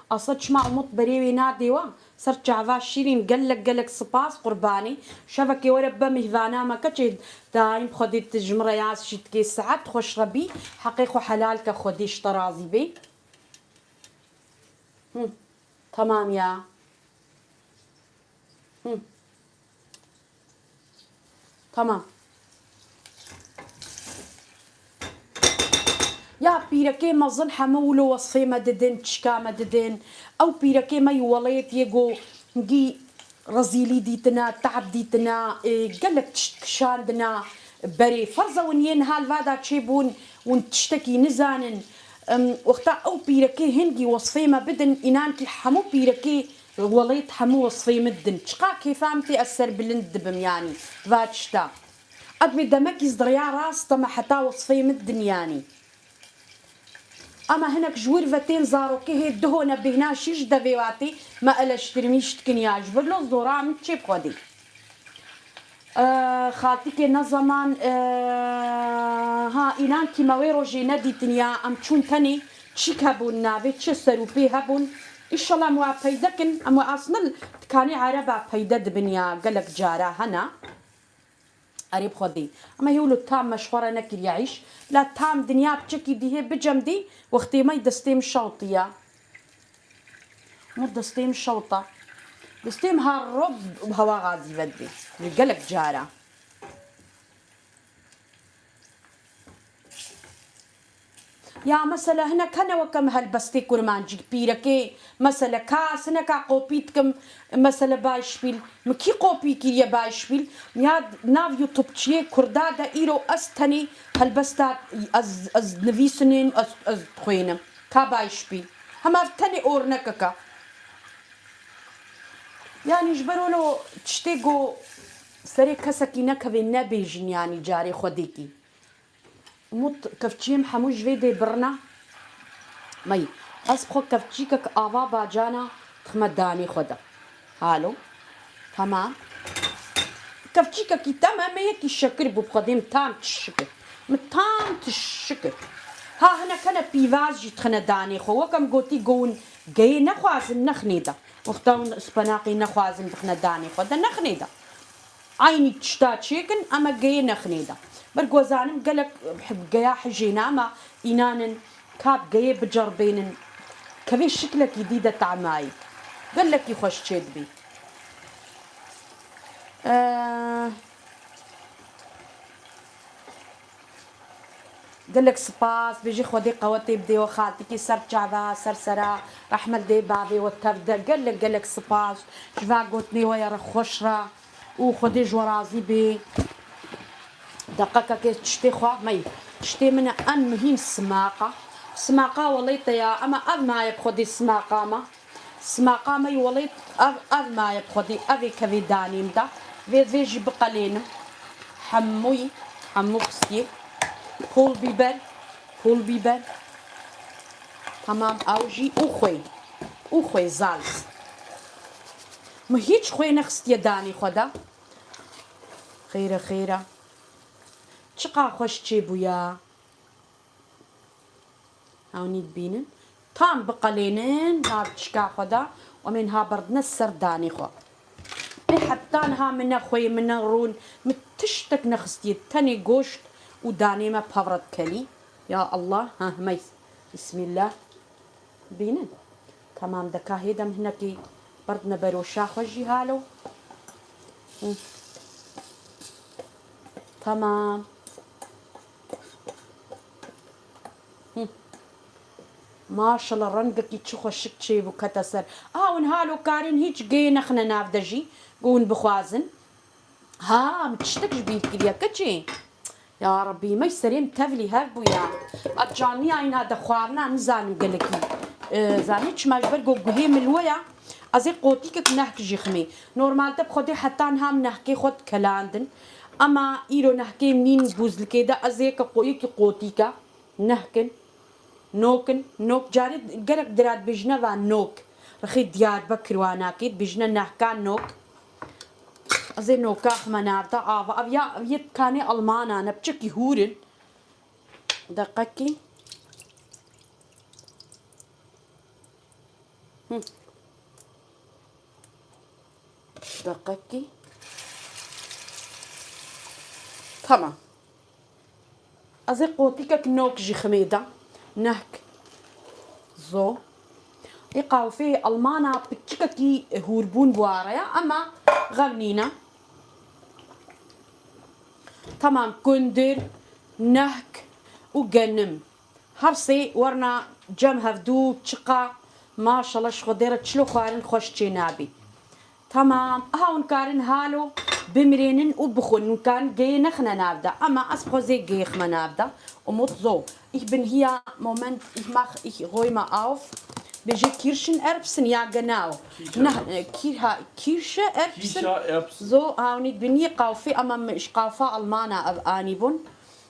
Asla çima Umut berê wê nadê wa? Ser çava şîrîn, gelek gelek spas qurbanî. Şevekê were be mîhvana me keçê daîm Xwedê tu ji min re yaz şî dikê. Saet xweş re bî. Heqê xwe helal ke Xwedê ji te razî bê. Hı. Tamam ya. Hı. Tamam. Ya pîrekê mezin hemû wilo wesfê me didin, çika me didin. Ew pîrekê me yî welêt yê ku hingî rezîlî dîtine, te'b dîtine, ê, gelek tişt kişandine berê. Ferz e hûn yên hal vada çêbûn, hûn tiştekî nizanin. Em, wexta ew pîrekê hingî wesfê me bidin, înan kî hemû pîrekê welêt hemû wesfê min didin. Çiqa kêfa min tê ez serbilind dibim, yanî va tişta. Edmê demekî ziriya rast e me heta wesfê min didin, yanî. Ama hinek ji wir ve tên zarokê hê duhone bêhna şîş devê watî me eleştirmîş dikin ya. Ji vir lo zora min çê bi Xwedê. Ee, xaltîkê ne zeman, ee, ha, înan kî me wê rojê nedîtin ya, em çûn tenê çîk hebûn navê çi ser û pê hebûn. Înşallah em wa peyde kin, em wa aslında tikanê ereba peyde dibin ya, gelek cara hene. Erê bi Xwedê. Ema hê wilo tam me ji xwe re nekiriye îş. La tam dinya piçekî dî hê bicem dî, wextê me destê min şewtiye. Mûr destê min şewta. Destê min her roj hewa gazî vedibê. Li gelek cara. Ya mesela hinek hene weke min helbestê kurmancî, pîrekê, mesela kas hineka kopî dikim, mesela Beispiel, min kî kopî kiriye Beispiel, ya nav YouTubeçiyê kurda de îro ez tenê helbesta ez, ez nivîsinên ez, ez dixwînim. Ka Beispiel. Hema tenê ornekeke. Yanî ji ber wilo tiştê ku serê kesekî nekevê nebêjin yanî carê xwedêkî. Mut kevçiyê min hemû ji vê dê birina. Mey, ez bi xwe kevçîkek ava bacana dixime danê xwe de. Halo. Tamam. Kevçîkekî te me, me yekî şekir bû, bi Xwedê min tam tişik kir. Min tam tişik kir. Ha hinek hene pîvaz jî dixine danê xwe. Wek em gotî, go hûn geyê nexwazin, nexinê de. Wexta hûn spenaqê nexwazin bixine danê xwe de, nexinê de. Eynî tişta çêkin, em ê geyê nexinê de. Ber ku zanim gelek geya hijêne, ama înanin ka bi geyê biceribênin, kevê şiklekî dî de tamayî. Gelekî xweş çêdibî. Eee, gelek spas, bêjî Xwedê qewetê bidê we xaltikî ser çava, ser sera, rehmet dê bavê we tev de. Gelek, gelek spas ji va gotinê we ya re xweş re û Xwedê ji we razî bê. Deqekekê tiştê xwe mey. Tiştê min e en muhîm simaqa. Simaqa welê te ya, ema ev maye bi Xwedê simaqa me. Simaqa me yî welê ev, ev maye bi Xwedê, ev ê kevê danê min de. Vê, vê jî biqelênim. Hemûyî, hemû xistiyê. Pul bîber, pul bîber. Tamam, ew jî û xwê. Û xwê zalz. Min hîç xwê nexistiye danê xwe de. Xêr e, xêr e. Çiqa xweş çêbûya. Ewnî dibînin. Tam biqelênin nav çika xwe de û em ê niha berdine ser danê xwe. Ê heta niha min ne xwê, min ne rûn, min tiştek nexistiye, tenê goşt û danê me pevre dikelî. Ya Allah, ha, himey. Bismillah. Bînin. Tamam, deka hêdem hinekî berdine beroşa xwe jî halo. Hı. Tamam. Hı. Maşallah, rengekî çi xweşik çêbû kete ser. A, hûn halo karin hîç geyê nexine nav de jî, ku hûn bixwazin. Ha, min tiştek ji bîr kiriye, keçê. Ya Rebî, me serê min tevlî hev bû ya. A, caniya îna de xwarina nizanim gelekî. E, zanî çima, ji ber ku guhê min li we ya, ez ê qotîkek nehk jî ximê. Normalde bi Xwedê heta niha min nehkê xwe dikelandin. Ema îro nehkê min nîn bûzlikê de, ez ê yeke qo-, yekî qotîke nehkin. Nok in, nok, carê gelek dira dibêjine va nok. Rixê Diyarbekir wa nakê, dibêjine nehka nok. Ez ê noka xime nav de ava. Ev ya, ev yê dikanê Almanan e, piçekî hûr in. Deqekî. Hı. Deqekî. Tamam. Ez ê qotîkek nok jî ximê de. Nehk. Zo. Ê qawfê Almana piçikekî hûrbûn bi wa re ya, ema xev nîne. Tamam, kundir, nehk û genim. Her sê werna cem hevdû çiqa, maşallah, ji Xwedê re çilo xwarin xweş çê nabî. Tamam. Aha, hûn karin halo bimirênin û bixwin. Hûn karin geyê nexine nav de. Ema ez xwezê geyê xime nav de. Umut zo. Ich bin hier, Moment, ich mach, ich räume auf. Bêje Kirschen, Erbsen, ja, genau. Kicher. Na, äh, Kirha, Kirsche, Erbsen. Kicher, Erbsen. So, ha, hûn ê binî qawfê, ema min ji qafa Almana ev anîbûn.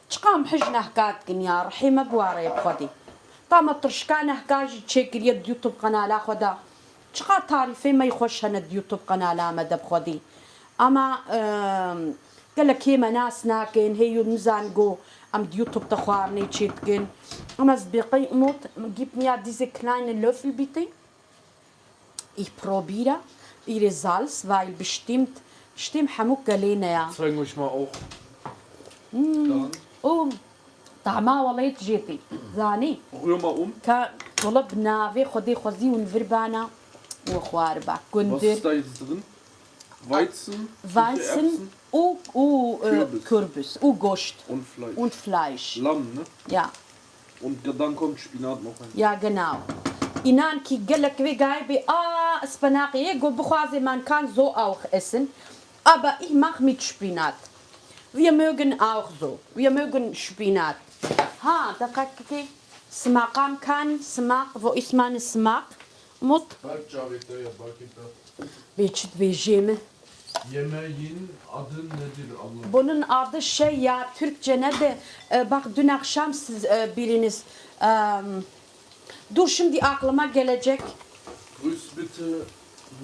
Çiqa em hij nehka dikin ya, rihê me bi wa re ye bi Xwedê. Ta me tirşika nehka jî çêkiriye di YouTube qenala xwe de. Çiqa tarîfê me yê xweş hene di YouTube qenala me de bi Xwedê. Ama, em, gelek hê me nas nakin, hê yû nizan go em di YouTube de xwarinê çêdikin. Ama ez dibêqey Umut, gib mir diese kleine Löffel bitte. Ich probiere ihre Salz, weil bestimmt, bestimmt hemû gelê ne ya. Zeigen euch mal auch. Hmm. Dann. Oh, tama welê jêtî. Zanî. Rühr mal um. Ka wele bi navê Xwedê xwezî hûn vir bana û xwar ba. Was Gundir. Ist da jetzt drin? Weizen, Weizen Erbsen û, û, e, Kürbis. Kürbis û goşt. Und Fleisch. Und Fleisch. Lamm, ne? Ja. Und ge-, dann kommt Spinat noch rein. Ja, genau. Înan kî gelek vê gayê bê, a, spenaqê yê go bixwazê man kann so auch essen. Aber ich mach mit Spinat. Wir mögen auch so. Wir mögen Spinat. Ha, deqekê simaqan kanî, simaq, wo ist meine Simaq? Mut. Belki çavê te ya, belki te. Bê çi dibêjê min? Yemeğin adı nedir abla? Bunun adı şey ya, Türkçe ne de, e, bak dün akşam siz, e, biriniz, em, dur şimdi aklıma gelecek. Grüß bitte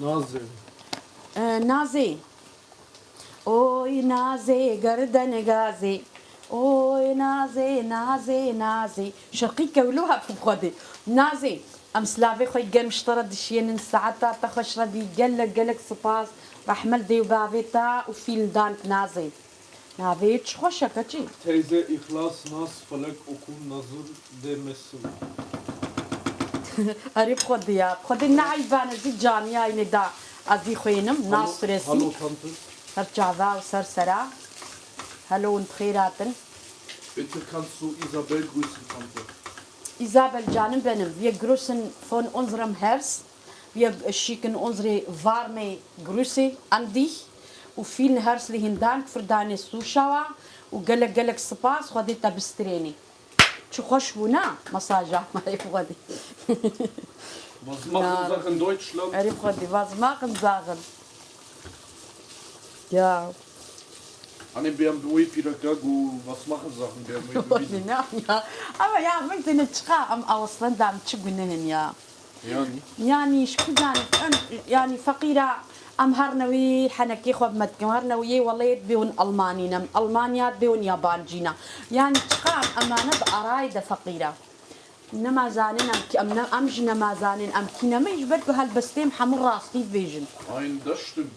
Naze. E, Naze. Oy nazê gerden gazê. Oy nazê, nazê, nazê. Şirqî kewlo hep bi Xwedê. Nazê, em silavê xwe germ ji te re dişiyênin. Saeta te xweş re bî. Gelek, gelek spas. Rehmet dê û bavê te û fîlm dan nazê. Navê çi xweş e keçî. Teyze, Îxlas, Naz, Felek, Okul, Nazır, Dê Mesil. Erê bi Xwedê ya. Bi Xwedê ne eyb e, ez zî caniyayînê da ez zî xwênim. Naz Halo, Suresi. Halo Tante. Ser çava û ser sera. Helo, hûn bi xêr hatin. Bitte kannst du Isabel grüßen, Tante. Isabel, canım benim, wir grüßen von unserem Herz. Wir schicken unsere warme Grüße an dich û vielen herzlichen Dank für deine Zuschauer û gelek gelek spas, Xwedê te bistirênî. Çi xweş bû, na? Masaja me, Xwedê. Was machen Sachen Deutschland? Erê Xwedê, was machen Sachen? Ya. Hani B M W pîreka got, was machen Sachen B M W? Xwedê, na, ya. Ama ya, min têne çiqa, em awaslan da em çi gunehin ya. Yani. Yani ji ku zanî em, yani feqîra em her newî henekê xwe bi me dikin, her newî yê welêt bê hûn Almanî ne, Almanya bê hûn yabancî ne. Yani çiqa em emane bi arayê de feqîra. Nema zanin em kî, em ne, em jî nema zanin em kî ne me ji ber ku helbestê em hemû rastî dibêjin. Aynen, das stimmt.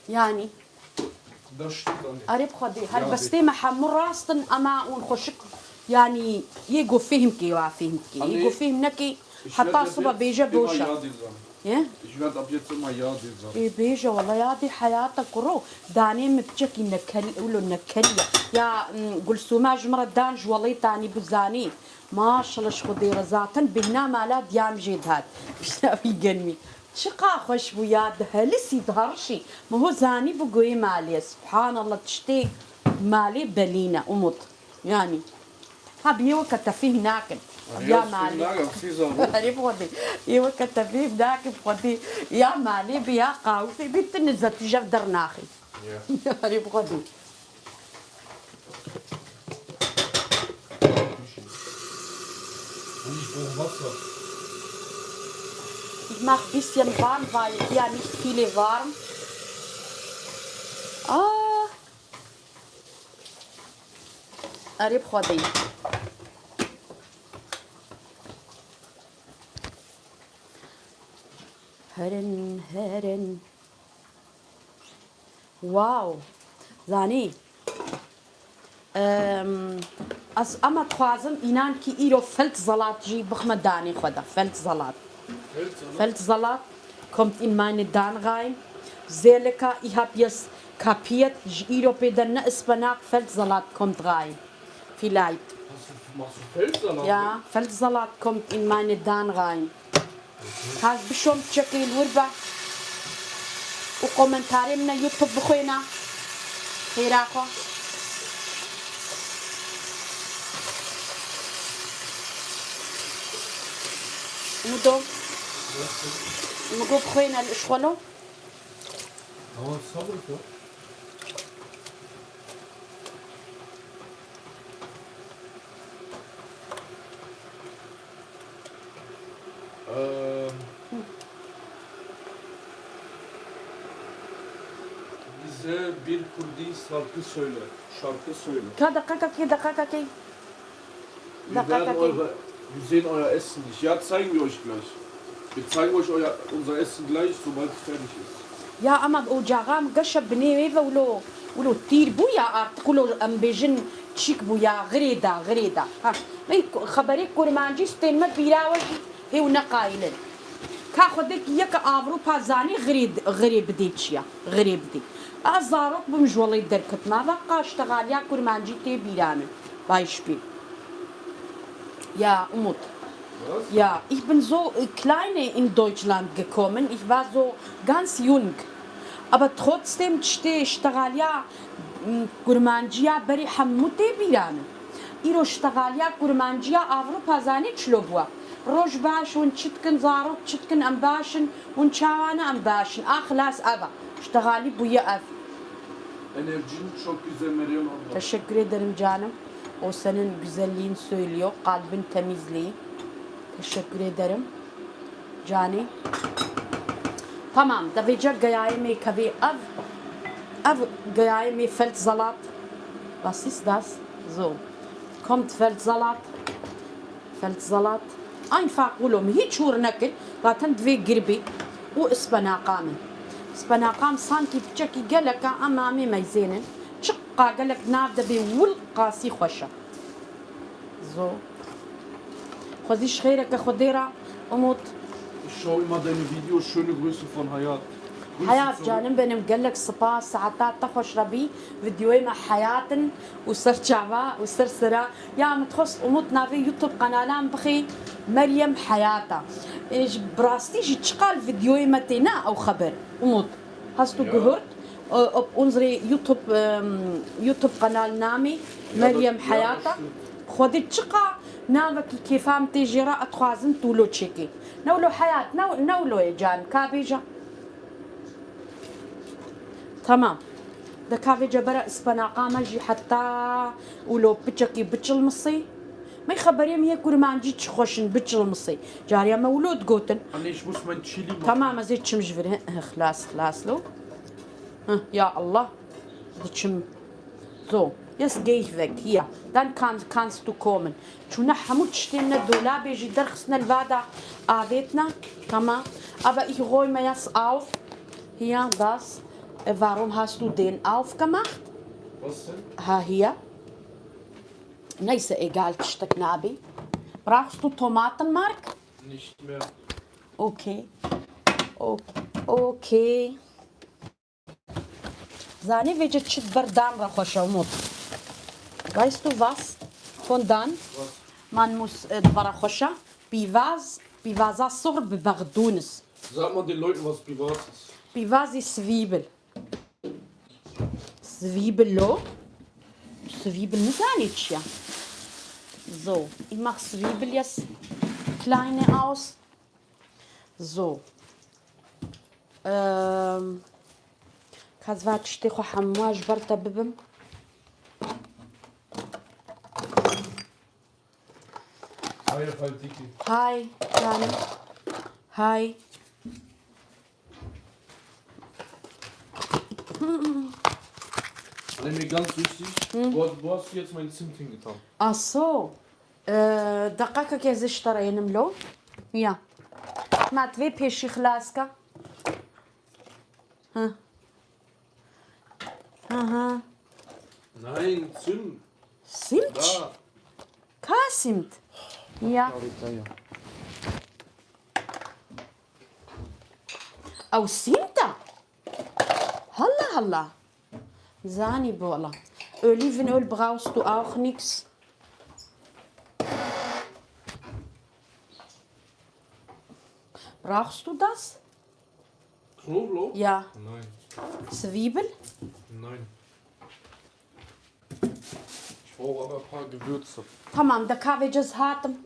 Yani. Das stimmt, Anne. Erê bi Xwedê, helbestê me hemû rast in, ema hûn xweşik, yanî, yê ku fêhm kê, wa fêhm kê. Yê ku fêhm nekê, heta siba bêje boş e. Yê? Ich werde ab jetzt immer Ja dir sagen. Ê, bêje, wela yadê heyata kuro. Danê min piçekî nekelî, wilo nekelî ye. Ya, m, Gulsûma ji min re dan ji welêtanî bizanî. Maşallah ji Xwedê re zaten bêhna mala diya min jê dihat. Pişta wî genmî. Çiqa xweş bû ya, dihelisî, diherişî. Min ho zanîbû ku yê malê ye. Subhanallah, tiştê malê belî ne, Umut. Yanî, ha, bi yê weke te fîhm nakin. Erê, ya ez fîhm malê nakim, sî zarok. Erê bi Xwedê. Yê weke te fîhm nakin, bi Xwedê. Ya malê bi, ya qawifê bi, tu nize tu jev dernaxî. Ya. Erê bi Xwedê. Ich mach bisschen warm, weil hier nicht viele warm. Ah. Erê bi Xwedê. Herin, herin. Wow! Zanî, em, ez ama dixwazim înan kî îro Feldsalat jî bixme danê xwe de. Feldsalat. Feldsalat? Feldsalat kommt in meine Dan rein. Zelika, ich hab jetzt kapiert, ji îro pê de ne ispenak, Feldsalat kommt rein. Vielleicht. Machst du, machst du Feldsalat? Ja, Feldsalat kommt in meine Dan rein. Ka ez bişom çekê li wir be û komentarê min e YouTube bixwêne. Xêra xwe. Mudo. Min got bixwêne li işxwelo. Tamam, sabır kal. Eee, bize bir Kurdi şarkı söyle. Şarkı söyle. Ka deqekekê, deqekekê. Wir werden eure, wir sehen euer Essen nicht. Ja, zeigen wir euch gleich. Wir zeigen euç euer, unser Essen gleich, sobald es fertig ist. Ya, ama ocaxa em geşe binê wê ve wilo, wilo tîr bû ya artık, wilo em bêjin çîk bû ya, xirê da, xirê da. Ha, me xeberê kurmancî stên me bîra we jî hêw neqayilin. Ka xwedekî yeke Avrupa zanî xirê, xirê bidê çiya, xirê bidê. Ez zarok bûm ji welê derketime, ve qa ştexaliya kurmancî tê bîra min. Beispiel. Ja, Umut. Was? Ja, ich bin so, äh, kleine in Deutschland gekommen. Ich war so ganz jung. Aber trotzdem tiştê ştexaliya, m, kurmanciya berî hemû tê bîra min. Îro ştexaliya kurmanciya Avrupa zanî çilo bûye. Roj baş, hûn çi dikin, zarok çi dikin, em baş in, hûn çawa ne, em baş in. A, xilas, ev e. Ştexalî bûye ev. Enerjin çok güzel Meryem abla. Teşekkür ederim canım. O senin güzelliğin söylüyor, kalbin temizliği. Teşekkür ederim. Canê. Tamam, te vêca geyayê me kevê ev. Ev geyayê me Feldsalat. Was ist das? So. Kommt Feldsalat. Feldsalat. Einfach wilo min hîç hûr nekir. Zaten divê gir bî. Û ispenaqa min. Ispenaqa min sankî piçekî gelek e, em namê meyzênin. Çiqa gelek nav de bê wil qasî xweş e. So. Xwezî ji xêreke Xwedê re, Umut. Schau immer deine Videos. Schöne Grüße von Hayat. Grüße Hayat zurück. Canım benim, gelek spas, saeta te xweş re bî. Videoyê me Hayat in û ser çava û ser sera. Ya min dixwest Umut navê YouTube qenalan bixê Meryem Hayata. Ê, ji, bi rastî jî çiqal videoyê me tê ne ew xeber, Umut. Hast du gehört? Äh, ob unsere YouTube, ähm, YouTube-Kanal Name Meryem Hayata. Xwedê çiqa navekî kêfa min tê jê re, ez dixwazim tu wilo çêkê. Ne wilo Hayat, ne, ne wilo ye can, ka bêje. Tamam. De ka vê cebera ispenaqa me jî heta wilo piçekî biçilmisê. Me xeberê min yê kurmancî çi xweş in biçilmisê. Cariya me wilo digotin. Anne, ich muss mein Chili machen. Tamam, ez ê çim ji vir. Hi, hi, xilas, xilas lo. Hi, ya Allah. Diçim. So, jetzt geh ich weg. Hier. Dann kann, kannst du kommen. Çûne hemû tiştên ne dolabê jî derxistine li vada avêtine. Tamam. Aber ich räume jetzt auf. Hier, das. Äh, warum hast du den aufgemacht? Was denn? Ha, hier. Neyse, egal, tiştek nabe. Brauchst du Tomatenmark? Nicht mehr. Okay. Okay. Okay. Zanî vêce çi di ber dan re xweş e, Umut. Weißt du was? Von dan. Was? Man muss, äh, di ber re xweş e. Pîvaz, pîvaza suxr bi bexdûnis. Sag mal den Leuten, was Pivaz ist. Pîvazî Zwiebel. Zwiebel lo. Zwiebel nizanî çi ye. So, ich mach Zwiebel jetzt kleine aus. So. Ähm, ka ez va tiştê xwe hemû ji ber te bibim. Hi, Faldiki. Hi, Tane. Hi. Anne, mir ganz wichtig, wo, wo hast du jetzt mein Zimt hingetan? Ach so. Ee, deqekekê ez ji te re yênim lo. Ya. Ma tu vê pêşî xilas ke. Hı. Hı hı. Nein, Zimt. Zimt? Da. Ka Zimt? Ya. Ew Zimt e? Halla halla. Zanî bola. Olivenöl brauchst du auch nix. Brauchst du das? Knoblauch? Ja. Nein. Zwiebel? Nein. Ich brauche aber ein paar Gewürze. Tamam, da kahveci hatim.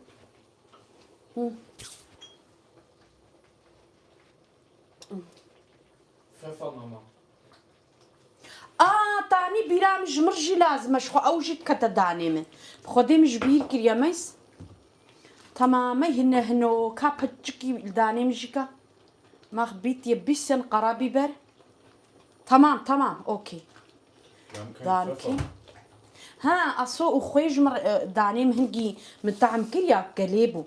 Hı. Pfeffer, Mama. A, tanî bîra min ji mir jî lazim e, ji xwe ew jî dikete danê min. Bi Xwedê min ji bîr kiriye meys. Tamam, me hine hino, ka piçikî li danê min jî ka. Mach bitte bisschen Karabiber. Tamam, tamam, okey. Wir haben keinen Danke. Pfeffer. Ha, aso û xwê ji mir, e, danê min hingî min tehm kiriya gelê bû.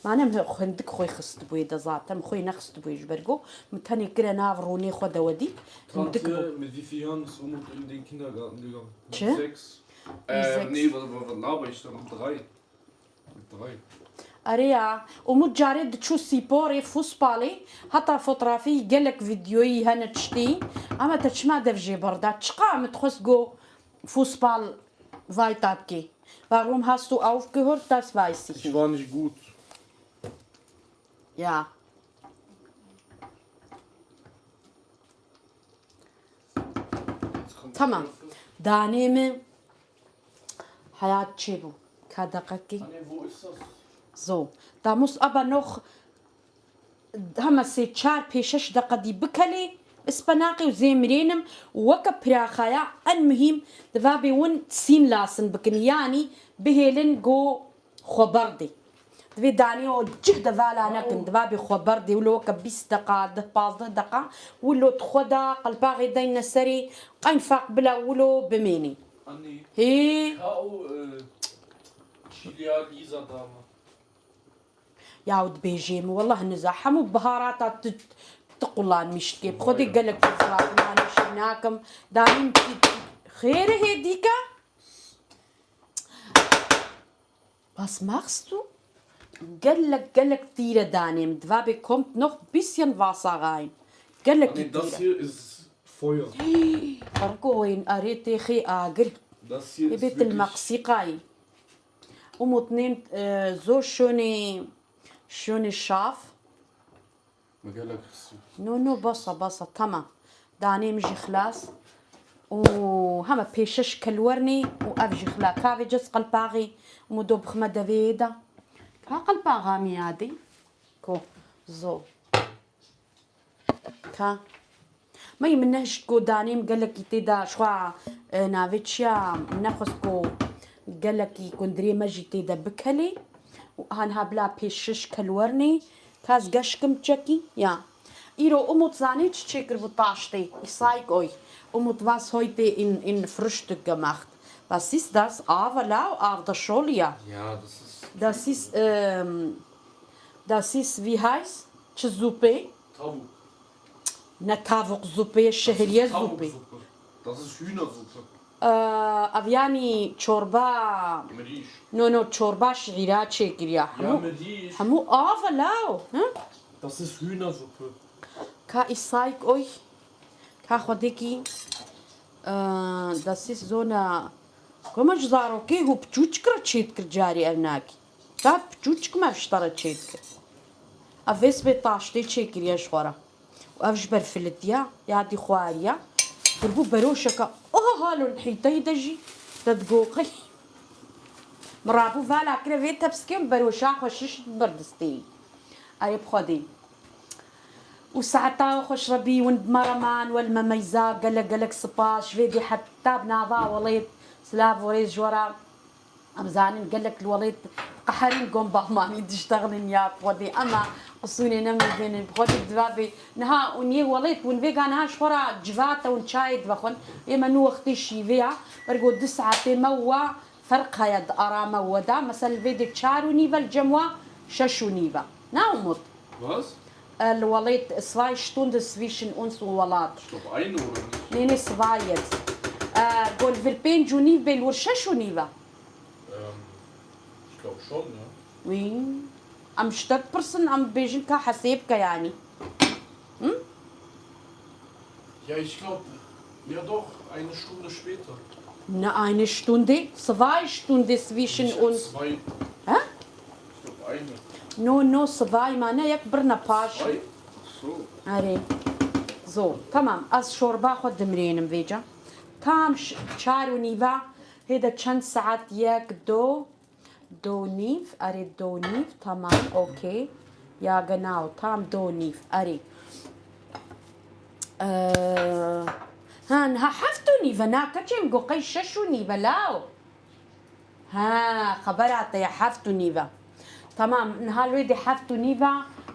Mane min hindik xwê xistibûyê de zaten, xwê nexistibûyê ji ber ku min tenê kire nav rûnê xwe de wedî, hindik bû. Tante, mit wie vielen Jahren ist Umut in den Kindergarten gegangen? Mit Çi? Sechs. Mit Äh, sechs. Nee, was, was, was laber ich da? Mit drei. Mit drei. Erê ya, Umut carê diçû sîporê, fuspalê, heta fotrafî gelek vîdyoyî hene tiştî, ama te çima dev jê berda? Çiqa min dixwest ku fuspal vay ta dikê? Warum hast du aufgehört? Das weiß ich nicht. Ich war nicht gut. Ya. Tamam. Danê min heyat çêbû. Ka deqekî. Hani wo ist das? So. Da muss aber noch hema sê çar pêşeş deqe dî bikelê, ispenaqê û zêmirênim û weke piraxaya en muhîm diva bê win sîn lasin bikin, yanî bihêlin go xwe berdê. Divê danê o cih de vala nekin. Diva bê xwe berdê wilo weke bîst deqa, deh pazdeh deqa. Wilo di xwe de qelpaxê deyne serê. Qenfaq bila wilo bimênê. Anî. Hê. Ka o, e, çîliya Lîza dama. Ya û dibêjê min, wellah niza, hemû biharata tu, tu qulanmîş dikê. Bi xwedê gelek tu zilaxinanê şî nakim. Danîm kî xêr e hê dîka? Was machst du? Gelek, gelek tîre danê min. Diva bê kommt noch bisschen Wasser rein. Gelekî tîre. Anne, das hier ist Feuer. Ergo wên erê têxê agir. Das hier ist wirklich. Ê bê til meqsîqayî. Umut nêm, e, zor şonê, şonê şaf. Me gelek xistî. No, no, basa, basa, tamam. Danê min jî xilas. Û heme pêşeş kelwernê û ev jî xila. Kavê ces qelpaxê û do bixme devê da. Ka qelpaxa miyadê. Ko, zo. Ka. Mey min nehişt ku danêm gelekî tê de, ji xwe, e, navê çi ya, min nexwest ku gelekî kundirê me jî tê de bikelê. Û hanha bila pêş şiş kelwernê, ka ez geşkim çekî, ya. Îro Umut zanî çi çêkiribû taştê, ich zeig euch. Umut was heute in, in Frühstück gemacht. Was ist das? Ava la, av da şoliya. Ja, das ist Das ist, ähm, das ist, wie heißt? Çi zupê? Tavuk. Ne tavuk zupê, şehriye zupê. Das ist Tavuksuppe. Das ist Hühnersuppe. Ee, ev yanî çorba. Mirîş. No, no, çorba şîra çêkiriya. Ya hemû, mirîş. Hemû av e law, hı? Das ist Hühnersuppe. Ka ich zeig euch. Ka xwedekî, ee, das ist so eine, ku me ji zarokê hû piçûçik re çêdikir carî ev nakî. Ka piçûçik me ji te re çêdikir. Ev vês bê taştê çêkiriye ji xwe re. Û ev ji ber filitiya, ya dî xwariya. Kirbû beroşeke, aha, halo hîteyî de jî te digoqey. Min rabû vala kire vê tepsikê û beroşa xwe şiş bir distê. Erê bi Xwedê. Û saeta xweş rebî, win bi me re man, wel me meyza, gelek gelek spas, ji vê dê heta bi nava welêt, silav û rêz ji we re. Em zanin gelek li welêt qeherîn gom bahmanî diştexilin ya bi Xwedê, ema qisûnê nemizênin bi Xwedê diva bê. Niha û niyê welêt, win vêga niha ji xwe re civate û çayê divexwin, ê me nû wextê şîvê ya, bergo du saetê me wa. Ferq heye di ara me û we de. Mesela li vê de çar û nîv e, li cem we şeş û nîv e. Na Umut? Was? Li welêt zwei Stunden zwischen uns und Welat. Ich glaub, eine oder nicht? Nê, nê, zwei jetzt. Go li vir pênc û nîv bê, li wir şeş û nîv e. Ähm, ich glaub schon, ja. Wî. Em ji te dipirsin, em dibêjin ka hesê bike yanî. Hm? Ja, ich glaub, ja doch, eine Stunde später. Ne eine Stunde, zwei Stunde zwischen uns. Nicht zwei. Hä? Ich glaub, eine. No, no, zwei, mane yek birine paş. Zwei? Ach so. Erê. Zo, tamam, ez şorba xwe dimrênim vêca. Tam ş-, çar û nîva, hêde çend saet, yek, do, Do nîv, erê do nîv, tamam, okey. Ja, genau, tam do nîv, erê. Ee, ha, niha heft û nîv e, na keçê min got qey şeş û nîv e, law. Ha, xebera te ye, heft û nîv e. Tamam, niha li wê dê heft û nîv e,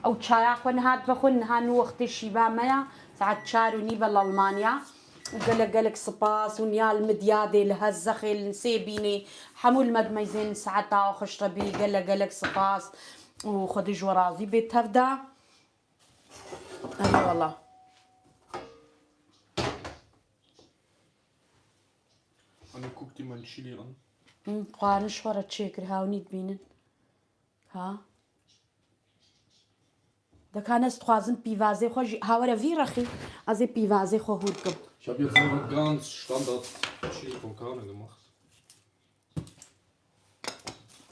ew çaya xwe niha divexwin, niha nû wextê şîva me ya, saet çar û nîv e li Almanya. Û gelek gelek spas û niya li Midyadê, li Hezexê, li Nisêbînê, hemû li me dimeyzên saeta xweş re bî, gelek gelek spas û Xwedê ji we razî bê tev de. Eyvallah. Anne, guck dir mein Chili an. Hı, xwarin ji xwe re çêkir, hewnî dibînin. Ha? Dekan ez dixwazim pîvazê xwe jî, ha were vî rexî, ez ê pîvazê xwe hûr kim. Ich hab jetzt nur ganz Standard Chili con Carne gemacht.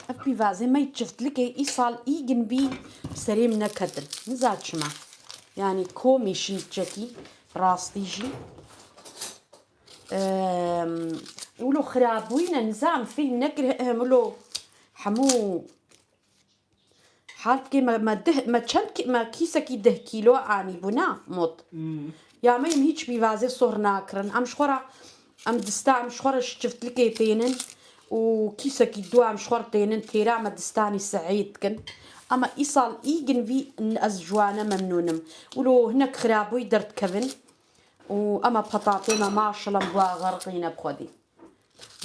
Ev pîvazê me yî çiftlikê îsal îgin bî, bi serê min neketin. Niza çima. Yanî komî şin çekî, rastî jî. Em, wilo xirabûyî ne, niza em fîlm nekir, em wilo hemû Halkê me, me deh, me çend kî-, me kîsekî deh kîlo anîbû, na, mot. Hmm. Ya me em hîç pîvazê sohr nakirin. Em ji xwe re, em dista, em ji xwe re ji çiftlikê tênin û kîsekî dua em ji xwe re tênin têra me distanî sehî dikin. Ama îsal îgin vî ez ji wane memnûn im. Wilo hinek xirabûyî derdikevin û ema petatê me maşallah em bi wa xerqîne bi xwedî.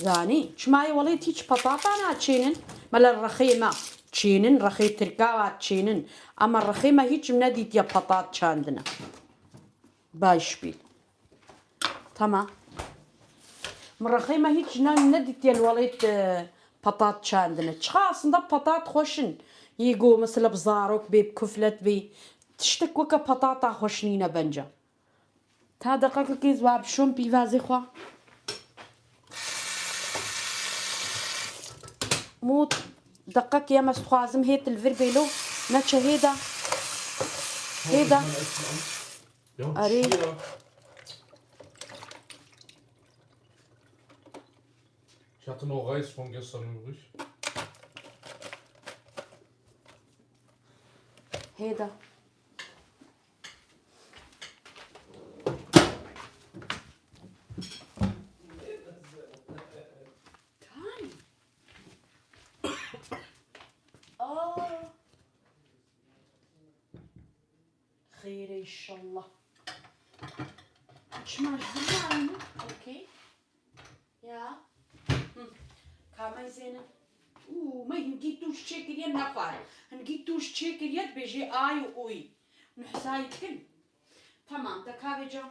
Zanî, çima yê welêt hîç petata naçênin? Me li rexê me çênin, rexê tirka wa çênin. Ama rexê me hîç nedîtiye petat çandine. Beispil. Tamam. Min rexê me hîç ne, nedîtiye li welêt, e, petat çandine. Çiqa aslında petat xweş in. Yê go mesela bi zarok bê, bi kuflet bê. Tiştek weke petata xweş nîne bence. Ta deqekekê ez wa bişom pîvazê xwe. Mût deqekê em ez dixwazim hêt li vir bê lo. Neçe hêda. Hêda. Ja, Arê. Hier. Ich hatte noch Reis von gestern übrig. Hêda. Tan. Aa. Xêr e înşallah. Çima ji vir nayîn? Okey. Ya. Hı. Ka me zêne. Û me hingî tûş çêkiriye nexwar. Hingî tûş çêkiriye dibêjê ay û oy. Nuhsayî dikin. Tamam, de ka vêca.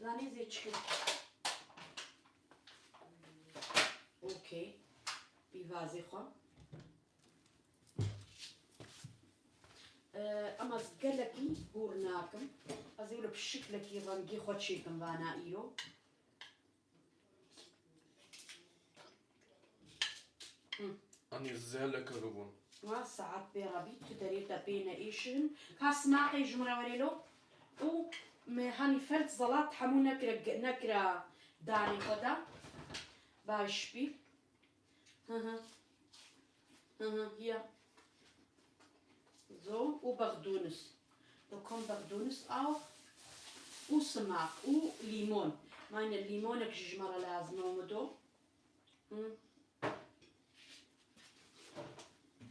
Zanê zê çikin. Okey. Pîvazê xwe. Ee, ama ez gelekî hûr nakim. Ez ê wilo bi şiklekî rengî xwe çêkim vana îro. Hı. Anî zehir leke bibûn. Wa saet pê re bî, tu derê te pê neêşin. Ka simaqê ji min re werê lo. Û me hanî felt zelat hemû nekire, nekire danê xwe de. Baş bî. Hı hı. Hı hı, ya. Zo û bexdûnis. Dokom bexdûnis aw û simaq û lîmon. Mayne lîmonek jî ji me re lazim e, Umido. Hı.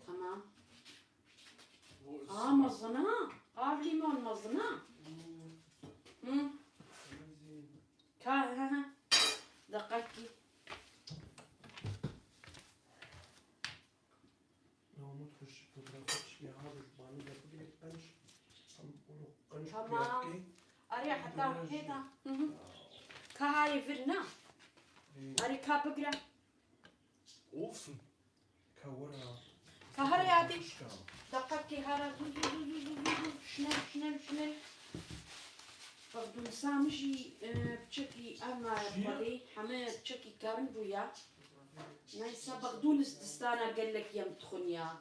Tamam. Aa, mezin ha. Av lîmon mezin ha. Hı. Ka, hı hı. Deqekî. Namut xweş fotoğrafı çıkıyor abi, bana da bugün ben tam onu konuşup Tamam. yaptı. Araya hatta Biraz heda. Hı hı. Ka hayê vir na. Ee, Arê ka bigira. Olsun. Ka wera. Ka hara yadê. Başka. Deqekê hara zu zu zu zu zu zu zu. Şinel şinel şinel. Bak dunsa min jî, e, piçekî ev nayê Çiye? xwedê. Heme piçekî kevin bûya. Neyse, bexdûnis distana gelek yem dixwin ya.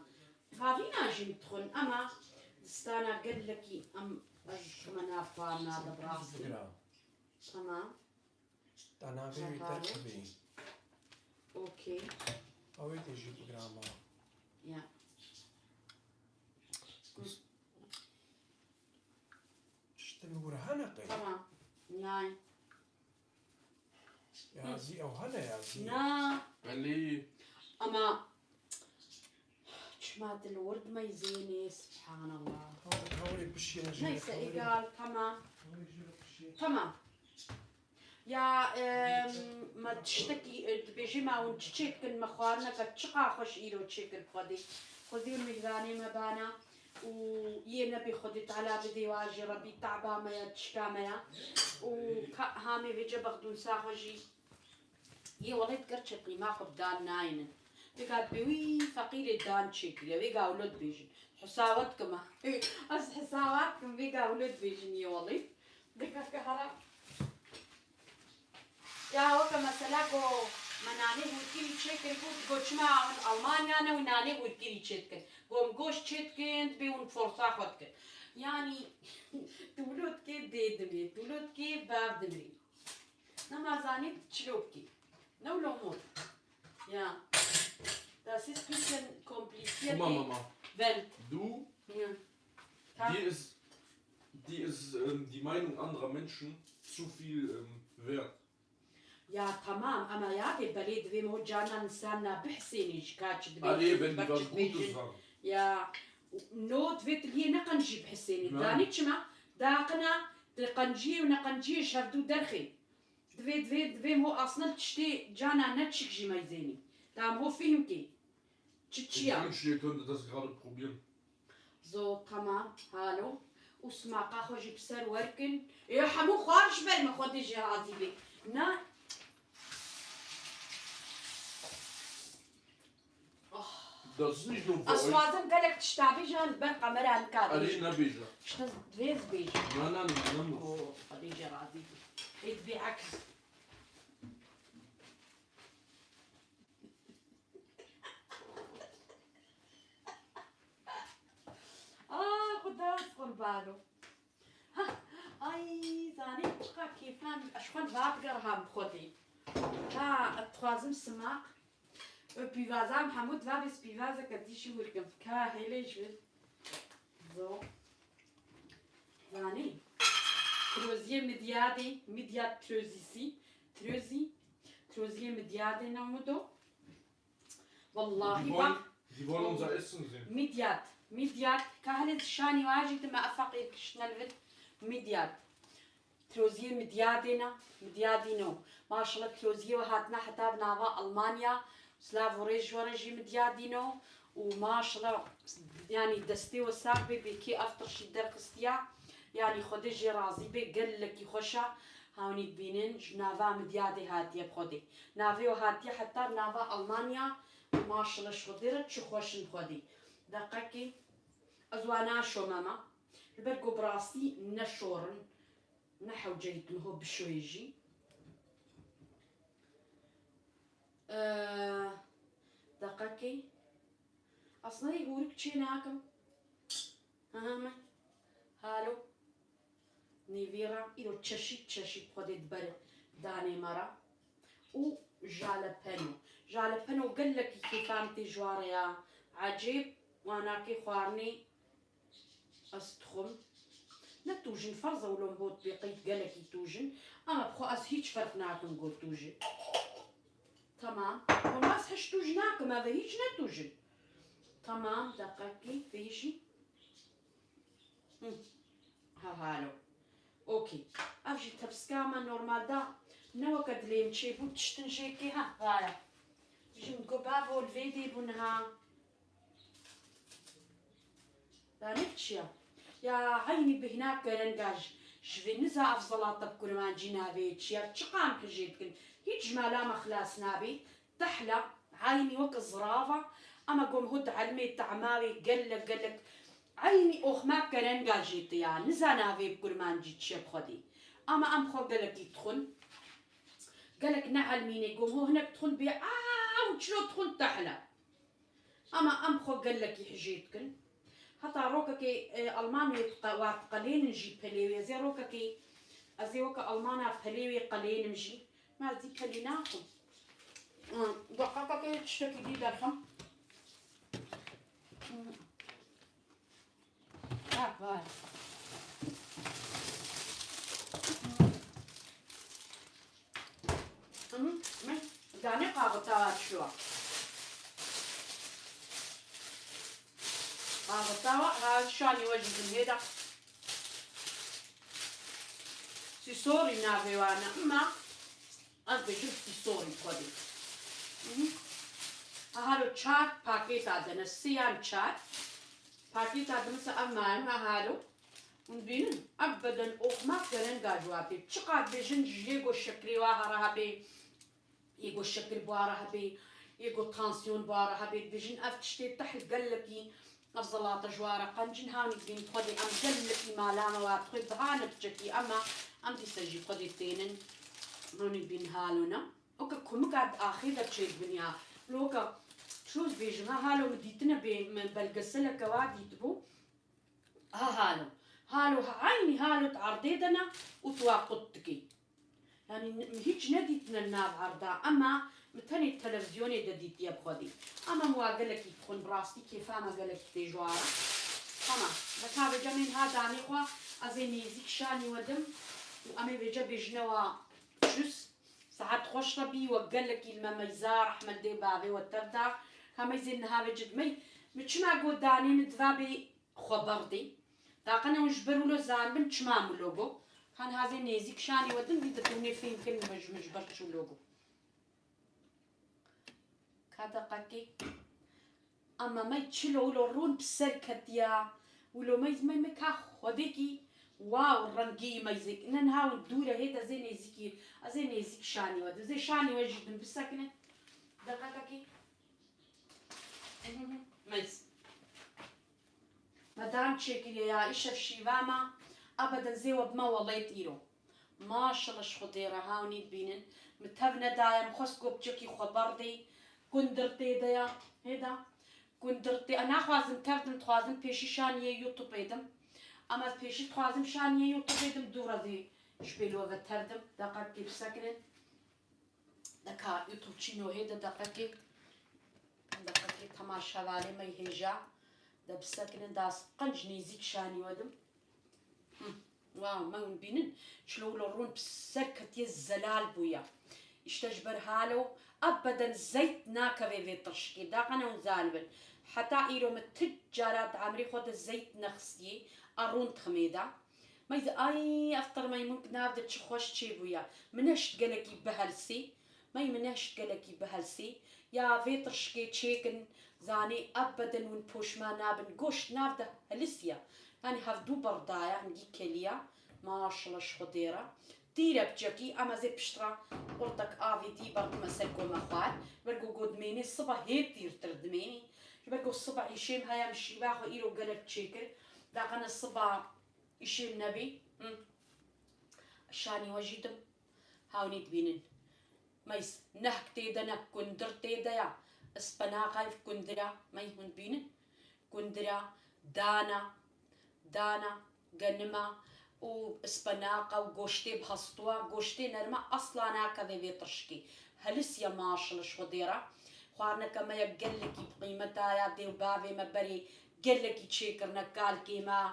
Havîna jî dixwin, ema distana gelekî em ez dixwime nav xwarina de bi rastî. Bigira. Tamam. Te navê wî Aha. te çi bî? Okey. Ew ê tê jî bigira ma. Ya. Tiştin wir hene qey? Tamam. Nay. Ya zî ew hene ya zî. Na. Belê. Ama çima tu li wir dimeyzênê, subhanallah. Hawrê, hawrê pişiye jî. Neyse, egal, tamam. Hawrê jî pişiye. Tamam. Ya, em, me tiştekî, e, dibêjê me hûn çi çêdikin, me xwarineke çiqa xweş îro çêkir Xwedê. Xwedê û mêhranê me bana. û yê nebê Xwedê Teala bidê wa jî Rebî taba me ya, çika me ya. Û ka hamê vêce bexdûnsa xwe jî yê welêt gerçek qîma xwe bi dan nayênin. Vêga dibê wî feqîrê dan çêkiriye. Vêga wilo dibêjin. Hisawe dikime. Ez hisawe dikim vêga wilo dibêjin yê welêt. Dika ke hera. Ya weke mesela ku me nanê hûrkirî çêkiribû, digot çima hûn Almanya ne wî nanê hûrkirî çêdikin? Got min goşt çêdikin, dibê hûn forsa xwe dikin. Yanî tu wilo dikê dê dimê, tu wilo dikê bav dimirî. Nema zanî çilo bikî. Ne wilo mor. Ja. Das ist bisschen kompliziert. Guck mal, Mama. Welt. Du, ja. Dir ist, dir ist, ähm, die Meinung anderer Menschen zu viel, ähm, wert. Ya tamam, ama ya dê belê divê me o carna insan na bihsênî ji ka çi dibê, Erê, belê, çi dibêjin. Ya, no divê tu liyê neqencî bihsênî. Danî çima? Daqina, di qenciyê û neqenciyê ji hevdû derxê. Divê, divê, divê ho asnel tiştê cana ne çik jî meyzênî. Tam ho fîhm kê. Çi çi ya? Şêton de dest galit problem. Zo, tamam, halo. Û simaqa xwe jî bi ser werkin. Ê, hemû xwar ji ber me, Xwedê jê razî bê. Na. Ah. Das ist nicht nur für Ez euch. Xwazim gelek tişta bêjin, li ber kamera nikare. Erê, nebêje. İşte divê ez bêjim. Na, na, na, na. Oo, Xwedê jê razî bê. Ê, divê aks. Ah, Xuda ez qurbano. Ha, ay, zanî çiqa kêfan, ez xwe li va digeriham bi Xwedê. Ha, ez dixwazim simaq. Û pîvazan hemû diva bê pîvazeke dî jî wir kim. Ka hêlê ji vir. Zo. Zanî. Troziyê Midyadê, Midyad trozîsî. Trozî. Troziyê Midyadê ne Mudo. Wallahî Dîvan, bak. Dîvan onca esin zin. Midyat, Midyat, ka hele şanî wajî dime efeqê kiştine li vir. Midyat. Troziyê Midyadê ne, Midyadîno. Maşallah troziyê we hatine heta bi nava Almanya. Silav û rêz ji we re jî Midyadîno. Û maşallah, yanî destê we sax bê, bêkê ev tirşî derxistiya. Yanî Xwedê jê razî bê, gelekî xweş e. Hewnî dibînin, ji nava Midyadê hatiye bi Xwedê. Navê we hatiye heta nava Almanya, maşallah ji Xwedê re çi xweş in Xwedê. Deqekê, ez wa naşome me. Li ber ku bi rastî neşorin, ne hewce ye tu ho bişoyê jî. Eee, deqekê, aslında hûrik çê nakim. Aha, me. Halo. Nêvî re îro çeşît çeşît Xwedê di ber danê me re. Û jalapeno. Jalapeno gelekî kêfan tê ji wa re ya. Ecêb, wanakê xwarinê ez dixwim. Ne tûjin, ferz e wilo bot bê qeyd gelekî tûjin. Ama bi xwe ez hîç ferq nakim ku tûjin. Tamam. Ama ez hiç tûj nakim, ev e hîç ne tûjin. Tamam, deqekî, vêjî. Hı. Ha, halo. Okey. Ev jî tepsika me normalde ne weke dilêm çêbû, tiştin jê kê, ha, vaya. Jim go bavo li vê dê bû niha. Danî çi ya? Ya eynî bihna kerenga ji, ji vê niza ev zelata bi kurmancî navê çi ya? Çiqan hijê dikin? Hîç ji mala me xilas nabê. Tehla, eynî weke zirava, ama gom hud elmê tehma wê gelek gelek. Eynî oxma kerenga jê te ya, niza navê bi kurmancî çi ye bi Xwedê. Ama em xwe gelekî dixwin. Gelek ne elmînê gom ho hinek dixwin bê, aw, çilo dixwin tehla. Ama em xwe gelekî hijê dikin. Heta rokekê, e, Alman wê diqe-, wa diqelênin jî pelê wê. Ez ê rokekê, ez ê weke Almana pelê wê qelênim jî. Ma ez dî pelî naxim. Hı, deqekekê tiştekî dî derxim. Hı. Ha, vay. Hı, me danê qaxitawa çiwa. Qaxitawa ha şanî we jî din hêda. Sîsorî navê wan e, ima ez bêjim sîsorî xwedî. Hı. Aha lo çar pakêta dene, sê yan çar. Pakêta dimisa ev nayê me halo. Hûn dibînin, ev beden oxmak gerenga ji wa tê. Çiqas bêjin ji yê go şekirê wa here hebê, yê go şekir bi wa re hebê, yê go tansiyon bi wa re hebê, dibêjin ev tiştê tehl gelekî, ev zelata ji wa re qencin. Hanî dibîn Xwedê em gelekî mala me wa dixwê bihane biçekî, ema em dîse jî Xwedê tênin. Hanî dibîn halo ne. Oke kumika di axê de çêdibin ya. Loka çûz bêjim, ha halo min dîtine bê, min belgeseleke wa dîtibû. Ha halo. Halo, ha eynî halo di erdê de ne û tu wa qut dikî. Yanî n-, hîç nedîtine li nav erda, ema min tenê televîzyonê de dîtiye bi xwedî. Ema min wa gelekî dixwin, bi rastî kêfa me gelekî tê ji wa re. Tamam. Heta vêca em ê niha danê xwe, ez ê nêzîk şanî we dim û em ê vêca bêjine wa çûz. Saet xweş re bî, we gelekî li me meyza, rehmet dê bavê we tev da. Ka meyzê niha vê cid mey, min çima got danê min diva bê xwe berdê. Daqene hûn ji ber wilo zanibin çima min logo. Ka niha zê nêzîk şanî we dim bî, ditunê fêm kirin min ji, min ji ber çû logo. Ka deqekê. Ama mey çilo wilo rûn bi ser ketiya. Wilo mey, mey, mey ka xwedekî, wow, rengî mey zê. Ne niha hûn dûr e, hê de zê nêzîkî, ez ê nêzîk şanî we dim. Zê şanî we jî dim bisekine. Deqekekê. Mey. Me dan çêkiriye ya, îşev şîva ma, ebeden zê we bi me welêt îro. Maşallah ji Xwedê re, hawnî dibînin. Min tev nedaye, min xwest got piçekî xwe berdê, gundir tê de ya. Hê de, gundir tê. Ez naxwazim tev dim, dixwazim pêşî şaniyê YouTube dim. Ama ez pêşî dixwazim şaniyê YouTube dim, dû re zê ji pêlo ve tev dim. Deqekê bisekinin. Deka YouTube çîno hê de deqekê. Deqekê temaşevanê me hêja. De bisekinin, da qenc nêzîk şanî we dim. Hı. Wow, me hûn bînin. Çilo wilo rûn bi ser ketiye zelal bûya. İşte ji ber halo ebeden zeyt nakeve vê tirşikê. Daqene hûn zanibin. Heta îro min tu cara di emrê xwe de zeyt nexistiyê. A rûn diximê de. Meyzê, ay, ev tirmey min nav de çi xweş çêbûya. Min neşt gelekî bihelsî. Mey min neşt gelekî bihelsî. Ya vê tirşikê çêkin, zanî ebeden hûn poşma nabin. Goşt nav de helisiya. Yanî hevdû berdaya, hingî keliya. Maşallah ji Xwedê re. Tîr e piçekî, em ez ê pişt re qurtek avê dî berdime ser ku me xwar. Ber ku got mênê siba hê tîrtir dimênî. Ji ber ku siba îşêm heye, min şîva xwe îro gelek çêkir. Daqene siba Îşê nebî. Hı. Şanî we jî dim. Hawnî dibînin. Meys, nehk tê de ne, kundir tê de ya. Ispenaqa ev kundira, mey hûn dibînin. Kundira, dana, dana, genima û ispenaqa û goştê bi hestuwa, goştê nerma asla nakeve vê tirşikê. Helisiye maşallah ji Xwedê re. Xwarineke me ye gelekî bi qîmeta ya, dê û bavê me berê gelekî çêkirine, kalkê me,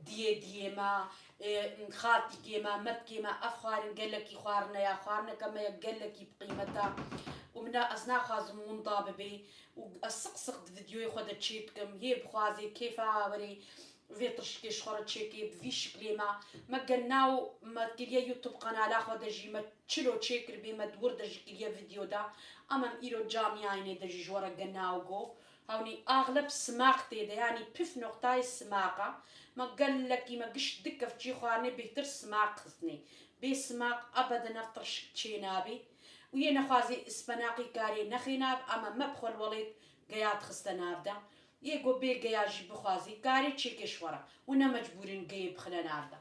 diyê diyê me, e, xaltîkê me, metkê me, ev xwarin gelekî xwarine ya, xwarineke me ye gelekî bi qîmet e. Û min ez naxwazim winda bibê. Û ez siq siq di vîdyoyê xwe de çê dikim, yê bixwazê, kêfa werê vê tirşikê ji xwe re çêkê, bi vî şiklê me. Me gena û me kiriye YouTube kanala xwe de jî me çilo çêkiribê, me di wir de jî kiriye vîdyo de. Em em îro canlı yayınê de jî ji we re gena û go. Hewnî axleb simaq tê de, yanî pif noqtayê simaqa. Me gelekî me giş du kevçî xwarinê bêhtir simaq xistnê. Bê simaq ebeden ev tirşik çênabê. Û yê nexwazê ispenaqî karê nexê nav, ama me bi xwe li welêt geya dixiste nav de. Yê ku bê geya jî bixwazî, karê çêkê ji xwe re. Û ne mecbûrîn geyê bixine nav de.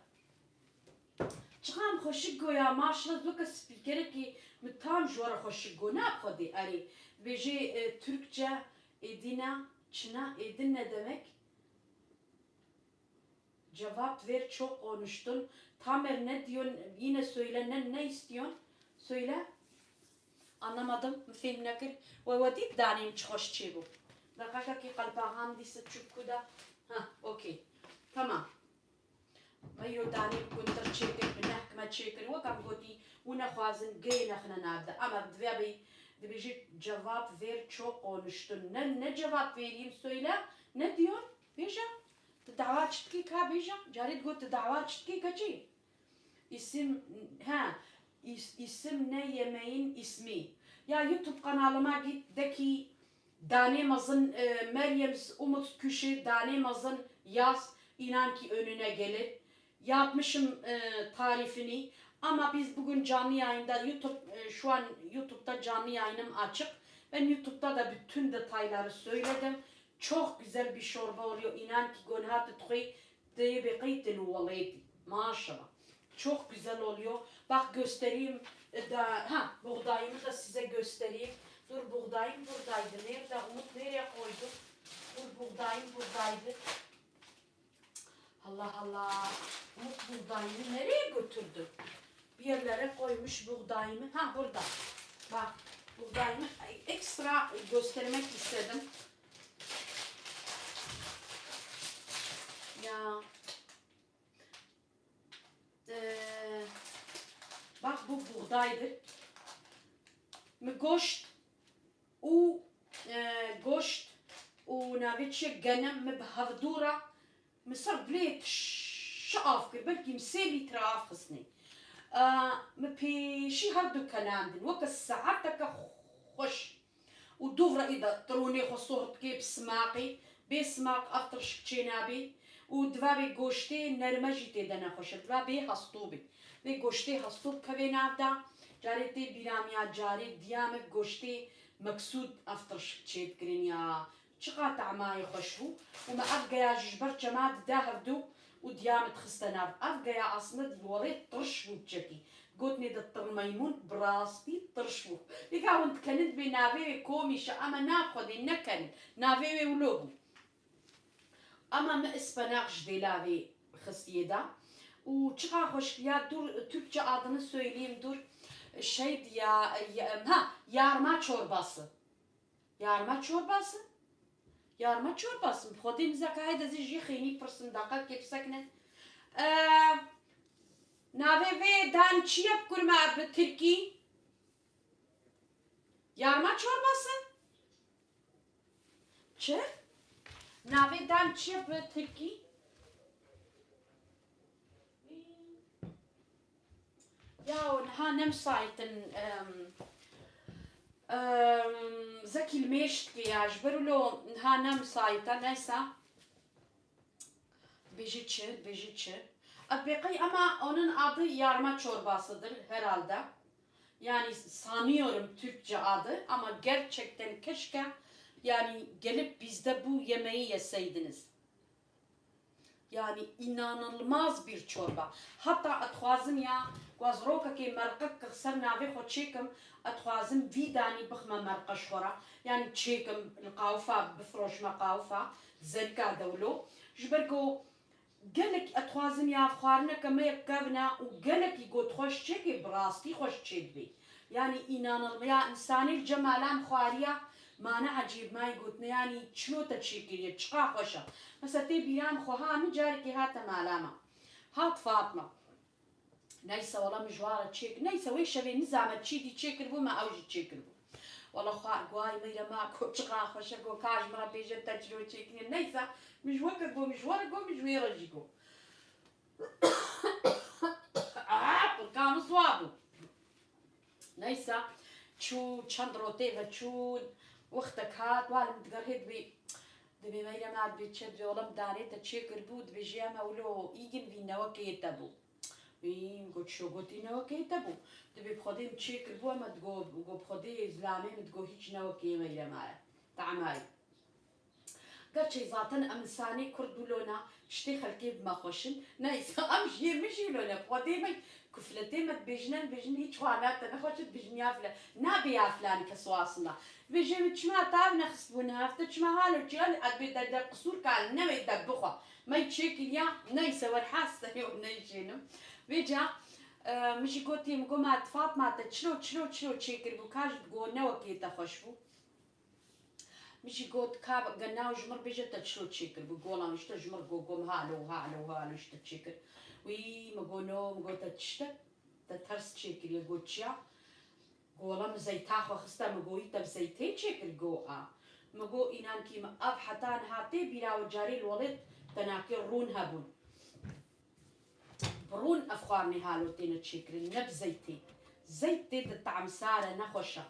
Çiqam xweşik goya, maşallah, weke spîkerekî min tam ji we re xweşik go. Na xwedê erê. Dibêjê, e, Türkçe Edine çi ne? Edin ne demek? Cevap ver, çok konuştun. Tamer ne diyorsun? Yine söyle, ne, ne istiyorsun? Söyle. Anlamadım, min fêm nekir. We we dît danê min çi xweş çêbû. Deqekekî qelpaxan dîsa çûk ku da. Ha, okey. Tamam. Me îro danê bi kuntir çêkir, bi nehk me çêkir. Wek em gotî, û nexwazin geyê nexine nav de. Ama divê bê, dibêjî cevap ver, çok konuştun. Ne, ne cevap vereyim, söyle. Ne diyor? Bêje. Tu dawa çi dikî ka bêje? Carê digot tu dawa çi dikî keçî? İsim, ha, is-, isim ne yemeğin ismi? Ya YouTube kanalıma git, de ki danê mezin, e, Meryem Umut Küşü danê mezin yaz, inan ki önüne gelir. Yapmışım, e, tarifini. Ama biz bugün canlı yayında YouTube, e, şu an YouTube'da canlı yayınım açık. Ben YouTube'da da bütün detayları söyledim. Çok güzel bir çorba oluyor. İnan ki gonha tutkuy. Tê bê qey til û welêtî. Maşallah. Çok güzel oluyor. Bak göstereyim. E, da, ha, buğdayımı da size göstereyim. Dur, buğdayım buradaydı. Nerede? Umut nereye koydu? Dur, buğdayım buradaydı. Allah Allah. Umut buğdayımı nereye götürdü? Bir yerlere koymuş buğdayımı. Ha, burada. Bak, buğdayımı ekstra göstermek istedim. Ya. Ee, bak, bu buğdaydır. Mi goşt û, e, goşt û navê çi genim mi bi hevdû re mi ser bilê şi av kir, belkî mi sê lître av xistnê. E, mi pêşî her du kenandin, weke saeteke xweş. Û dûv re îda tirûnê xwe sohr dikê bi simaqê, bê simaq ev tirşik çênabê û diva bê goştê nerme jî tê de nexweş e, diva bê hestû bê. Bê goştê hestû bikevê nav de, carê tê bîra min ya carê diya min goştê meksûd ev tirşik çêdikirin ya. Çiqa tamayê xweş bû û me ev geya jî ji ber çema dida hevdû û diya min dixiste nav. Ev geya aslında di welê tirş bû çekî. Gotinê de tirmeymûn bi rastî tirş bû. Lêka hûn dikenin dibê navê wê komîş e, ema na xwedê nekenin. Navê wê wilo bû. Ama min ispenak ji dêla vê xistiyê da. Û çiqa xweşik ya, dur Türkçe adını söyleyeyim, dur. Şeydi ya, ya, ha, yarma çorbası. Yarma çorbası. Yarma çorbası. Xwedê min zeka heyde zî jî xênî pirsin, daqa kêfsek ne. Ee, navê vê dan çi ye bi kurma, bi tirkî? Yarma çorbası. Çi? Navê dan çi ye bi tirkî? Ya niha ne müsait in, em, em, zekî li mêş dike ya, ji ber wilo niha ne müsait e, neyse. Bêjî çi, bêjî çi. E, pêqey ama onun adı yarma çorbasıdır herhalde. Yani sanıyorum Türkçe adı ama gerçekten keşke yani gelip bizde bu yemeği yeseydiniz. Yani inanılmaz bir çorba. Hatta ez dixwazim ya, ku ez rokekê merqek ser navê xwe çêkim, ez dixwazim vî danî bixime merqe ji xwe re. Yani çêkim, li qawifa bifroşime qawifa, zerika dewlo. Ji ber ku gelek ez dixwazim ya xwarineke me yek kevne û gelekî got xweş çêkê, bi rastî xweş çêdibê. Yani inanılmaz. Ya insanê li cem mala min xwariya, mane ecêb mayî gotine, yani çilo te çêkiriye, çiqa xweş e. Mesela tê bîra min xwe ha min carekê hate mala me. Hat Fatma. Neyse, wela min ji wan re çêk-, neyse, wê şevê nizame çî dî çêkiribû me, ew jî çêkiribû. Wela xwe guhay meyre ma ko çiqa xweş e, go ka ji min re bêje te çilo çêkiriye. Neyse, min ji we kir go, min ji we re go, min ji wê re jî go. Ah, pirka min siwa bû. Neyse, çû çend rotê ve çûn, wextek hat, wal min digerhê dibê, dibê meyre ma dibê çi dibê, wela min danê te çêkiribû, dibê jê ema wilo îgin vî newekê te bû. Wî, min got, çi gotî newekê te bû? Dibê bi Xwedê min çêkiribû, ema digo, go bi Xwedê zilamê min digo hîç newekê meyre ma ye. Tamayê. Gerçê zaten em insanê kurd wilo ne, tiştê xelkê bi me xweş in. Neyse, em ji yê min jî wilo ne. Xwedê me kufletê me dibêjine, dibêjin hîç xwe nate nexweş e, dibêjin ya file-, nabê ya filanî kes wasina. Dibêje min çima tav nexistibû niha, te çima halo çi, ez bê te de qisûr ka newê te bixwe. Me çêkiriya, neyse, werhas te yo neyşênim. Vêca, e, min jî gotiye, min got, ma Fatma te çilo, çilo, çilo çêkiribû, ka ji digo newekê te xweş bû. Min jî got, ka gel naw ji mir bêje te çilo çêkir, bi golan işte ji mir go, gom halo, halo, halo işte çêkir. Wî, mi go no, mi got te tiştek, te ters çêkiriye, got çiya? Gola min zeyta xwe xiste, mi goyî te bi zeytê çêkir, go a. Mi go înan kî mi ev heta niha tê bîra we carê li welêt tenakê rûn hebûn. Bi rûn ev xwarinê halo têne çêkirin, ne bi zeytê. Zeyt tê de tam sar e, nexweş e.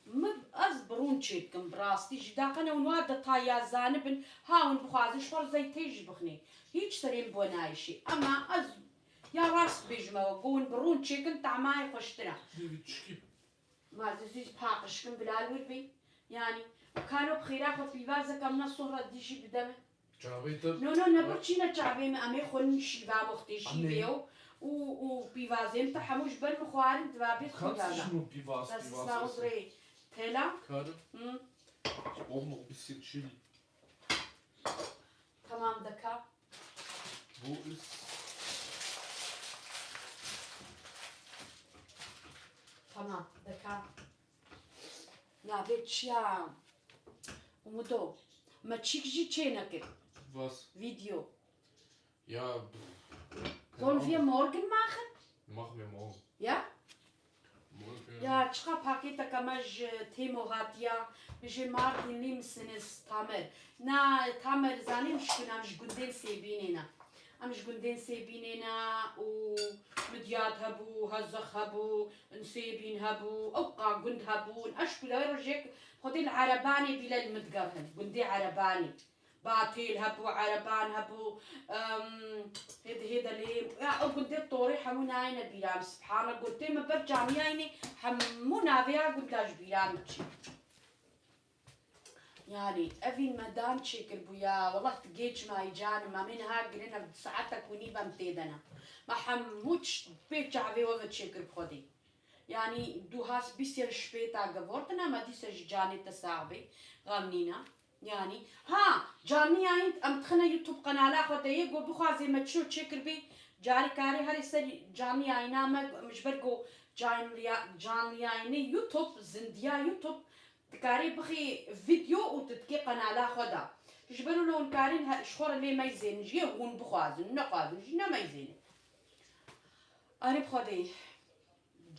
Min ez bi rûn çêdikim, bi rastî jî. Daqene hûn wa detaya zanibin, ha hûn bixwazin ji xwe re zeytê jî bixinê. Hîç serê min bo nayêşî. Ema ez ya rast bêjime we, ku hûn bi rûn çêkin, tamayê xweştir e. Dê vî çikî. Ma ez zî paqij kim, bila li wir bî. Yanî, kano bi xêra xwe pîvazeke min a sohra dî jî bide min. Çavê te. No, no, ne birçîne çavê min, em ê xwin şîva, moxtê şîvê Anne. Û, û, û pîvazên te hemû ji ber min xwarin, diva bê Kannst pîvaza. Du nicht nur Pivas, Pivas essen? Das ist mal unsere Teller. Karım, Hı, ich brauche noch ein bisschen Chili. Tamam, deka. Wo ist? Tamam, deka. Navê çiya? Umudo, me çîk jî çê nekir. Was? Video. Ja, pff, keine Sollen wir Ahnung. Morgen machen? Machen wir morgen. Ja? Morgen. Ya çiqa pakêteke me ji Têmo hatiya, bijê Mardînlî misiniz Tamer. Na Tamer zanî em ji kuna em ji gundên Sêbînê ne. Em ji gundên Sêbînê ne û Midyat hebû, Hezex hebû, Sêbîn hebû, ewqa gund hebûn. Eş ku lewê rojek xwedê li Erebanê bîle li Midger hin. Gundê Erebanê. Batêl hebû, Ereban hebû, em, hêdî hêdî lê, ya, ew gundê torê hemû nayêne bîra min. Subhana, gotê me ber caniyayînê hemû navê ya gunda ji bîra min çû. Yani, evîn me dan çêkiribû ya. Wallah, tu gêç mayî canim. Em ê niha girin, ev saetek û nîv em tê de ne. Me hemû tişt pê çavê we ve çêkir bi Xwedê. Yani, du has bîst ya ji pê ta gevortin, ama dîse ji canê te sax bê. Xem nîne. Yani, ha, canlı yayın, em dixine YouTube kanala xwe de yê, go bixwazê me çiyo çêkiribê, carê karê herê ser canlı yayına me, em ji ber go canlı ya-, canlı yayını YouTube, zindiya YouTube, dikarê bixê video û tu dikê kanala xwe de. Ji ber wilo hûn karîn he-, ji xwe re lê meyzênin, ji yê hûn bixwazin, nexwazin, ji nemeyzênin. Arê bi Xwedê.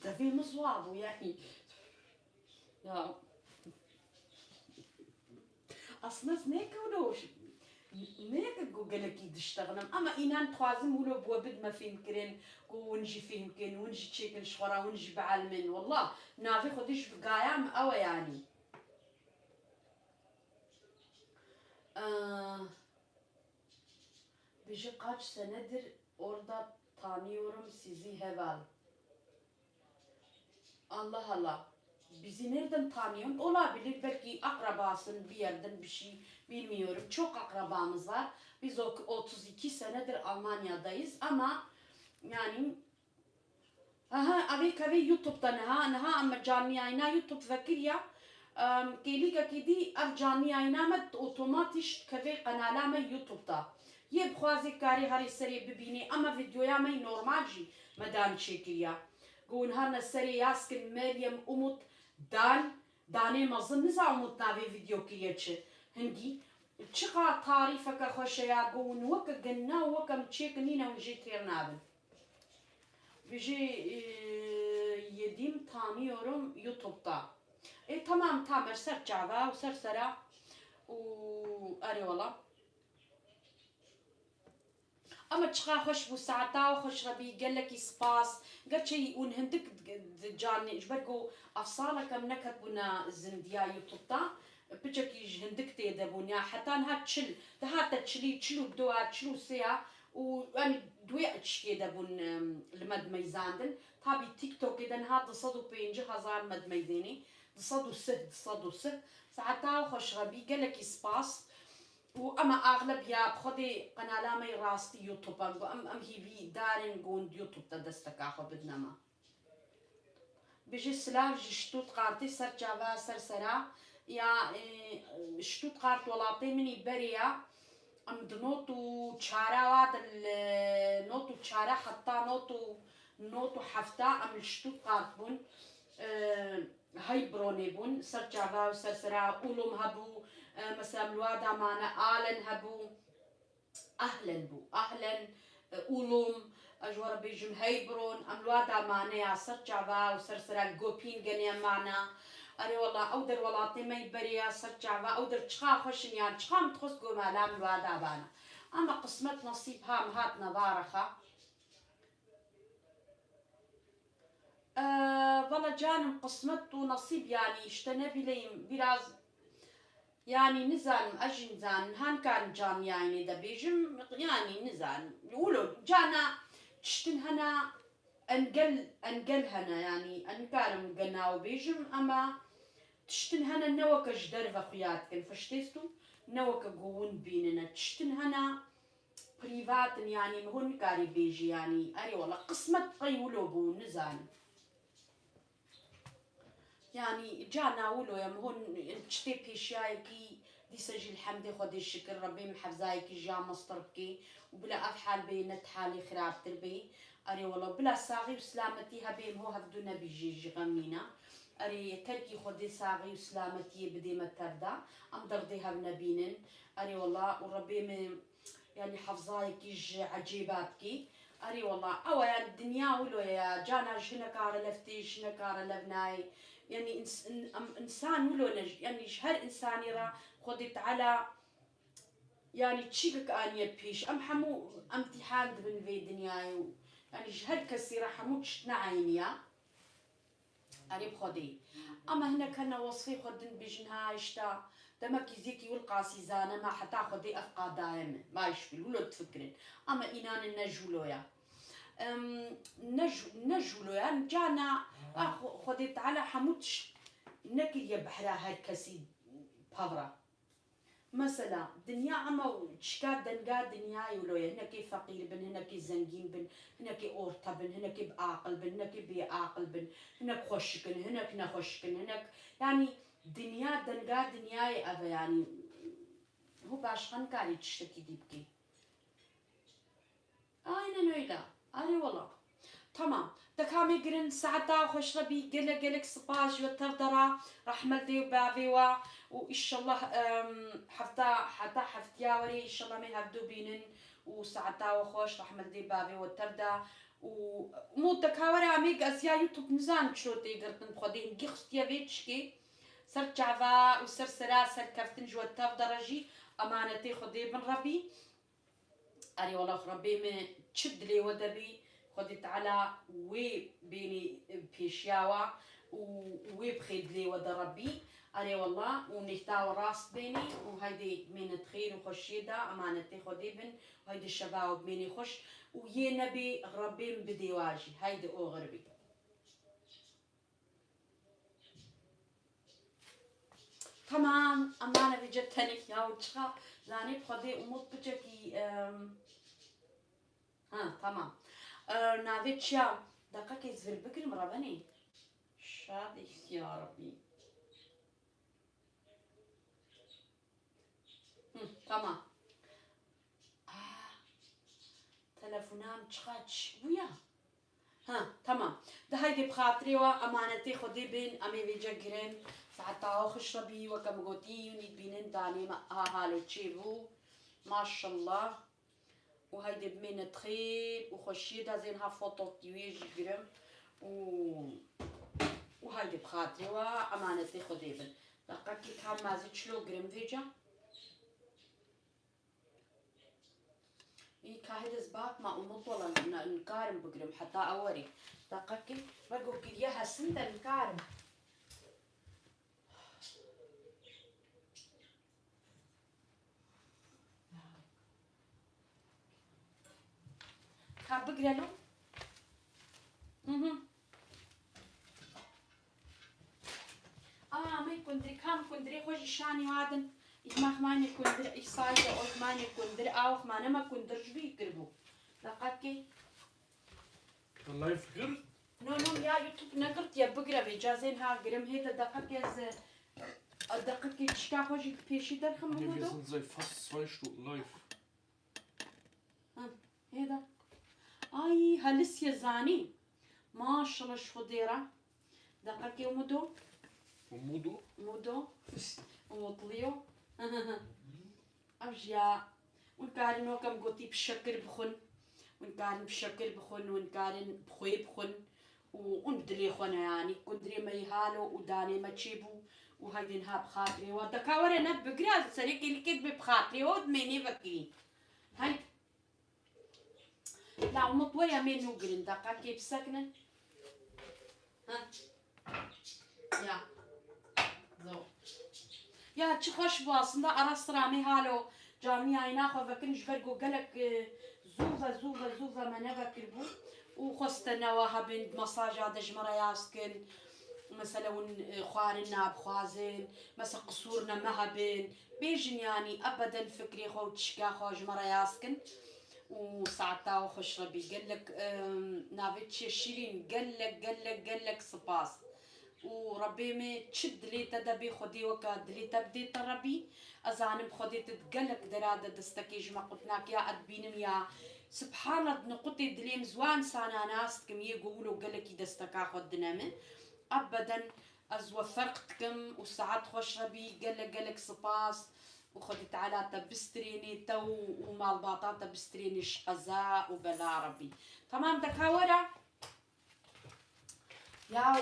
Devê min ziwa bû, yani. Ya. Aslında ez nêke wilo, nêke ku gelekî diştexinim. Ama înan dixwazim wilo bi we bidime fêhmkirin, ku hûn jî fêhm kin, hûn jî çêkin ji xwe re, hûn jî bielimin. Wallah, navê Xwedê ji bi gaya min ew e yani. Ee, Bêje kaç senedir orada tanıyorum sizi heval. Allah Allah. Bizi nereden tanıyorsun? Olabilir, belki akrabasın bir yerden bir şey, bilmiyorum. Çok akrabamız var. Biz o-, otuz iki senedir Almanya'dayız ama yani Aha, evê kevê YouTube-da niha, niha em me canliyayîna YouTube vekiriya. Em, kêlîkekî dî ev canliyayîna me otomatîş dikeve qenala me YouTube-da. Yê bixwazê karê herê serê bibînê, ama videoya me yî normal jî me dan çêkiriya. Go hûn herne serê yaz kin Meryem Umut dan, danê mezin niza Umut navê video kiriye çi. Hingî çiqa tarîfeke xweş e ya, go hûn weke ginna û weke em çêkin nîne hûn jê têr nabin. Bijî, e, yedîm tanıyorum YouTube-da. E, tamam, Tamer, ser çava û ser sera û erê wala. Ama çiqa xweş bû, saeta xweş re bî, gelekî spas. Gerçi hûn hindik di canê, ji ber ku ev salek em neketbûne zindiya YouTube-da. Piçekî ji hindik tê de bûn ya, heta niha çil, dihate çilî, çil û du ya, çil û sê ya û em di wê çikê de bûn, em, li me dimeyzandin. Tabî TikTokê de niha du sed û pêncî hezar me dimeyzênê. Du sed û sih, du sed û sih. Saeta xweş re bî, gelekî spas. Û ema axleb ya bi Xwedê qenala me yê rastî YouTube e, ku em, em hîvî darin ku hûn di YouTube de desteka xwe bidine me. Bijî silav ji Stuttgartê ser çava ser sera. Ya, e, Stuttgart welatê min î berê ya. Em di not û çara wa de li not û çara heta not û, not û hefta em li Stuttgart bûn. E, Heybronê bûn, ser çava û ser sera Ulm hebû, e, mesela em li wa da mane Alen hebû. Ahlen bû. Ahlen, e, Ulum, ez ji we re bêjim Heybron, em li wa da mane ya ser çava û ser sera Gopîn genê em mane. Erê wela, ew der welatê me yî berê ya ser çava, ew der çiqa xweş in yan, çiqa min dixwest ku mala em li wa da bane. Ama qismet nesîb ha, em hatine va rexa. Ee, valla canım, kısmet û nasîb yani, işte ne bileyim, biraz yani nizanim, ez jî nizanim, ha nikarim canlı yayınê de bêjim, yani nizanim. Wilo cana tiştin hene, engel, engel hene yani, ez nikarim genaw bêjim, ama tiştin hene ne weke ji derve xuya dikin, verstehst du? Ne weke ku hûn bînine. Tiştin hene, Privat in, yanî min hûn nikarî bêjî, yanî erê wela qismet qey wilo bû, nizanim. Yanî cana wilo ye, min hûn çi tê pêşiyayekî, dîse jî elhemdê Xwedê şikir, Rebbê min hefzayekî ji ya mestir bikê û bila ev hal bê ne ti halê xirabtir bê. Erê wela bila saxî û silametî hebê, min ho hevdu nebî jê jî xem nîne. Erê yeter kî Xwedê saxî û silametiyê bidê me tev de, em derdê hev nebînin. Erê wela û Rebbê min Yanî hefzayekî ji ecêba dikî. Erê wela, ew e, yani dinya wilo ye ya, cana ji hineka re lev tê, ji hineka re lev nayê. Yani ins-, in-, em, insan wilo ne, yani ji her insanî re Xwedê Teala, yani çîkek aniye pêş. Em hemû emtîhan dibin vê dinyayê û yani ji her kesî re hemû tişt ne eynî ya. Erê bi Xwedê. Ama hinek hene wesfê xwe din bêjin, ha, işte, demek ki zêkî wil qasî zane me, heta Xwedê ev qadaye me. Ma îş bil, wilo difikirin. Ama înanin ne jûlo ya. Em, ne jû-, ne jûlo ya. Cana, a, Xwe-, Xwedê Teala hemû tişt nekiriye behra her kesî pevra. Mesela, dinya ama û çika denga dinyayê wilo ye. Hinekê feqîr bin, hinekê zengîn bin, hinekê orte bin, hinekê bi aqil bin, hinekê bê aqil bin, hinek xweşik in, hinek nexweşik in, hinek, yani dinya denga dinyayê ev e, yani hû başqa nikarî tiştekî dî bikî. Aynen öyle. Erê wela. Tamam. Deka me girin, saeta xweş re bî, gelek gelek spas ji we tev de re, rehme li dê û bavê we û inşallah, em, hefta, heta heftiya werê inşallah me hevdu bînin û saeta we xweş, rehme li dê bavê we tev de û mo deka were amê ez ya YouTube nizanim çilo tê girtin, bi Xwedê hingî xistiye vê tişkê ser çava û ser sera serkeftin ji we tev de re jî emanetê Xwedê bin Rebî. Erê wela Rebê min çi dilê we de bî, Xwedê Teala wê bênî pêşiya we û wê bixê dilê we de Rebî. Erê wela û nêhta we rast bênî û heydê mênet xêr û xweşiyê de emanetê Xwedê bin û heydê şeva we bimênê xweş û yê nebê Rebê min bidê we jî. Heydê oxir bî. Tamam, aman vêce tenik ya û çiqa zanê bi Xwedê Umut biçekî, em, ha, tamam. E, navê çiya? Deqekê ez vir bigirim, rebenê. Şadî ya Rabbî. Hı, tamam. Ah, telefonam çiqa çi bûya? Ha, tamam. De haydê bi xatirê we emanetê Xwedê bin, em ê vêce girin. Saeta we xweş re bî, weke min gotî, hûn ê dibînin danê me a halo çêbû. Maşallah. Û haydê bimêne xêr û xweşiyê de zên ha fotokî wê jî girim. Û, û haydê bi xatirê we emanetê Xwedê bin. Deqekê ka mazî çilo girim vêca. Î kahê dest bak ma Umut wela nikarim bigrim heta ew werî. Deqekê vego kiriye hesin de nikarim. Ka bigre lo. Hı hı. Aa, me kundirî, kam kundirê xwe jî şanî wadin. Îhmax mane kundir, îhsayî de ot mane kundir, aw mane me kundir ji bî kiribû. Deqekê. Live girt? No, no, ya YouTube negirtiye, bigre vê cazên ha girim hê de deqekê ez, e, deqekê çîka xwe jî pêşî derxim. Wir sind seit fast zwei Stunden live. Ha, hê de. Ay, helisye zanî. Maşallah ji Xwedê re. Deqekê Umudo. Umudo? Umudo. Umutluyo. Ev jî ya. Hûn karin weke min gotî bi şekir bixwin. Hûn karin bi şekir bixwin, hûn karin bi xwê bixwin. Û hûn dilê xwe ne yanî. Kundirê me yî halo û danê me çêbû. Û heydên ha bi xatirê we. Deka were ne bigire, serê kêlikê dibe bi xatirê we û dimênê vekirî. Hey. La Umut were em ê nû girin, deqekê bisekinin. Ha. Ya. Zo. Ya çi xweş bû aslında, ara sira me halo camiyayê naxwe vekirin ji ber ku gelek, e, zû ve, zû ve, zû ve me nevekiribû û xweste newe hebin, mesaja de ji me re yaz kin. Mesela hûn, e, xwarin nabixwazin, mesela qisûr ne me hebin. Bêjin yanî ebeden fikrê xwe û tişka xwe ji me re yaz kin. Û saeta we xweş re bî. Gelek, em, navê çi ye Şîrîn? Gelek, gelek, gelek spas. Û Rebê me çi dilê te de bê Xwedê weke dilê te bidê te Rebî. Ez zanim Xwedê te di gelek dera de destekê ji me qut nake ya ez dibînim ya. Subhanallah, di niqutê dilê min ziwan sana nas dikim yê ku wilo gelekî desteka xwe didine min. Ebeden ez we ferq dikim û saet xweş re bî. Gelek, gelek spas. û Xwedî Teala te bistrênê te û, û malbata te bistrênê ji qeza û bela Rebî. Tamam deka were. Ya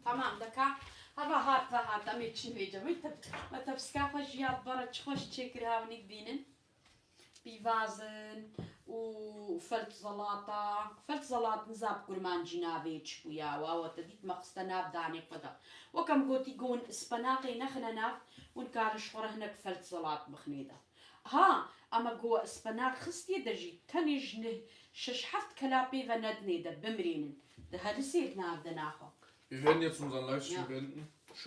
Tamam deka. Hava hat ve hat em ê çin vêce. Me te, me te piska xwe jiyat bere çi xweş çêkir havnik bînin. Pîvazin û felt zelata. Felt zelat niza bi kurmancî navê çi bû ya. Wa we te dît me xiste nav danê xwe de. Wek em gotî go hûn ispenaqê nexine nav, hûn karin ji xwe re hinek felt zelat bixinê de. Ha, ama go we ispenaq xistiye de jî tenê ji neh şeş heft kela pê ve nedinê de bimrênin. Di helisê di nav de naxwe. Wir werden jetzt unseren Livestream Ja. beenden.